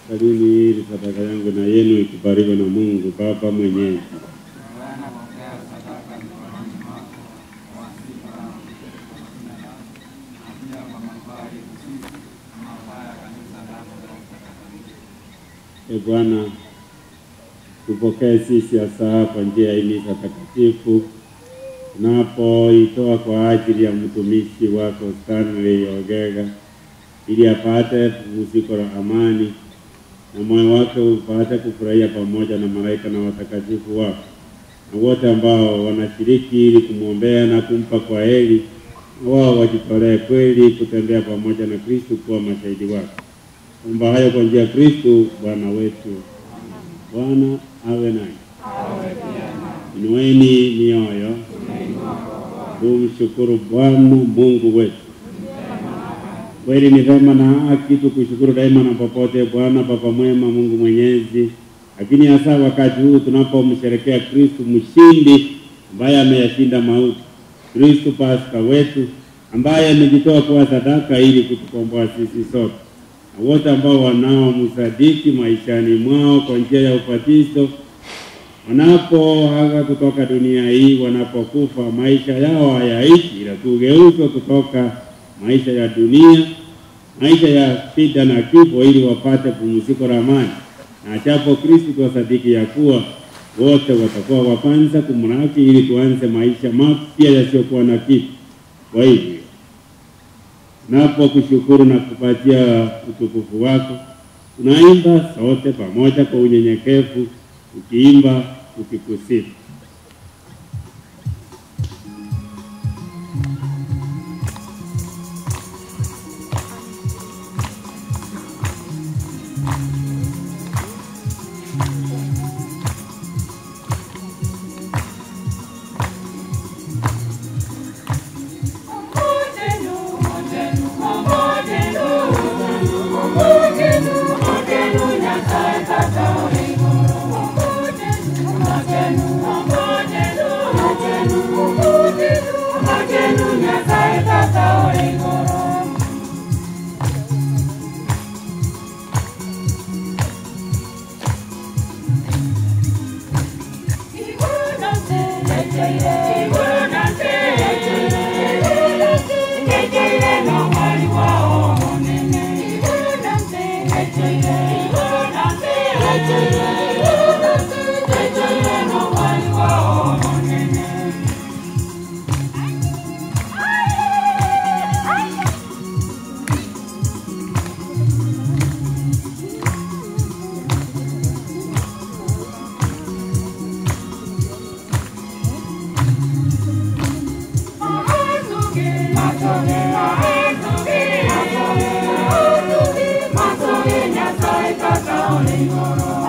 Salini ili sadaka yangu na yenu ikubaliwe na Mungu Baba Mwenyezi. E Bwana, tupokee sisi hasa kwa njia ya misa takatifu tunapoitoa kwa ajili ya mtumishi wako Stanley Ogega ili apate pumziko la amani na moyo wake upate kufurahia pamoja na malaika na watakatifu wako na wote ambao wanashiriki ili kumwombea na kumpa kwa heri, na wao wajitolee kweli kutembea pamoja na Kristu kuwa mashahidi wako. Omba hayo kwa njia ya Kristu Bwana wetu. Bwana awe nanyi. Inueni mioyo, tumshukuru Bwana Mungu wetu. Kweli ni vema na haki tukushukuru daima na popote, Bwana Baba mwema, Mungu Mwenyezi, lakini hasa wakati huu tunapomsherekea Kristu mshindi ambaye ameyashinda mauti, Kristu Pasaka wetu ambaye amejitoa kuwa sadaka ili kutukomboa sisi sote na wote ambao wanaomsadiki maishani mwao kwa njia ya ubatizo, wanapoaga kutoka dunia hii, wanapokufa maisha yao hayaishi, ila kugeuzwa kutoka maisha ya dunia, maisha ya shida na kifo, ili wapate pumziko la amani. Na achapo Kristo twasadiki ya kuwa wote watakuwa wa kwanza kumlaki, ili tuanze maisha mapya yasiyokuwa na kifo. Kwa hivyo napokushukuru na kupatia utukufu wako, tunaimba sote pamoja kwa unyenyekevu, ukiimba ukikusifu.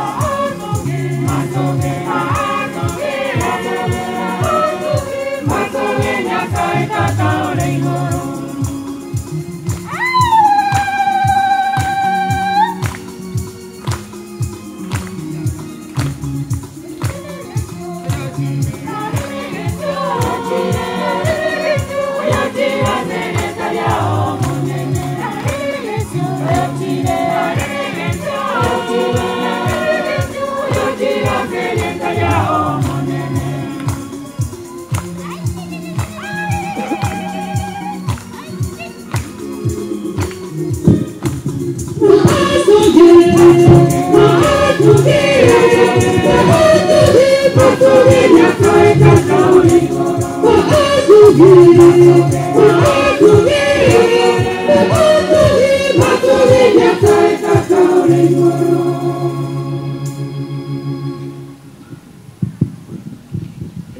Masoge, masoge, masoge.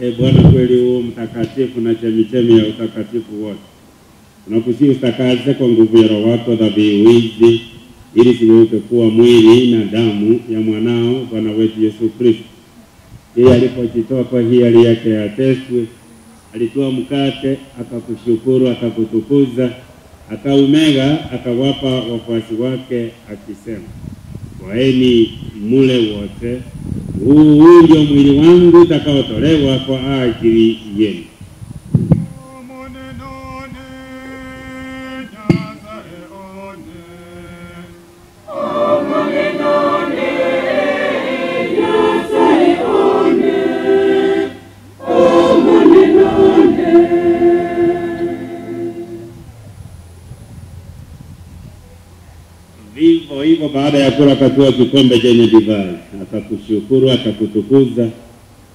E Bwana, kweli u mtakatifu na chemichemi ya utakatifu wote. Tunakusihi usitakaze kwa nguvu ya Roho wako dhabihu hizi, ili zigeuke kuwa mwili na damu ya mwanao Bwana wetu Yesu Kristo. Yeye alipojitoa kwa hiari yake ateswe, alitoa mkate, akakushukuru, akakutukuza, akaumega, akawapa wafuasi wake akisema, Twaeni mule wote, huu ndio mwili wangu utakaotolewa kwa ajili yenu. Vivyo hivyo baada ya kula akatwaa kikombe chenye divai, akakushukuru, akakutukuza,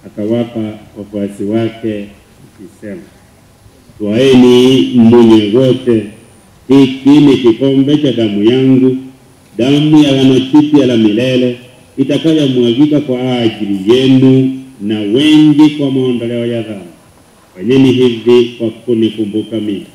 akawapa wafuasi wake akisema, twaeni mnywe wote, hiki ni kikombe cha damu yangu, damu ya agano jipya la milele, itakayomwagika kwa ajili yenu na wengi kwa maondoleo ya dhambi. Fanyeni hivi kwa kunikumbuka mimi.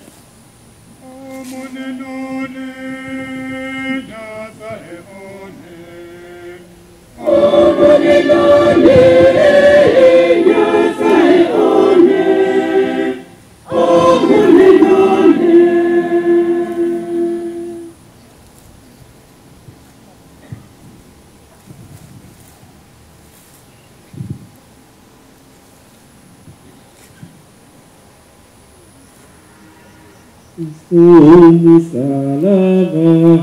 Musalaba.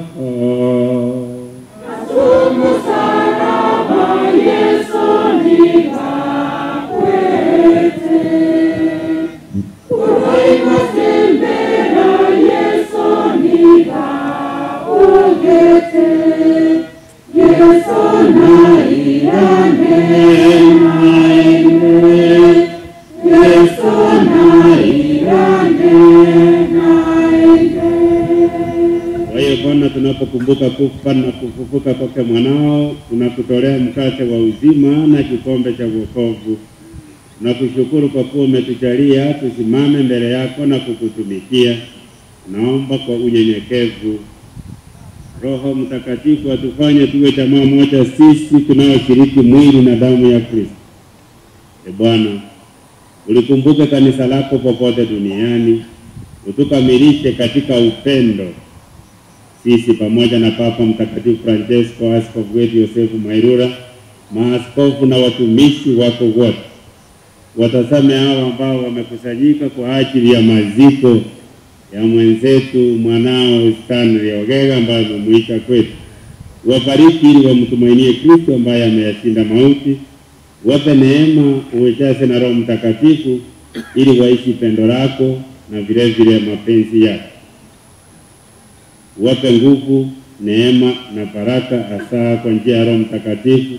Kwa hiyo Bwana, tunapokumbuka kufa na kufufuka kwake mwanao, tunakutolea mkate wa uzima na kikombe cha wokovu. Tunakushukuru kwa kuwa umetujalia tusimame mbele yako na kukutumikia. Naomba kwa unyenyekevu Roho Mtakatifu atufanye tuwe jamaa moja sisi tunaoshiriki mwili na damu ya Kristo. E Bwana, ulikumbuke kanisa lako popote duniani, utukamilishe katika upendo sisi pamoja na Papa Mtakatifu Francesco, askofu wetu Yosefu Mwairura, maaskofu na watumishi wako wote. Watazame hao ambao wamekusanyika kwa ajili ya maziko ya mwenzetu mwanao Stanley Ogega ambaye amemuita kwetu. Wabariki ili wamtumainie Kristo ambaye ameyashinda mauti. Wape neema, uwejaze na Roho Mtakatifu ili waishi pendo lako na vile vile mapenzi yako. Wape nguvu, neema na baraka, hasa kwa njia ya Roho Mtakatifu.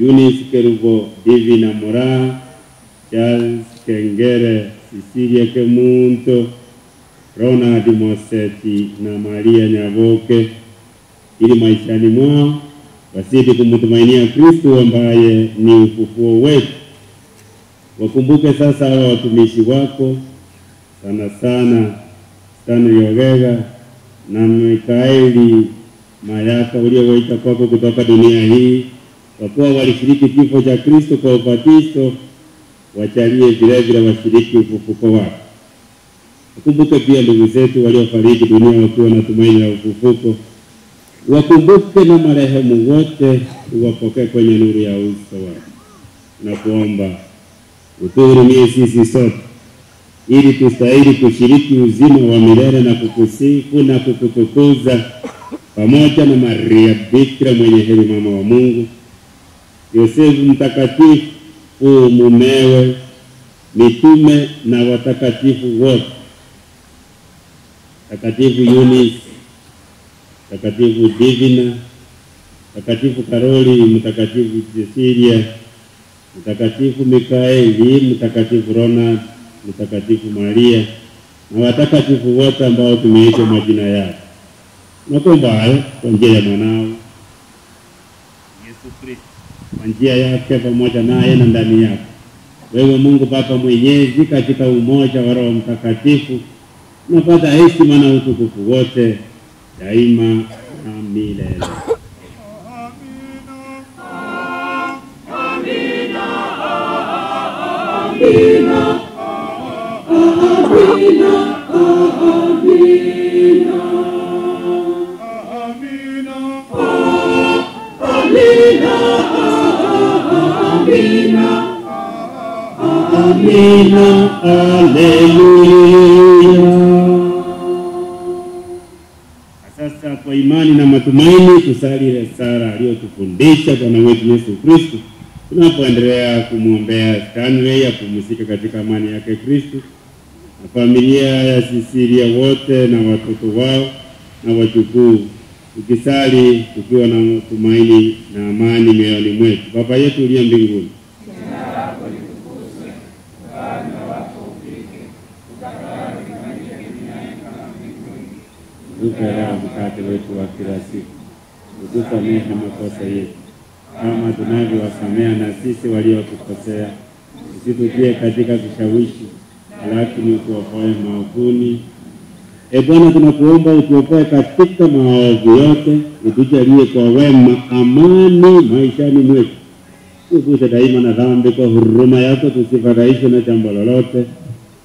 Eunice Kerubo, Divina Moraa, Charles Kengere, Cecilia Kemunto, Ronald Moseti na Maria Nyaboke, ili maishani mwao wazidi kumtumainia Kristo ambaye ni ufufuo wetu. Wakumbuke sasa hawa watumishi wako, sana sana Stanley Ogega na Mikaeli Mayaka uliowaita kwako kutoka dunia hii, kwa kuwa walishiriki kifo cha Kristo kwa ubatizo, wajalie vilevile washiriki ufufuko wako. Wakumbuke pia ndugu zetu waliofariki dunia wakiwa na tumaini la ufufuko. Wakumbuke na marehemu wote, uwapokee kwenye nuru ya uso wako. Tunakuomba utuhurumie sisi sote, ili tustahili kushiriki uzima wa milele na kukusifu na kukutukuza pamoja na Maria Bikira mwenye heri, mama wa Mungu, Yosefu mtakatifu mumewe, mitume na watakatifu wote, Mtakatifu Eunice, Mtakatifu Divina, Mtakatifu Karoli, Mtakatifu Cecilia, Mtakatifu Mikaeli, Mtakatifu Ronald, Mtakatifu Maria na watakatifu wote ambao tumeitwa majina yao. Tunakuomba hayo kwa njia ya mwanao Yesu Kristo, kwa njia yake pamoja naye na ndani yake, wewe Mungu Baba Mwenyezi, katika umoja wa Roho Mtakatifu, unapata heshima na utukufu wote daima na milele. Amina. Amina. Amina. Amina. Amina. Amina, haleluya. Na Sasa kwa imani na matumaini tusali ile sala aliyotufundisha Bwana wetu Yesu Kristo, tunapoendelea kumwombea Stanley apumzike katika amani yake Kristo, na familia ya Sisilia wote na watoto wao na wajukuu, tukisali tukiwa na tumaini na amani mioyoni mwetu. Baba yetu uliye mbinguni, Tupe leo mkate wetu wa kila siku, utusamehe makosa yetu kama tunavyowasamea na sisi waliotukosea, usitutie katika kishawishi, lakini utuokoe maovuni. E Bwana, tunakuomba utuokoe katika maovu yote, utujalie kwa wema amani maishani mwetu, tuepushe daima na dhambi kwa huruma yako, tusifadhaishwe na jambo lolote,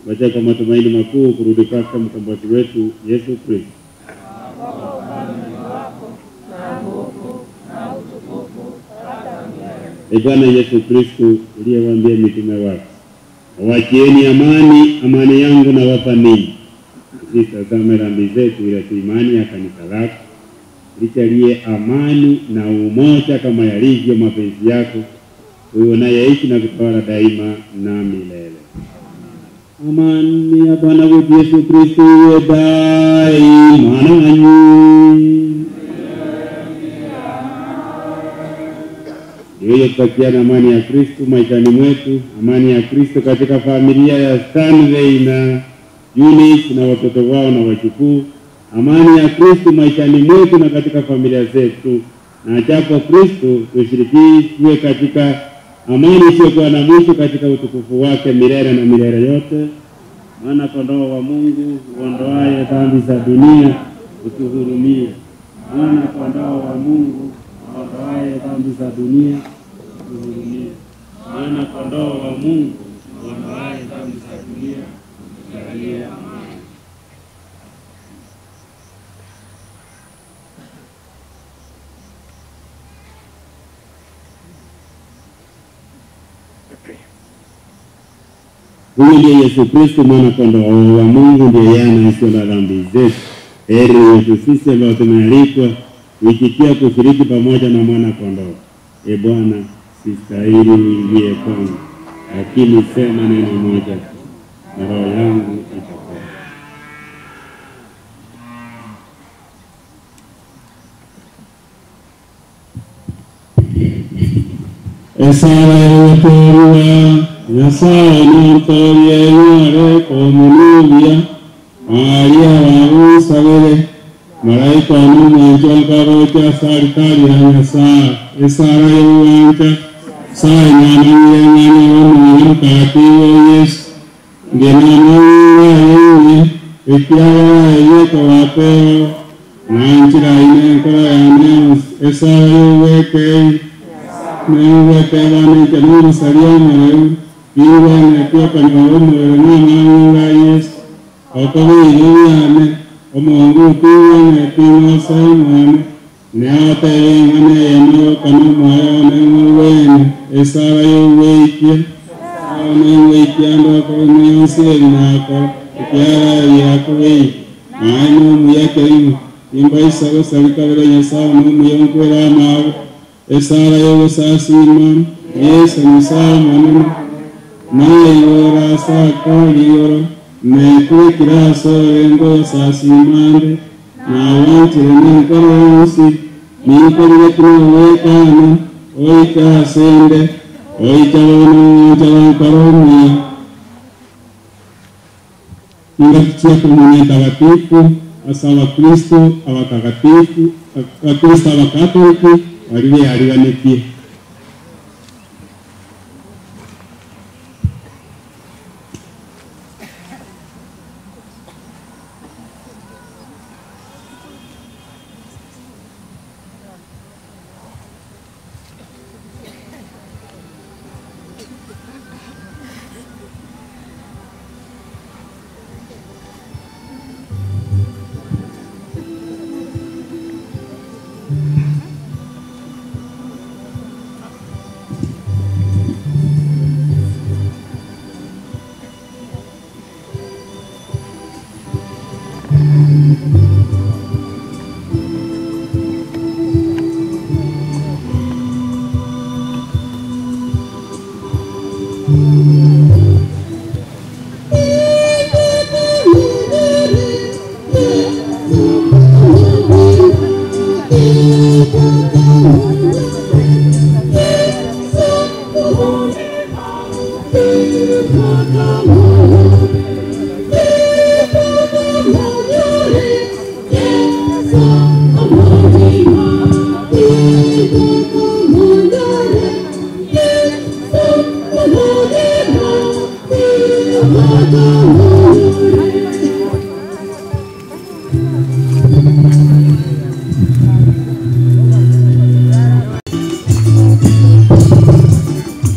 wache kwa matumaini makuu kurudi kwake mkombozi wetu Yesu Kristo. E Bwana Yesu Kristo, uliyewaambia mitume wako, wachieni amani, amani yangu nawapa ninyi, usitazame dhambi zetu, ila tu imani ya kanisa lako, lijalie amani na umoja kama yalivyo mapenzi yako, wewe unayeishi na kutawala daima na milele. Amani ya Bwana wetu Yesu Kristo iwe daima nanyi. Iweze kupatiana amani ya Kristo maishani mwetu, amani ya Kristo katika familia ya Stanley na Eunice na watoto wao na wajukuu, amani ya Kristo maishani mwetu na katika familia zetu, na japo Kristo tushirikishwe katika amani isiyokuwa na mwisho katika utukufu wake milele na milele yote. Mwana kondoo wa Mungu uondoaye dhambi za dunia, utuhurumie. Mwana kondoo wa Mungu uondoaye dhambi za dunia, utuhurumie. Mwana kondoo wa Mungu uondoaye dhambi za dunia, utujalie amani. Huyu ndiye Yesu Kristo mwana kondoo wa Mungu, ndiye yeye anayeondoa dhambi zetu. Heri yetu sisi ambao tumealikwa kuitikia kushiriki pamoja na mwana kondoo. E Bwana, sistahili uingie kwangu, lakini sema neno moja tu na roho yangu itapona. Esala yotorua Nyasaye nontorie nyore komunubia Maria wagusabire Malaika n'omwancha nkagocha sarikali ya Nyasaye esara y'obwancha Nyasaye nyananyire ng'ana w'omwoyo mtakatifu Yesu ngenananyira yewe ekiagera eyekobapeo nanchira ine enkora yane esara y'obwekei newetebane n'omusalia omureu iwenekiokanyola omurero n'amanyinga Yesu okobeire byane omongu otiwenekinosa omwana neotebe eng'ana eyenoka n'omwoyo neng'olwene esara y'obweikia nengweikia ndokobe neyonsi erinakora ekiara yakubeire naye n'omuya kerimu imbaisa gosalikabere Nyasaye n'omuya nkwera amaabo esara y'obusasima Yesu Nyasaye munene naye asakolioro nekwekira asore ngosasimande nawantire nenkora yonsi Ninkorire tinogwekana oika asende oika bono ncha bankaromia ingakichia komunia takatifu asa abakristo abatakatifu abakristo abakatoliki bari beariganetie.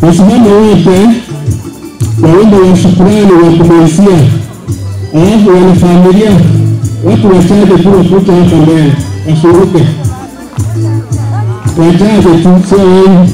Wasimame wote kwa wimbo wa shukrani wa kumalizia, alafu wanafamilia, watu wachache tu wakuja hapa mbele, washurike wachache tu, sio wengi.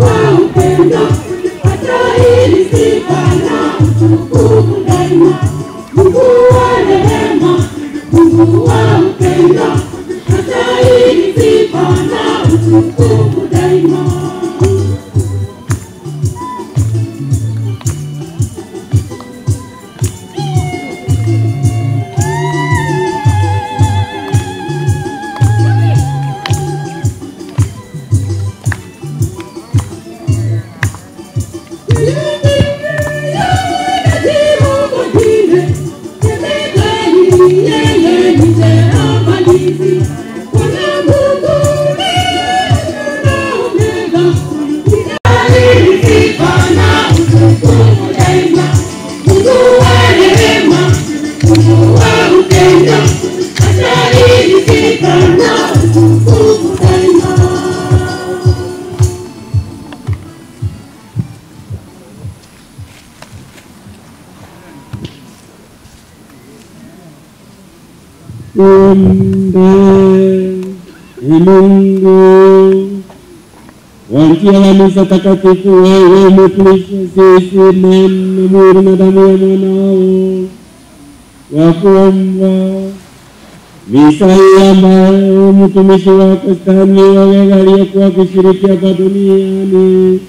wa upendo, astahili sifa na utukufu daima. Mungu wa rehema, Mungu wa upendo, astahili sifa na utukufu daima. Tuombe. Ee Mungu, kwa njia ya misa takatifu wewe umetulisha sisi neno, mwili na damu ya mwanao, wakuomba misa hii ambayo mtumishi wako Stanley Ogega aliyekuwa akishiriki hapa duniani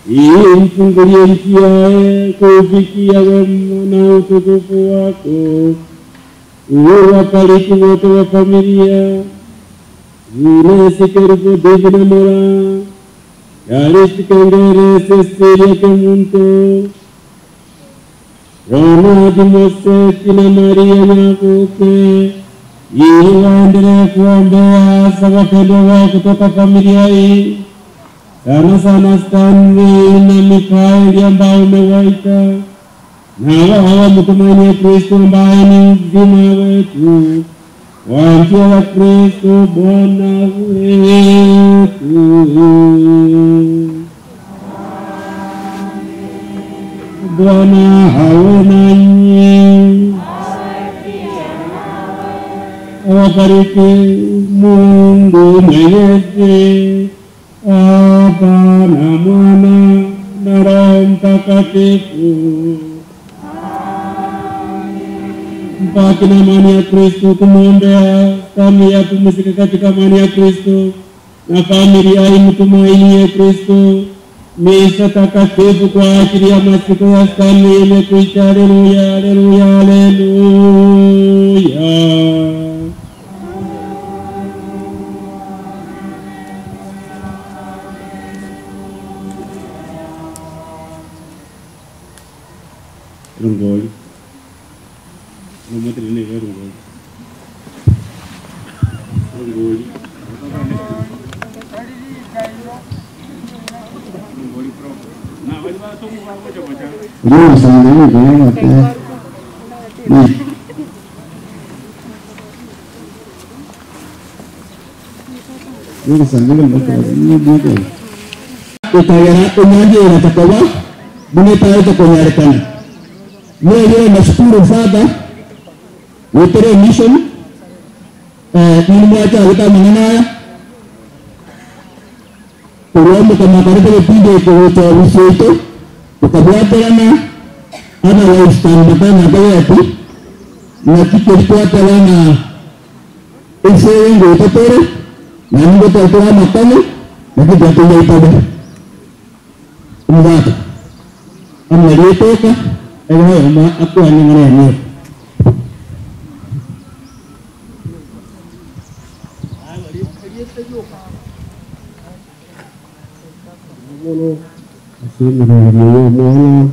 ili mfungulie njia kuufikia wema na utukufu wako. Uwabariki wote wa familia Yunesi Kerubo David Mora Charles Kengere Cecilia Kemunto Ronald Moseti na Maria Nyabuke ili waendelee kuombea hasa wapendwa wao kutoka familia hii, sana sana Stanley na Mikaeli ambao umewaita na wao wamtumainie Kristo ambaye ni uzima wetu, kwa njia ya Kristo Bwana wetu. Bwana awe nanyi. Awabariki Mungu Mwenyezi, Baba na Mwana na Roho Mtakatifu. Mpaki na amani ya Kristo, kumwombea familia apumzike katika amani ya Kristo na familia imtumainie Kristo. Misa takatifu kwa ajili ya masiko ya Stanley imekwisha. Haleluya, haleluya, haleluya. Rungoli. Nomotere ne rungoli. Rungoli. Ukagera unyangira takoba bunetaete konyarekana wewe nashukuru Father wetere mission nimwacha agita manana kurwa mukamakare kipindi kugocha usoito ukabwaterana ana lifestyle matana bayati na kikirikwaterana ese ngotatere na ngotatere matane na kidatunya itada umwaka amwaliyetoka ewa akuaning'ania Ase emirungi y'omwana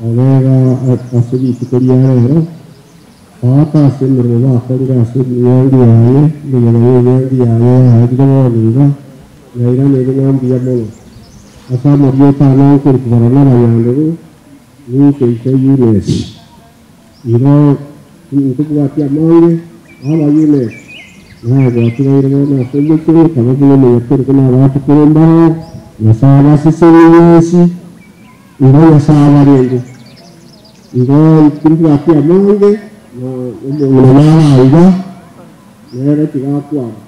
abeega ase rituko ria rero aka ase emirimo bakorire ase emyangi yaye emegano y'emyangi yaye yaagire bono iga yairanire ng'a mbuya mono ase amarieta ane nkorikigana na abanyanduru ninkeita Eunice iro nkobwatia amange aba Eunice nabwatigaire bono ase emekiro kaba buna omonyakereko nabatukire mbaro Nyasaye abaseseniesi igo Nyasaye abarenge igo timbwatia amange na omong'ina naraiga nere tigakwama.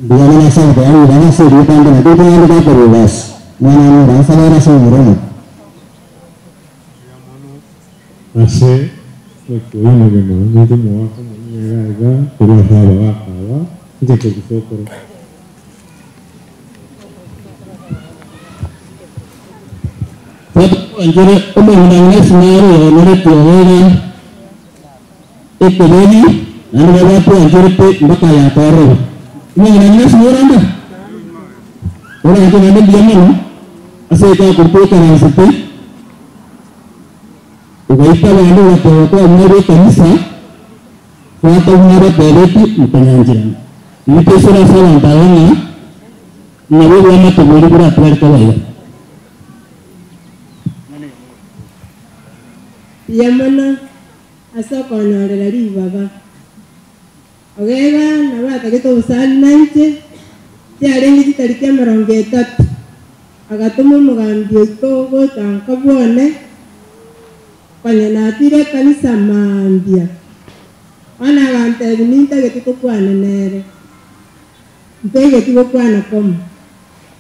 Mbuya sana kwa yangu bana sio pande na kwa yangu kwa kwa basi. Mwana ni rasa bara sio mromo. Ase okuoyina gemo nito mwaka munyegaga kurwa saba bakawa nje kugusokoro. Njere omwana ng'esinaro yonere tuogera ekobeni nandi babatu anjere pe mpaka yatoro. Omwana ng'esinaro anda. Ora nje nande biyamano ase ka kurpo karansipe. Ugaita bandu batewa kwa mwebe kanisa kwata mwebe tebeti mukanyanjira. Nitesera sala ntabona nabo bwama tobori bura twari kabaya. Mbuya mono ase okonyorera ribaga ogega nabo atagete obosani nainche chiarenge chitariki emerongo etato agatuma omogambi oito gocha bwone konya natire ekanisa mambia bono agantebi nintagete tokwane nere ntageti gokwana komo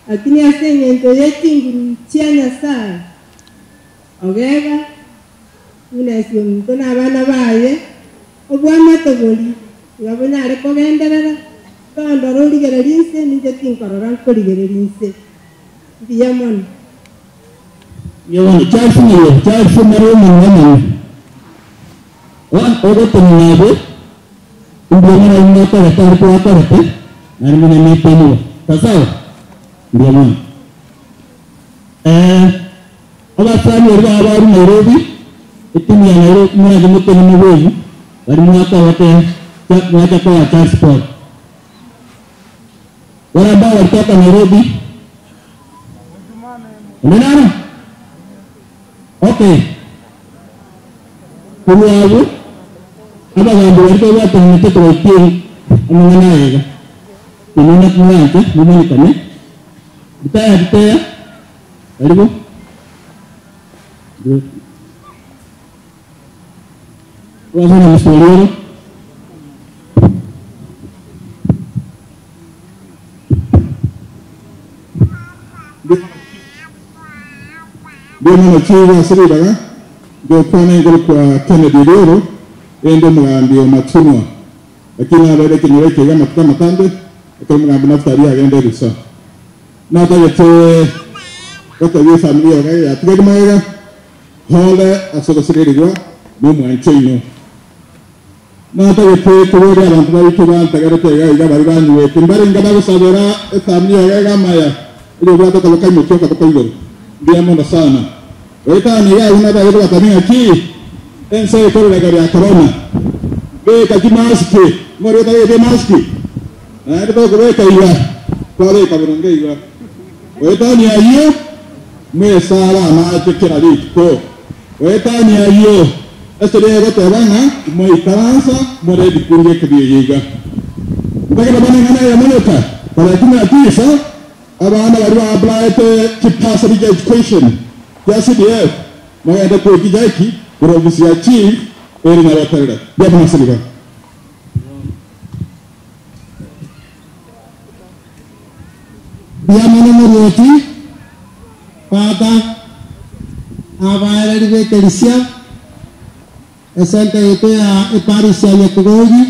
lakini ase eng'encho ya chinguru chia Nyasaye ogega unesi omonto na abana baye obwama tobori iga bonyare kogenderera tondora origereria inse ninche tinkorora nkorigereria inse mbuya mono. Yawani Charles niyo Charles maro mwana wa ogo teninabe ndio mara inga kwa kwa kwa kwa kwa na mimi ni tenu sawa ndio mwana abasani bari abaru Nairobi etimu ya Nairobi mara gimute ni mwezu bari mwaka wote mwaka kwa Charles Sport wale ambao walitoka Nairobi nani. Okay. Kulwabu abagambo bariko batonete tubaitie amang'ana ayega inona kumwanche mumanikane bitaya bitaya karibu. Wazana msoliero. Ndio mwana chiwa siribaga ndio kwana ingoro kwa Kennedy Rero ende mugambi o matunwa lakini abere kinyere kiga matuka matambe akari mugambi naftari agende rusa natagete gotabia familia yake yatigari maega hole asogosirerigwa n'omwanche ino natagete kubera abantu baitu bantagerete iga iga bari banywete mbarenga bagusabira efamilia yake gamaya ili bwata kaloka imetoka kutoka igoro ndiya mono sana wetani ya una ba yoba kamina ki ense korera gari ya corona beka ki maski mori ta ye maski na ndo ko beka iwa kwa beka buronge iwa wetani ayo me sala ma chekera liko wetani ayo esere go tabana mo ikaransa mo re dikunge kibiyiga ndagala bana ngana ya monoka para 19 abana bari ba apply to capacity education ya CDF magenda kuigijaki ofisi ya chief eri na batarira bya masiriba bya mana muroti pata abaereri bekerisia esente yetu ya eparisia nyakugogi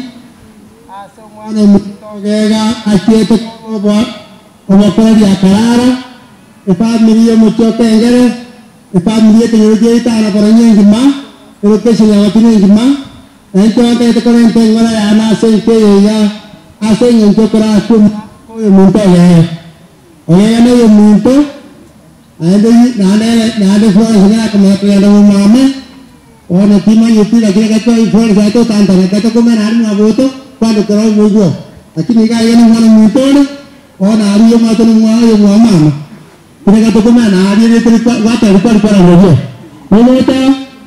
ase omwana omutogega akiete obokoreri akarara efamiri yomochioka engere efamiri ekenyoro giaitana korania engima elocation yabatine engima naintwantagete korenta eng'ora yana ase enka eyeiga ase eng'encho okorakia oyo omonto ogega ogega na oyo omonto Naende naende naende Florence nere akamanya kogenda momame, bono timanyeti lakini ekero twa Florence atotantana ekero tokoumera naende mwagoto, kwandekera omoigwa oo. Lakini iga iga nomwana omonto ore, bono aria omwate nomwana oyo mwa mama, kera ekero tokoumera naria erieta ria gwateba kwari kwarangeria ogocha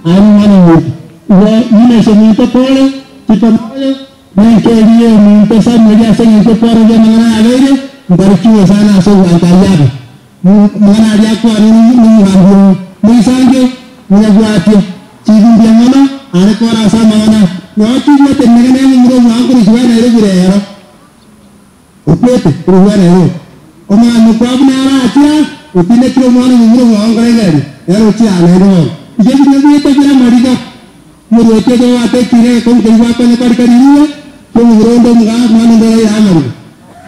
aye nomwana omonto. Igo Eunice ominto pole, tipa moyo, Nenkerie ominto Samueli ase engencho kworogia amang'ana ayabeire, mbarikiwe sana ase ogwancha ayio abe. Amang'ana aria akwanire nomogambi oo moisange, moyabwatie. Chibi mbuya mono are kora ase amang'ana. Nao tibwate ring'ana neng'umura omwango korwa Nairobi rero. Okwete korwa Nairobi. Omwami okwa buna arachia, otindekire omwana omomura omwao nkorengereria, nere ochia naende bono. Igo ebinywa biaito bire amariga. Omorwoti oria gwatekire egekongu keria gwakonya kwarika riruya, ki'omomura onde omogaaka omwana onde oraire amariga.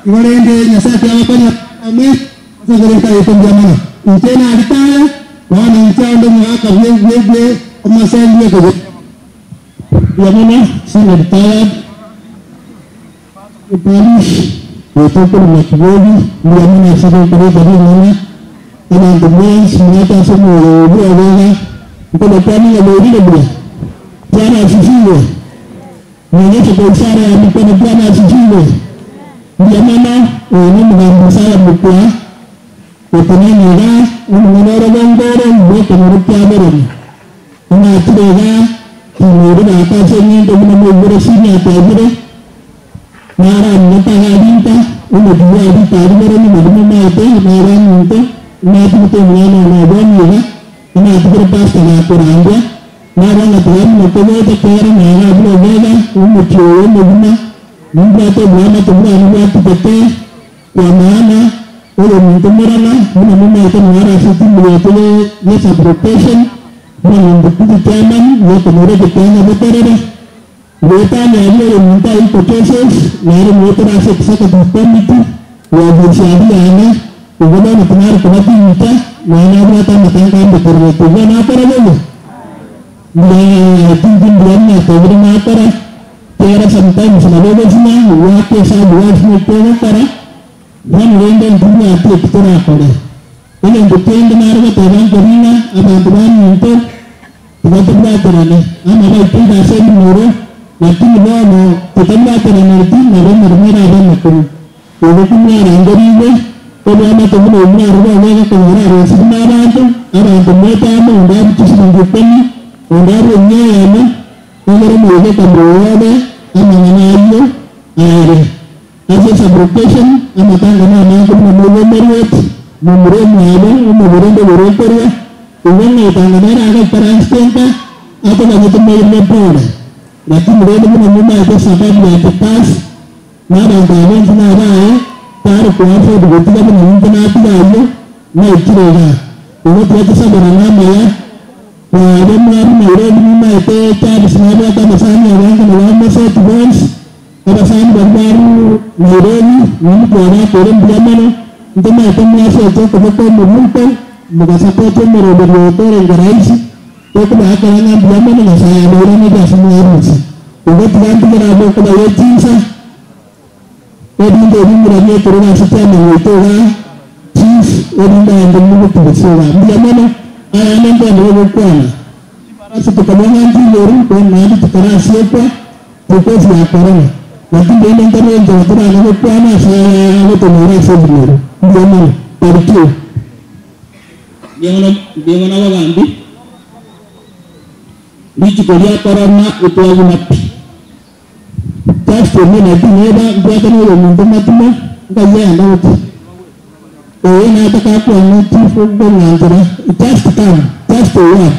Igo rende Nyasae tiabakonya ame ase engoro enka yaito mbuya mono. Inche naritaya, bono inche onde omogaaka bwe bwe bwe omosembi bw'ekegori. Mbuya mono, senior retired Parish goeta okorema Kibori, mbuya mono ase gokoreta ring'ana, abanto mwensi mwacha ase omoyo oyo bw'obega, nkobakwania ng'a borire buya. Bwana asifiwe. Nionyeshe kwa ishara ya mikono Bwana asifiwe. Mbuya mono, oyo nomogambi Isaya Mukua, gotenena iga, omong'ina ore bongo ore bw'ekenyoro kia Boroni. Ing'achire iga, timoiri goaka ase eng'encho buna moigure Simi atebire, Naraminyoka iga rinta, omochie bwa rita aria baroni nario momaete, nabaminto, inatigete omwana one oboni iga, inatigire pastor gakorandia, naba ng'a tigaminyoke gocha kera na iga abure obega, omochie oyo omogima, nimbwate oboamate bwane bwatigete, Kwa maana oyominto morana buna momaete nigo are ase etimu yaito ye sub-location, buna nindepute chairman bw'ekenyoro eke kia Nyaboterere. Goetania aria oyominto aitwe Joseph nere nigo tore ase executive committee ya ofisi aria yane, igo bono tinare kobatinyicha nonya nabwate amatango ande korwa ekobua nakora bobe. Mbuya tinki mbuya natebire nakora. Kera sometimes nabo ogosinya goaka esabu gwasinya eki ogokora, bono rende ntibwati eki torakore. Egento kende nare goteba nkori ng'a abanto baminto tiga tobwaterane amo baito iga ase ebinyoro, lakini bono totabwateranereti nabo emeremo erabe emekong'u. Igo kimwarangerigwe, obwamate buna obo mwarure obwege konyora aronsi buna abanto, abanto mwete amo, onde arue chisiringi ikomi, onde arue emia eyemo, Ekero moigete moyobe amang'ana ayio aere ase sub-location, amatanga namange buna moigwe omoruoti, momura omwabo, omobere onde igoro okorua, igo ng'aetanga nere agaikaransete nka, atoganyete moirwe pore. Lakini rende buna momaete esababu ya kikasi, na abanto aba bonsi nabaye, tari ko-afford gotiga buna ninche natiga ayio, naikire igaa. Igo tiga tosaberane amaya. Nabe mwari Nairobi nimaete Charles nabwate abasani abange na bamoseti bonsi, abasani baria baru Nairobi nomotwe abakoire mbuya mono, ntomaete mwasete okoboko omobuto mogasapoti omoroberi oyo torenge rahisi, tokobaakera ng'a mbuya mono Nyasaye abairanerie ase mwarusia. Igo tiga ntigere abwo okobayia chinsa, erinde ebimura biekerero ase chairman oito igaa, Chief, erinde aende mogotugusia igaa. Mbuya mono, aya nentendere gokwana. Ase tokamanya ng'a nchinyori, bono naende tikarasiekwa because ya corona. Lakini rende nkorora enchera toranye gokwana ase aya agotonyora ase ebinyoro. Mbuya mono. Barikiwe. Mbuya mono abagambi, rituko ria corona etwabuna pi. Just a minute, neba mbwate noyominto matimo, nkayenda gochia. Ee, nataka akwane chief okong'anchera, just come, just a word.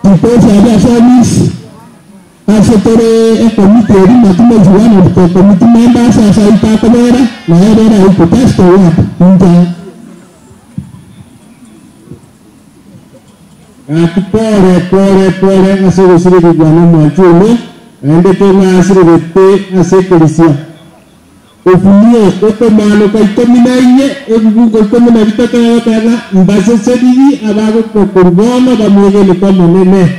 Because aria ase office, ase tore ecommittee eria Matimo is one of the committee members ase aito akobera, naye rero aito, just a word, inche. Gaki pore, pore, pore ase ogosirerigwa nomwanchwa one, naende keng'asirerete ase ekorisia. Ofunuo okomaanoka ikomi na inye, ebibungo ikomi na bitato egoteba ng'a mbaseseniri abagokwa korwa bono bamwegenete Omonene,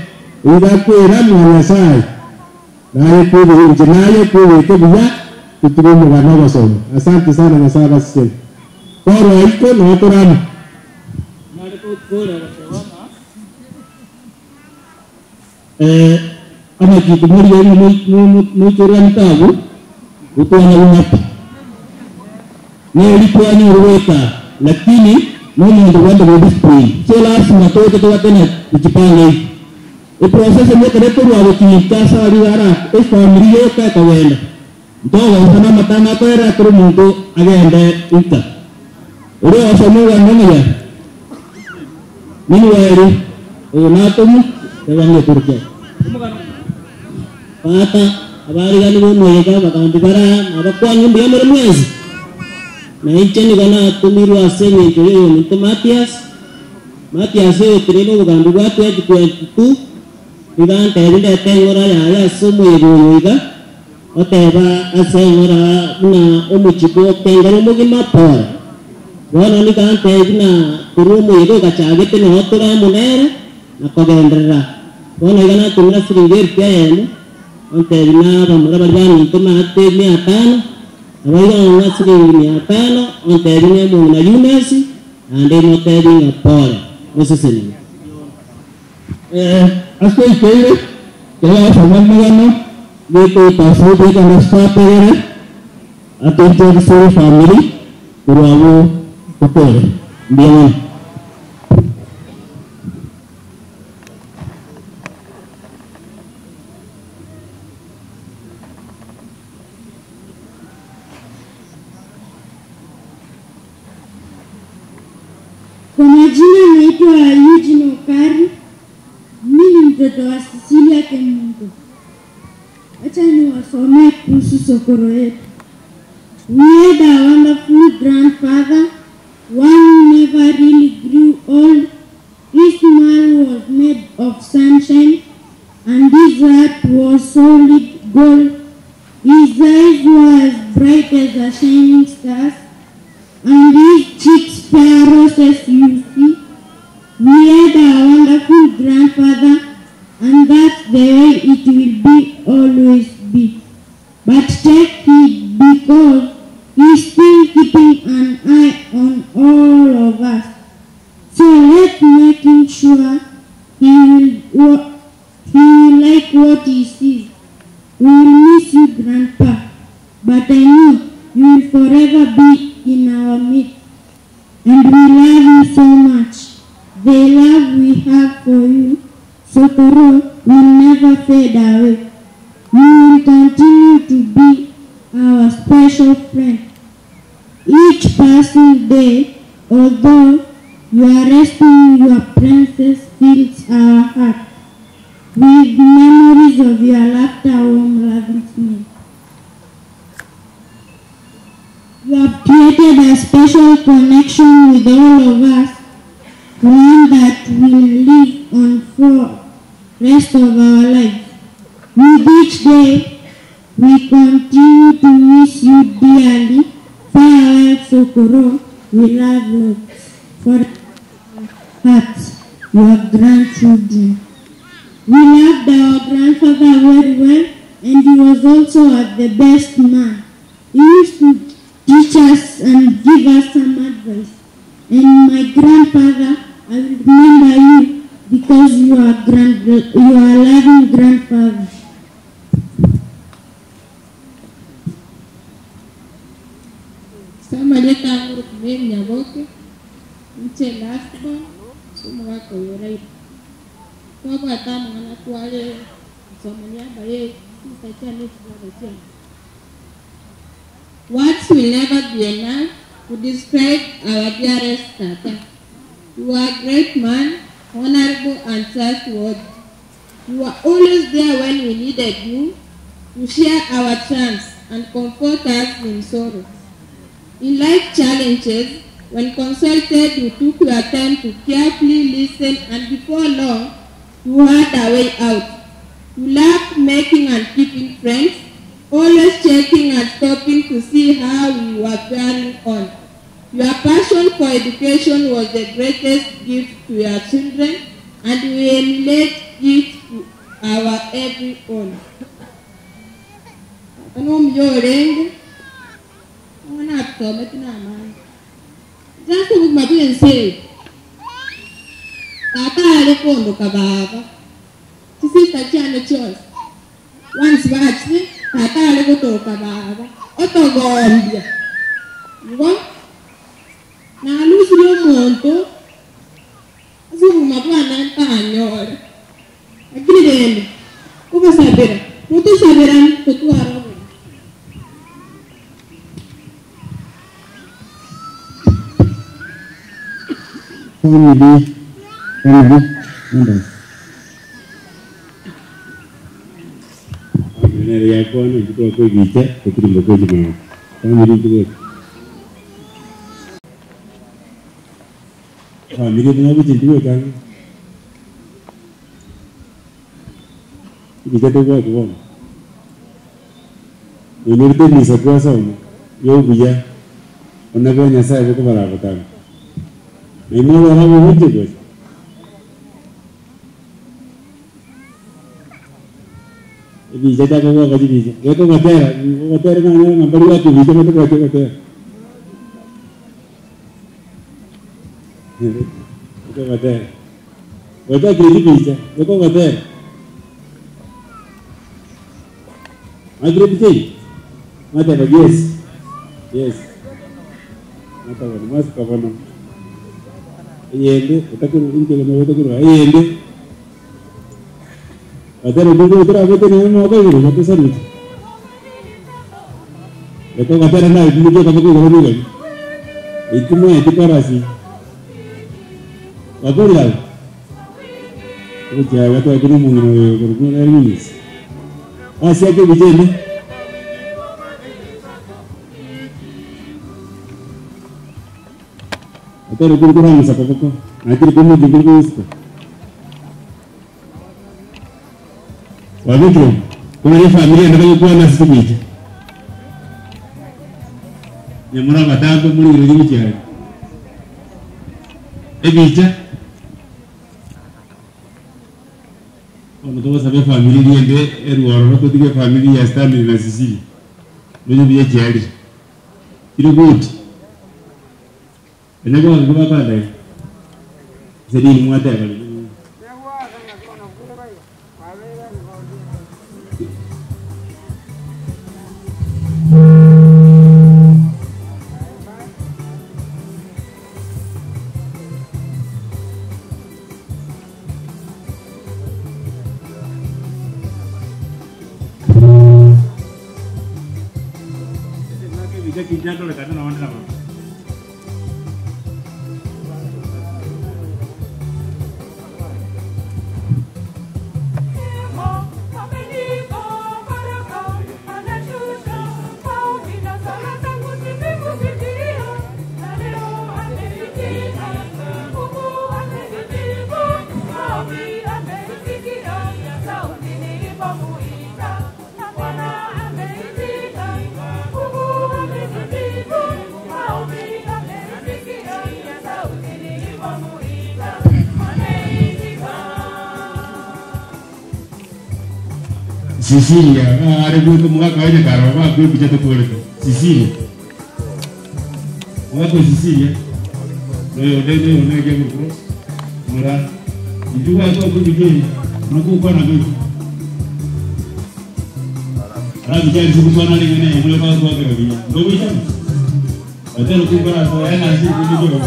oyio gakwera mwa Nyasae. Naye kwebe inche naye kwebeke buya totige omogano ogosoma. Asante sana Nyasae abaseseni. Korwa aiko noo tore amo. Amachiko morigererie moichoreranete abwo, gotwana buna pi. Neri twanyora goika, lakini nomonto bwande bo discipline. So lasima toche tobate na kujipanga hivi. Eprocess eye ekero ekorwa gochika ase aria ara efamiri yoka ekogenda. Ntogosa na amatanga akoera ekero omonto agende inka. Oria osoma ogende omuya, Minueri, oyo natomwe, teba ng'a ekero kiaye. Tata, abarigani b'omoyega, abagambi bara, na abakuani mbuya more mwensi. Na inche nigo natomirwe ase engencho y'oyominto Matias. Matias oyo oteneine obogambi bwa 2022, nigo antebi ndete eng'ora yaye ase omoyega oyo iga, oteba ase eng'ora buna omochie bw'okengera omogima pore. Bono nigo antebi buna korwa omoyega ogachagete noo tore amo nere na kogenderera. Bono iga natomera siringi elfu eyemo, ontebi na abamura baria baminto maate mia tano, naboigo ng'a siringi mia tano, ontebi na omong'ina Yunesi, naende motebi ng'a pore, mosesenigwe. Ase oikeire, ekero bagosoma emegano, nigo ase ogoika ase ategere, atointroduce efamiri korwa abwo tokore. Mbuya mono. Kwa majina naitwa Eugene Okari. Mimi ni mtoto wa Cecilia Kemunto. Acha niwasomee kuhusu sokoro yetu. We had a wonderful grandfather, one who never really grew old. His smile was made of sunshine, and his heart was solid gold. His eyes were as bright as the shining stars, and his cheeks fair roses you see. We had a wonderful grandfather, and that's the way it will be always be. But take heed, because he's still keeping an eye on all of us. So let's make him sure he will like what he sees. We will miss you, Grandpa, but I know you will forever be in our midst. And we love you so much. The love we have for you, Sokoro, will never fade away. You will continue to be our special friend. Each passing day, although you are resting, your presence fills our heart with memories of your laughter, warm, loving smile. You have created a special connection with all of us, one that will live on for rest of our lives. With each day, we continue to miss you dearly. Farewell, Sokoro. We love you for hearts, your grandchildren. We loved our grandfather very well, and he was also the best man. He used to teach us and give us some advice. And my grandfather, I will remember you because you are a loving grandfather. Samaleta nguru nyaboke nche last born sumuga koyora twabwata mwana twale nsomania baye sisachane chibaga. Words will never be enough to describe our dearest Tata. You are a great man, honorable and trustworthy. You were always there when we needed you to share our triumphs and comfort us in sorrow. In life challenges, when consulted, you took your time to carefully listen, and before long, you had a way out. You loved making and keeping friends, always checking and stopping to see how we were faring on. Your passion for education was the greatest gift to your children, and we emulate it to our every own. Tata are kondoka baba. Chisista chiane chionsi. Once bachire, tata are gotoka baba. Otogombia. Igo, nalusirie omonto, ase obogima bwane ntanyore. Lakini rende, kobosabera, motosaberani totware oborimo. Family, family members. Family nere yakwana intwe twakoegicha totirimba kochimama. Family intwe gocha. Family buna gocha intwe gocha ang'e. Ebicha tobwate bono. Onyorete emisa kwasoma yobuya buna bwa Nyasaye bokobara botambe. Na inwe obere abagochia gocha. Ebicha chaka goaka chibicha. Geka ogotera, ogotera nanyora ng'a mbari goaka ebicha batobwati ogotera. Geka ogotera. Gwachakire chibicha, geka ogotera. Mwakire ebicha eyio? Mwateba yes, yes. Mwateba bono, mwasuka bono. Eyende, otakorwa inche bono otakorwa eyende. Batera okwo otorabete nere omwaka igoro batosaruti. Reka ogatera naye timoki akaboko igoro nigo. Ekimoeti korasi. Bakorire abwo. Ogochia bateba kuna omong'ina oyo korokwa Erminis. Ase ake ebicha ende. Otari kuri koramusa koboko, nachire komochia kuri kogosika. Wabekire kuna efamiri ende bagokwana ase chibicha. Nyamura abatambe muri iro chibicha aria. Ebicha bono togosaba efamiri eria ende erwe ororo totige efamiri ya Stanley na Cecilia. Nonya buya chiarire. Chire good. Onye goaka bakandai. Ase nini mwateba riria. Cecilia, ari gwika omogaka oye nyakaro bakwa ebicha tokorete. Cecilia. Omogaka o Cecilia. Noyo onde noyo onde ekia korokwa mura. Intwe gwaka okwa ebicha ebi, nokokwana goika. Arabicha ase gokwana ring'ana eye buna bagwakera buya. Ndogoichana? Batera okokora ase oye nase ekindi kirogo.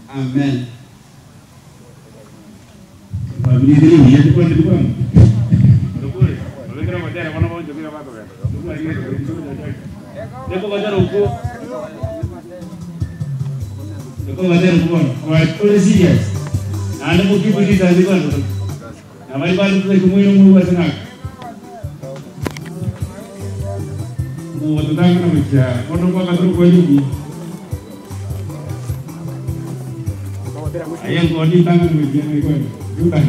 Amen. Familia ere buya tikwane tikwane. Neko batara uko. Ekobatera kubono. Ore serious. Naende mokibwirita ase kwanza. Nabari bari tukumwira mungu asenaka. Mugotutanga na mukia. Kono kwa katuru kwa yugi. Ayen koni tanga na mukia na kwa. Yuta.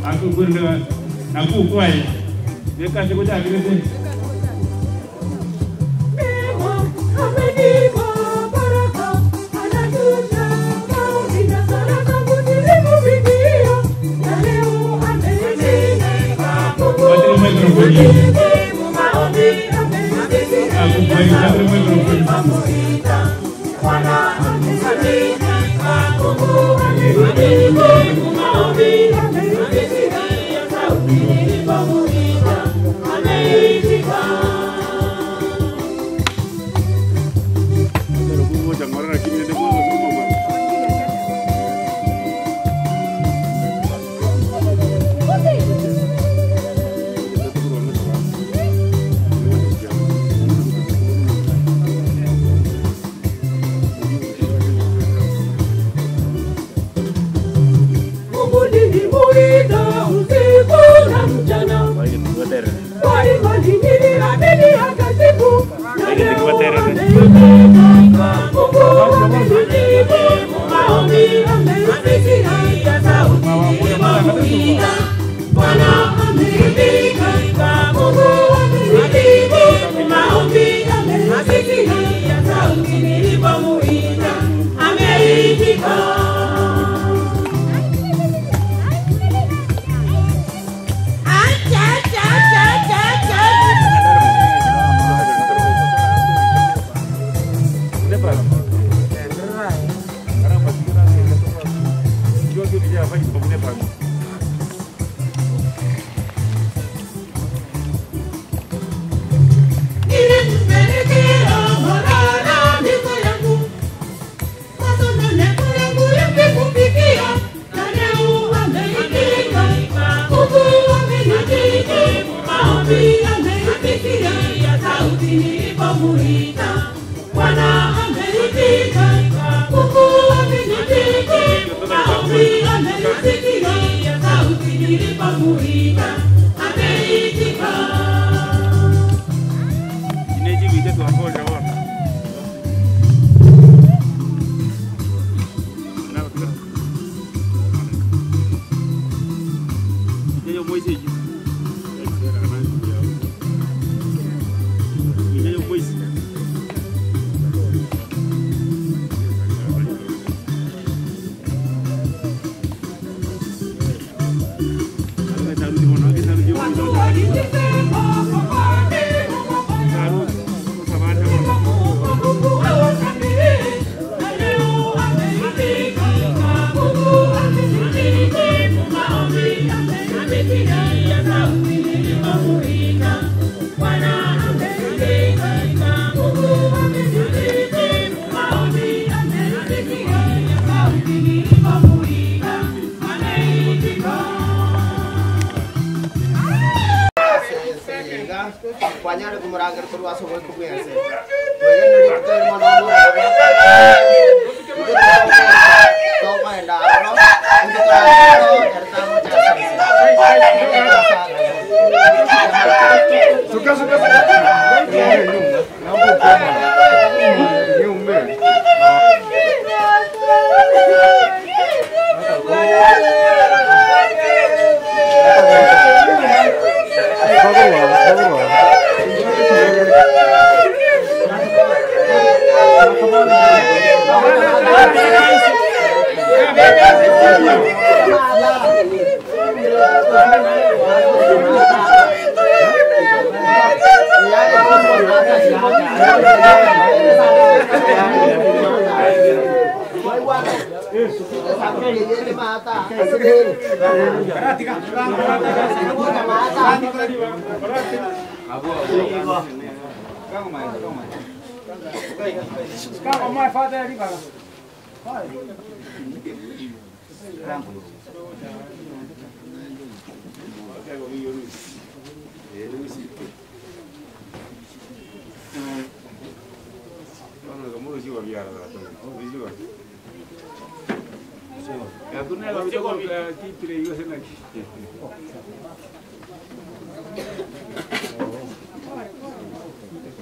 Aku kurna naku kwai. Deka se kuja kirese.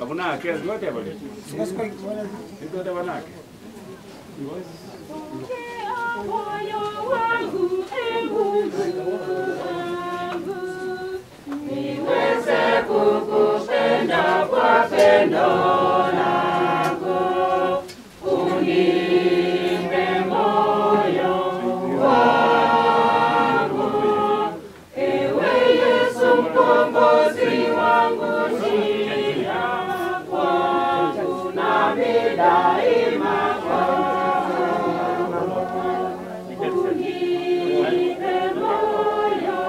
Abunake twatebale twateba nake Moyo wangu, e Mungu wangu, niweze kukupenda kwa pendo lako. Unipe moyo wangu, ewe Yesu mkombozi wangu, shinda kwangu nami daima kwako. Unipe moyo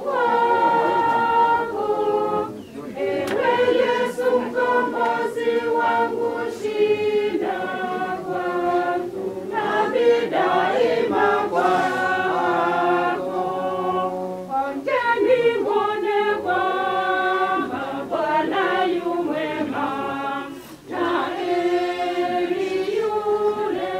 wangu, ewe Yesu mkombozi wangu, shinda kwangu nami daima kwako. Onjeni mwone kwamba Bwana yu mwema, na heri yule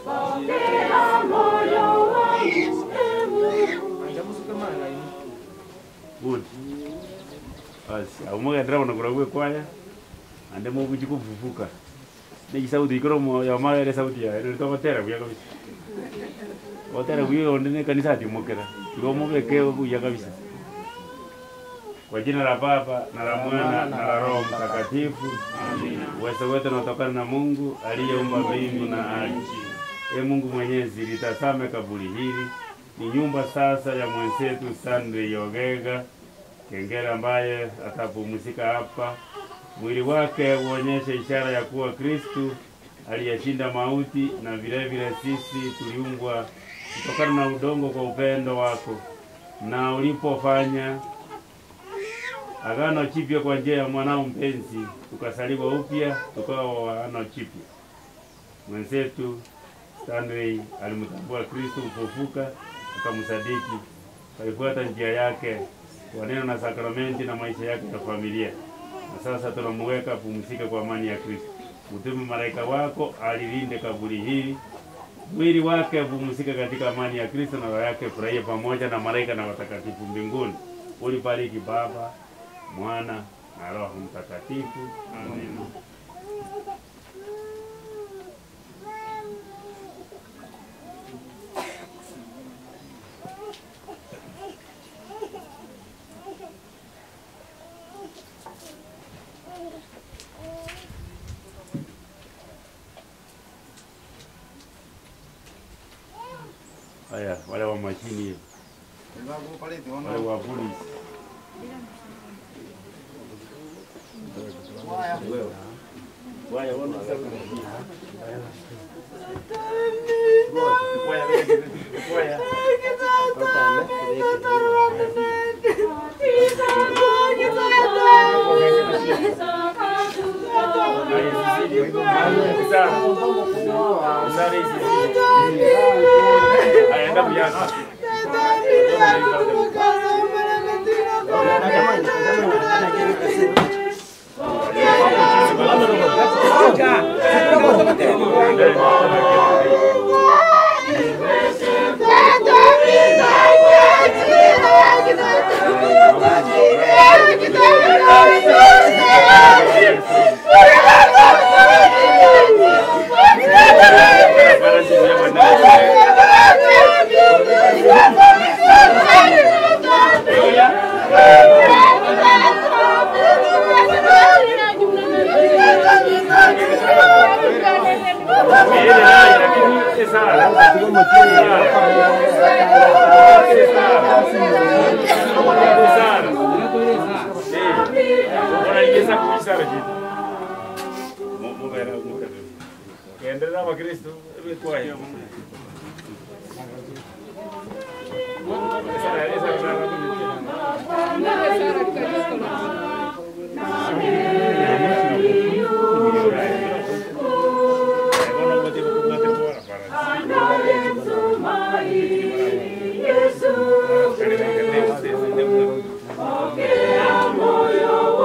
Pokea moyo wangu, e Mungu. Good. Basi, amugendera bono kuragwe kwaya ande muguchi kufufuka ne sauti ikoro mo ya magere sauti ya ero togotera buya kabisa gotera buya onde ne kanisa atimokera igo mubeke buya kabisa. Kwa jina la Baba na la Mwana na la Roho Mtakatifu. Amina. Uwezo wetu unatokana na Mungu aliyeumba mbingu na ardhi. E Mungu Mwenyezi, litazame kaburi hili, ni nyumba sasa ya mwenzetu Stanley Yogega Kengera ambaye atapumzika hapa. Mwili wake uonyeshe ishara ya kuwa Kristu aliyeshinda mauti, na vile vile sisi tuliungwa kutokana na udongo kwa upendo wako, na ulipofanya agano jipya kwa njia ya mwanao mpenzi, tukasaliwa upya tukawa wa agano jipya. Mwenzetu Stanley alimtambua Kristo mfufuka, akamsadiki, akaifuata njia yake kwa neno na sakramenti na maisha yake ya familia. Na sasa tunamuweka pumzike kwa amani ya Kristo. Mtume malaika wako alilinde kaburi hili, mwili wake pumzike katika amani ya Kristo, na roho yake furahie pamoja na malaika na watakatifu mbinguni. Ulibariki Baba, Mwana na Roho Mtakatifu. Amina. Haya, wale wa mashini hiyo, wale wa polisi. Waya, wana Waya. Endelea Wakristo, Pokea moyo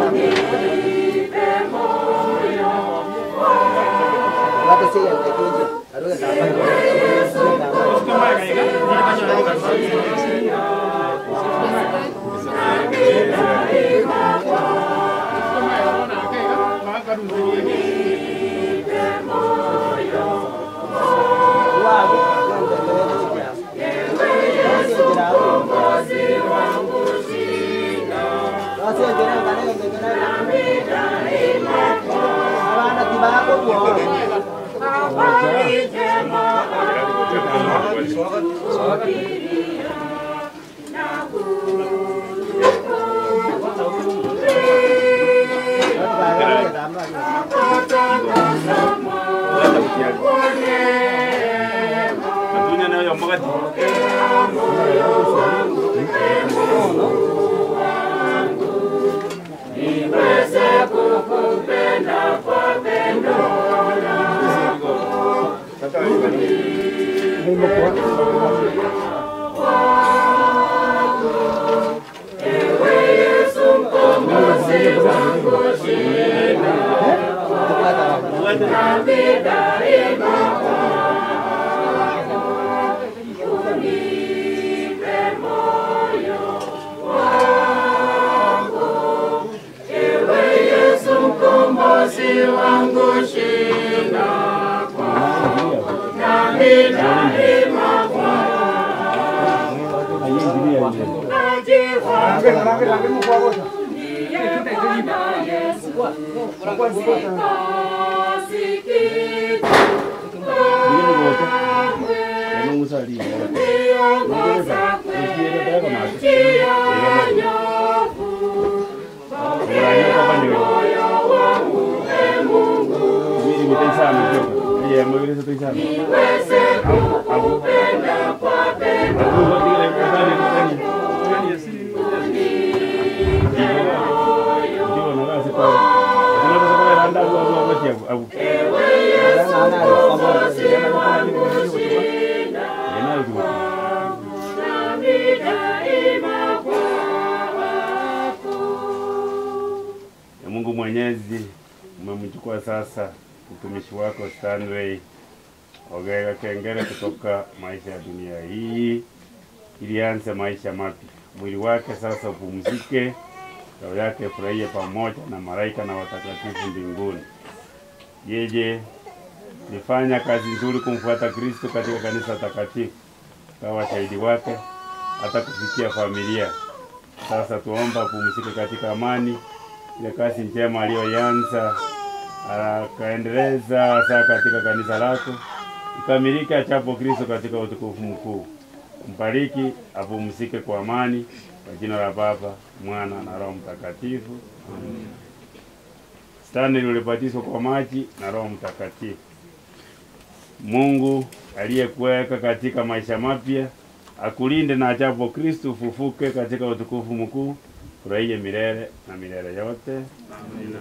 Unipe moyo wako. Ewe Yesu Mkombozi wangu, shinda nami daima kwako. Unipe moyo wako. Ewe Yesu Mkombozi wangu, shinda nami daima kwako. Habari njema kuhubiria na kutuhubiria, akatangaza kwa neema. Atunya nayo magati. Pokea moyo wangu, e Mungu wangu, niweze kukupenda kwa pendo lako. Unipe moyo wako, ewe Yesu Mkombozi wangu, shinda nami daima kwako. Unipe moyo wako, ewe Yesu Mkombozi wangu, shinda kwako, nami daima kwako. Najiwa ndiye Bwana Yesu, sikosi kitu kamwe. Niongoza kwenye njia nyofu, pokea moyo wangu, e Mungu niweze kukupenda kwa pendo lako. Unipe moyo wako, ewe Yesu Mkombozi wangu, shinda nami daima kwako. Ya Mungu Mwenyezi, umemchukua sasa mtumishi wako Stanley Ogega Kengere kutoka maisha ya dunia hii ili anze maisha mapya. Mwili wake sasa upumzike, roho yake furahie pamoja na malaika na watakatifu mbinguni. Yeye nifanya kazi nzuri kumfuata Kristo katika kanisa takatifu, kawa shahidi wake hata kufikia familia. Sasa tuomba apumzike katika amani, ile kazi njema aliyoianza akaendeleza hasa katika kanisa lako ikamilike achapo Kristo katika utukufu mkuu. Mbariki, apumzike kwa amani, kwa jina la Baba, Mwana na Roho Mtakatifu. Amen. Stanley ulibatizwa kwa maji na Roho Mtakatifu. Mungu aliyekuweka katika maisha mapya akulinde na ajapo Kristo ufufuke katika utukufu mkuu, furahie milele na milele yote. Amina.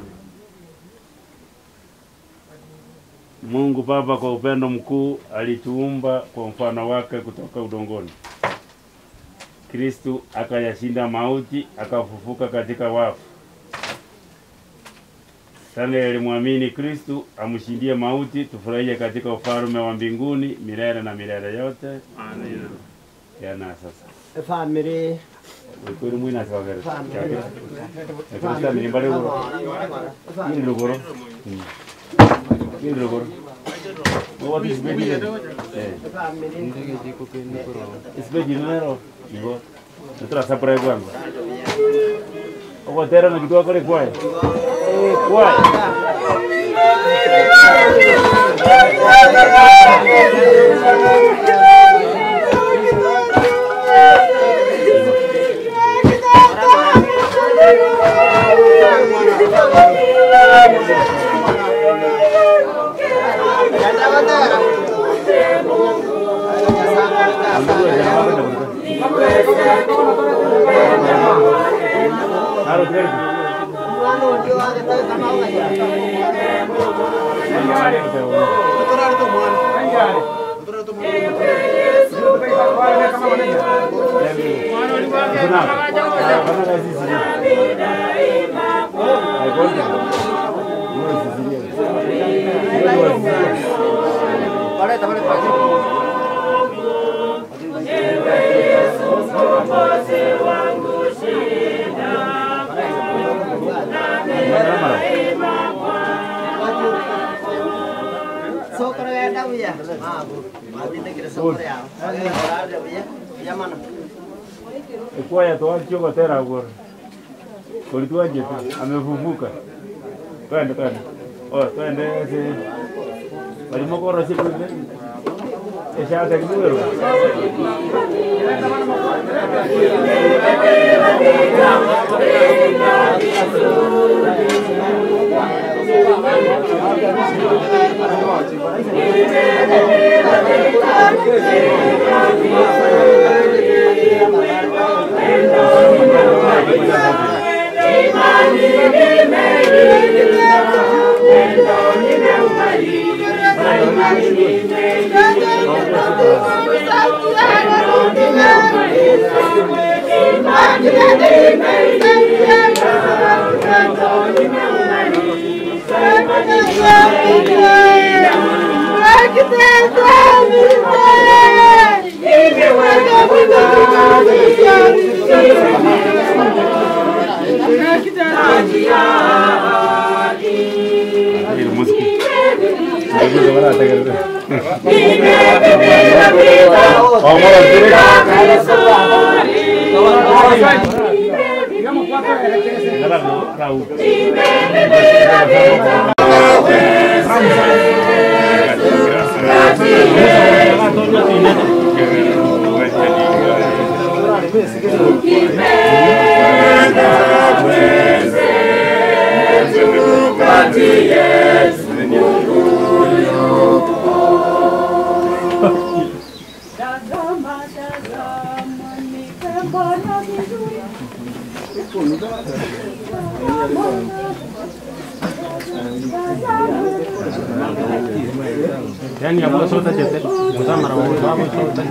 Mungu Baba kwa upendo mkuu alituumba kwa mfano wake kutoka udongoni. Kristu akayashinda mauti akafufuka katika wafu. Stanley alimwamini Kristu amshindie mauti, tufurahie katika ufalme wa mbinguni milele na milele yote. Amina. Yana sasa. Family. Kweli mwina sawa. Family. Kristo ni mbale goro. Ni lugoro. Ni lugoro. What is baby? Eh. Isbeji nero. Nigo. Tutra sapra kwangu. Ogotera na kitu akore kwae. Eh, kwae. Ekwaya twachia ogotera agwo kori twanchete amefufuka twende twende oh twende ase bari mokorosia korende eshata kimwerwa. Yani hapo sota chete mtamara wa hapo sota.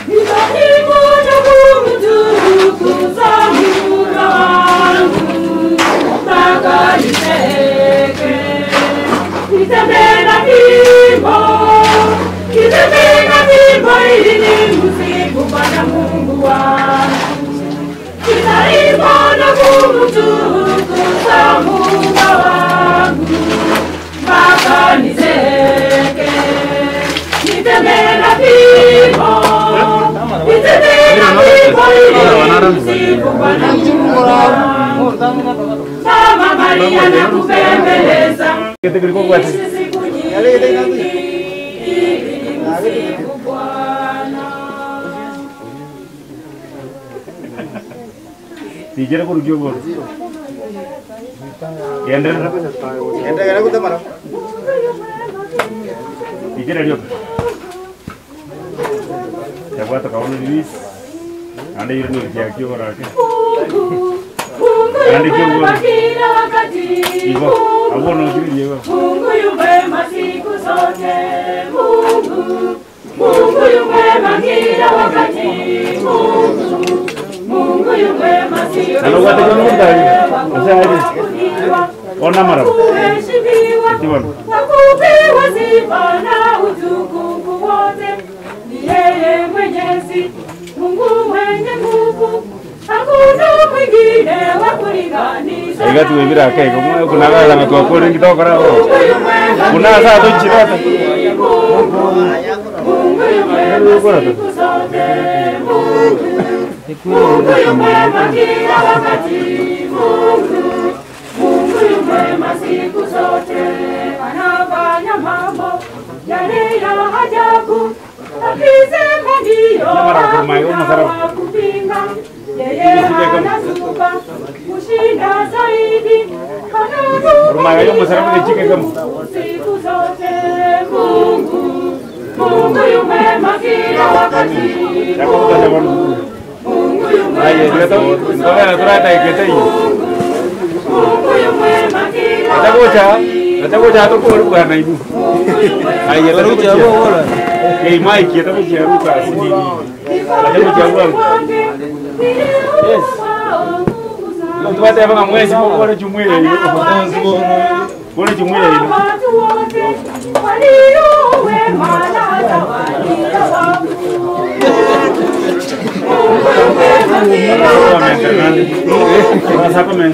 Nitaimba kumtukuza Mungu wangu mpaka nizeeke. Nitembee na fimbo, nitembee na fimbo ili nimsifu Bwana Mungu wangu. Nitaimba na kumtukuza Mungu wangu mpaka nizeeke. Nitembee na fimbo, nitembee na fimbo ili nimsifu Bwana Mungu wangu. Mama Maria nakupembeleza, niishi siku nyingi ili nimsifu Bwana. Tijera kurugio bor. Genderera. Genderera gutamara. Tijera rioka. Yabwata kaona release. Ande yire no kia orake. Mungu, Mungu Ande yu kio mwema bor. kila wakati. Ivo, abo no kiri yego. Mungu yu mwema siku zote. Mungu, Mungu yu mwema kila wakati. Mungu, Mungu yu mwema siku Ano gwate kono zote. ndari. Ose aje. Ona marabo. Kuheshimiwa Eti bono. na kupewa sifa na utukufu wote ni yeye Mwenyezi Mungu mwenye nguvu, hakuna mwingine wa kulinganisha Iga tuwebira ake ko kuna gala na twakore ngitokora. Kuna saa tochirata. Mungu yu mwema siku zote, Mungu, Mungu yu mwema kila wakati, Mungu, Mungu yu mwema siku zote, anafanya mambo yale ya ajabu, akisema ndiyo hakuna wa kupinga, yeye anatupa kushinda zaidi, Rumaga yo musaraba gechike kamo. siku zote, Mungu, Mungu yu mwema kila wakati, Yakobuta bono. Aye, direto, todavía turata ikete yi. Mungu yu mwema kila Atagocha, atagocha tokoro bwana ibu. Aye, atagocha. Kei mike atagocha ruka sinini. Atagocha bwana. Yes. No tuwate banga mwezi mo jumuiya ino. Bora jumuiya ino. watu wote walio wema na hata walio waovu. Sácame,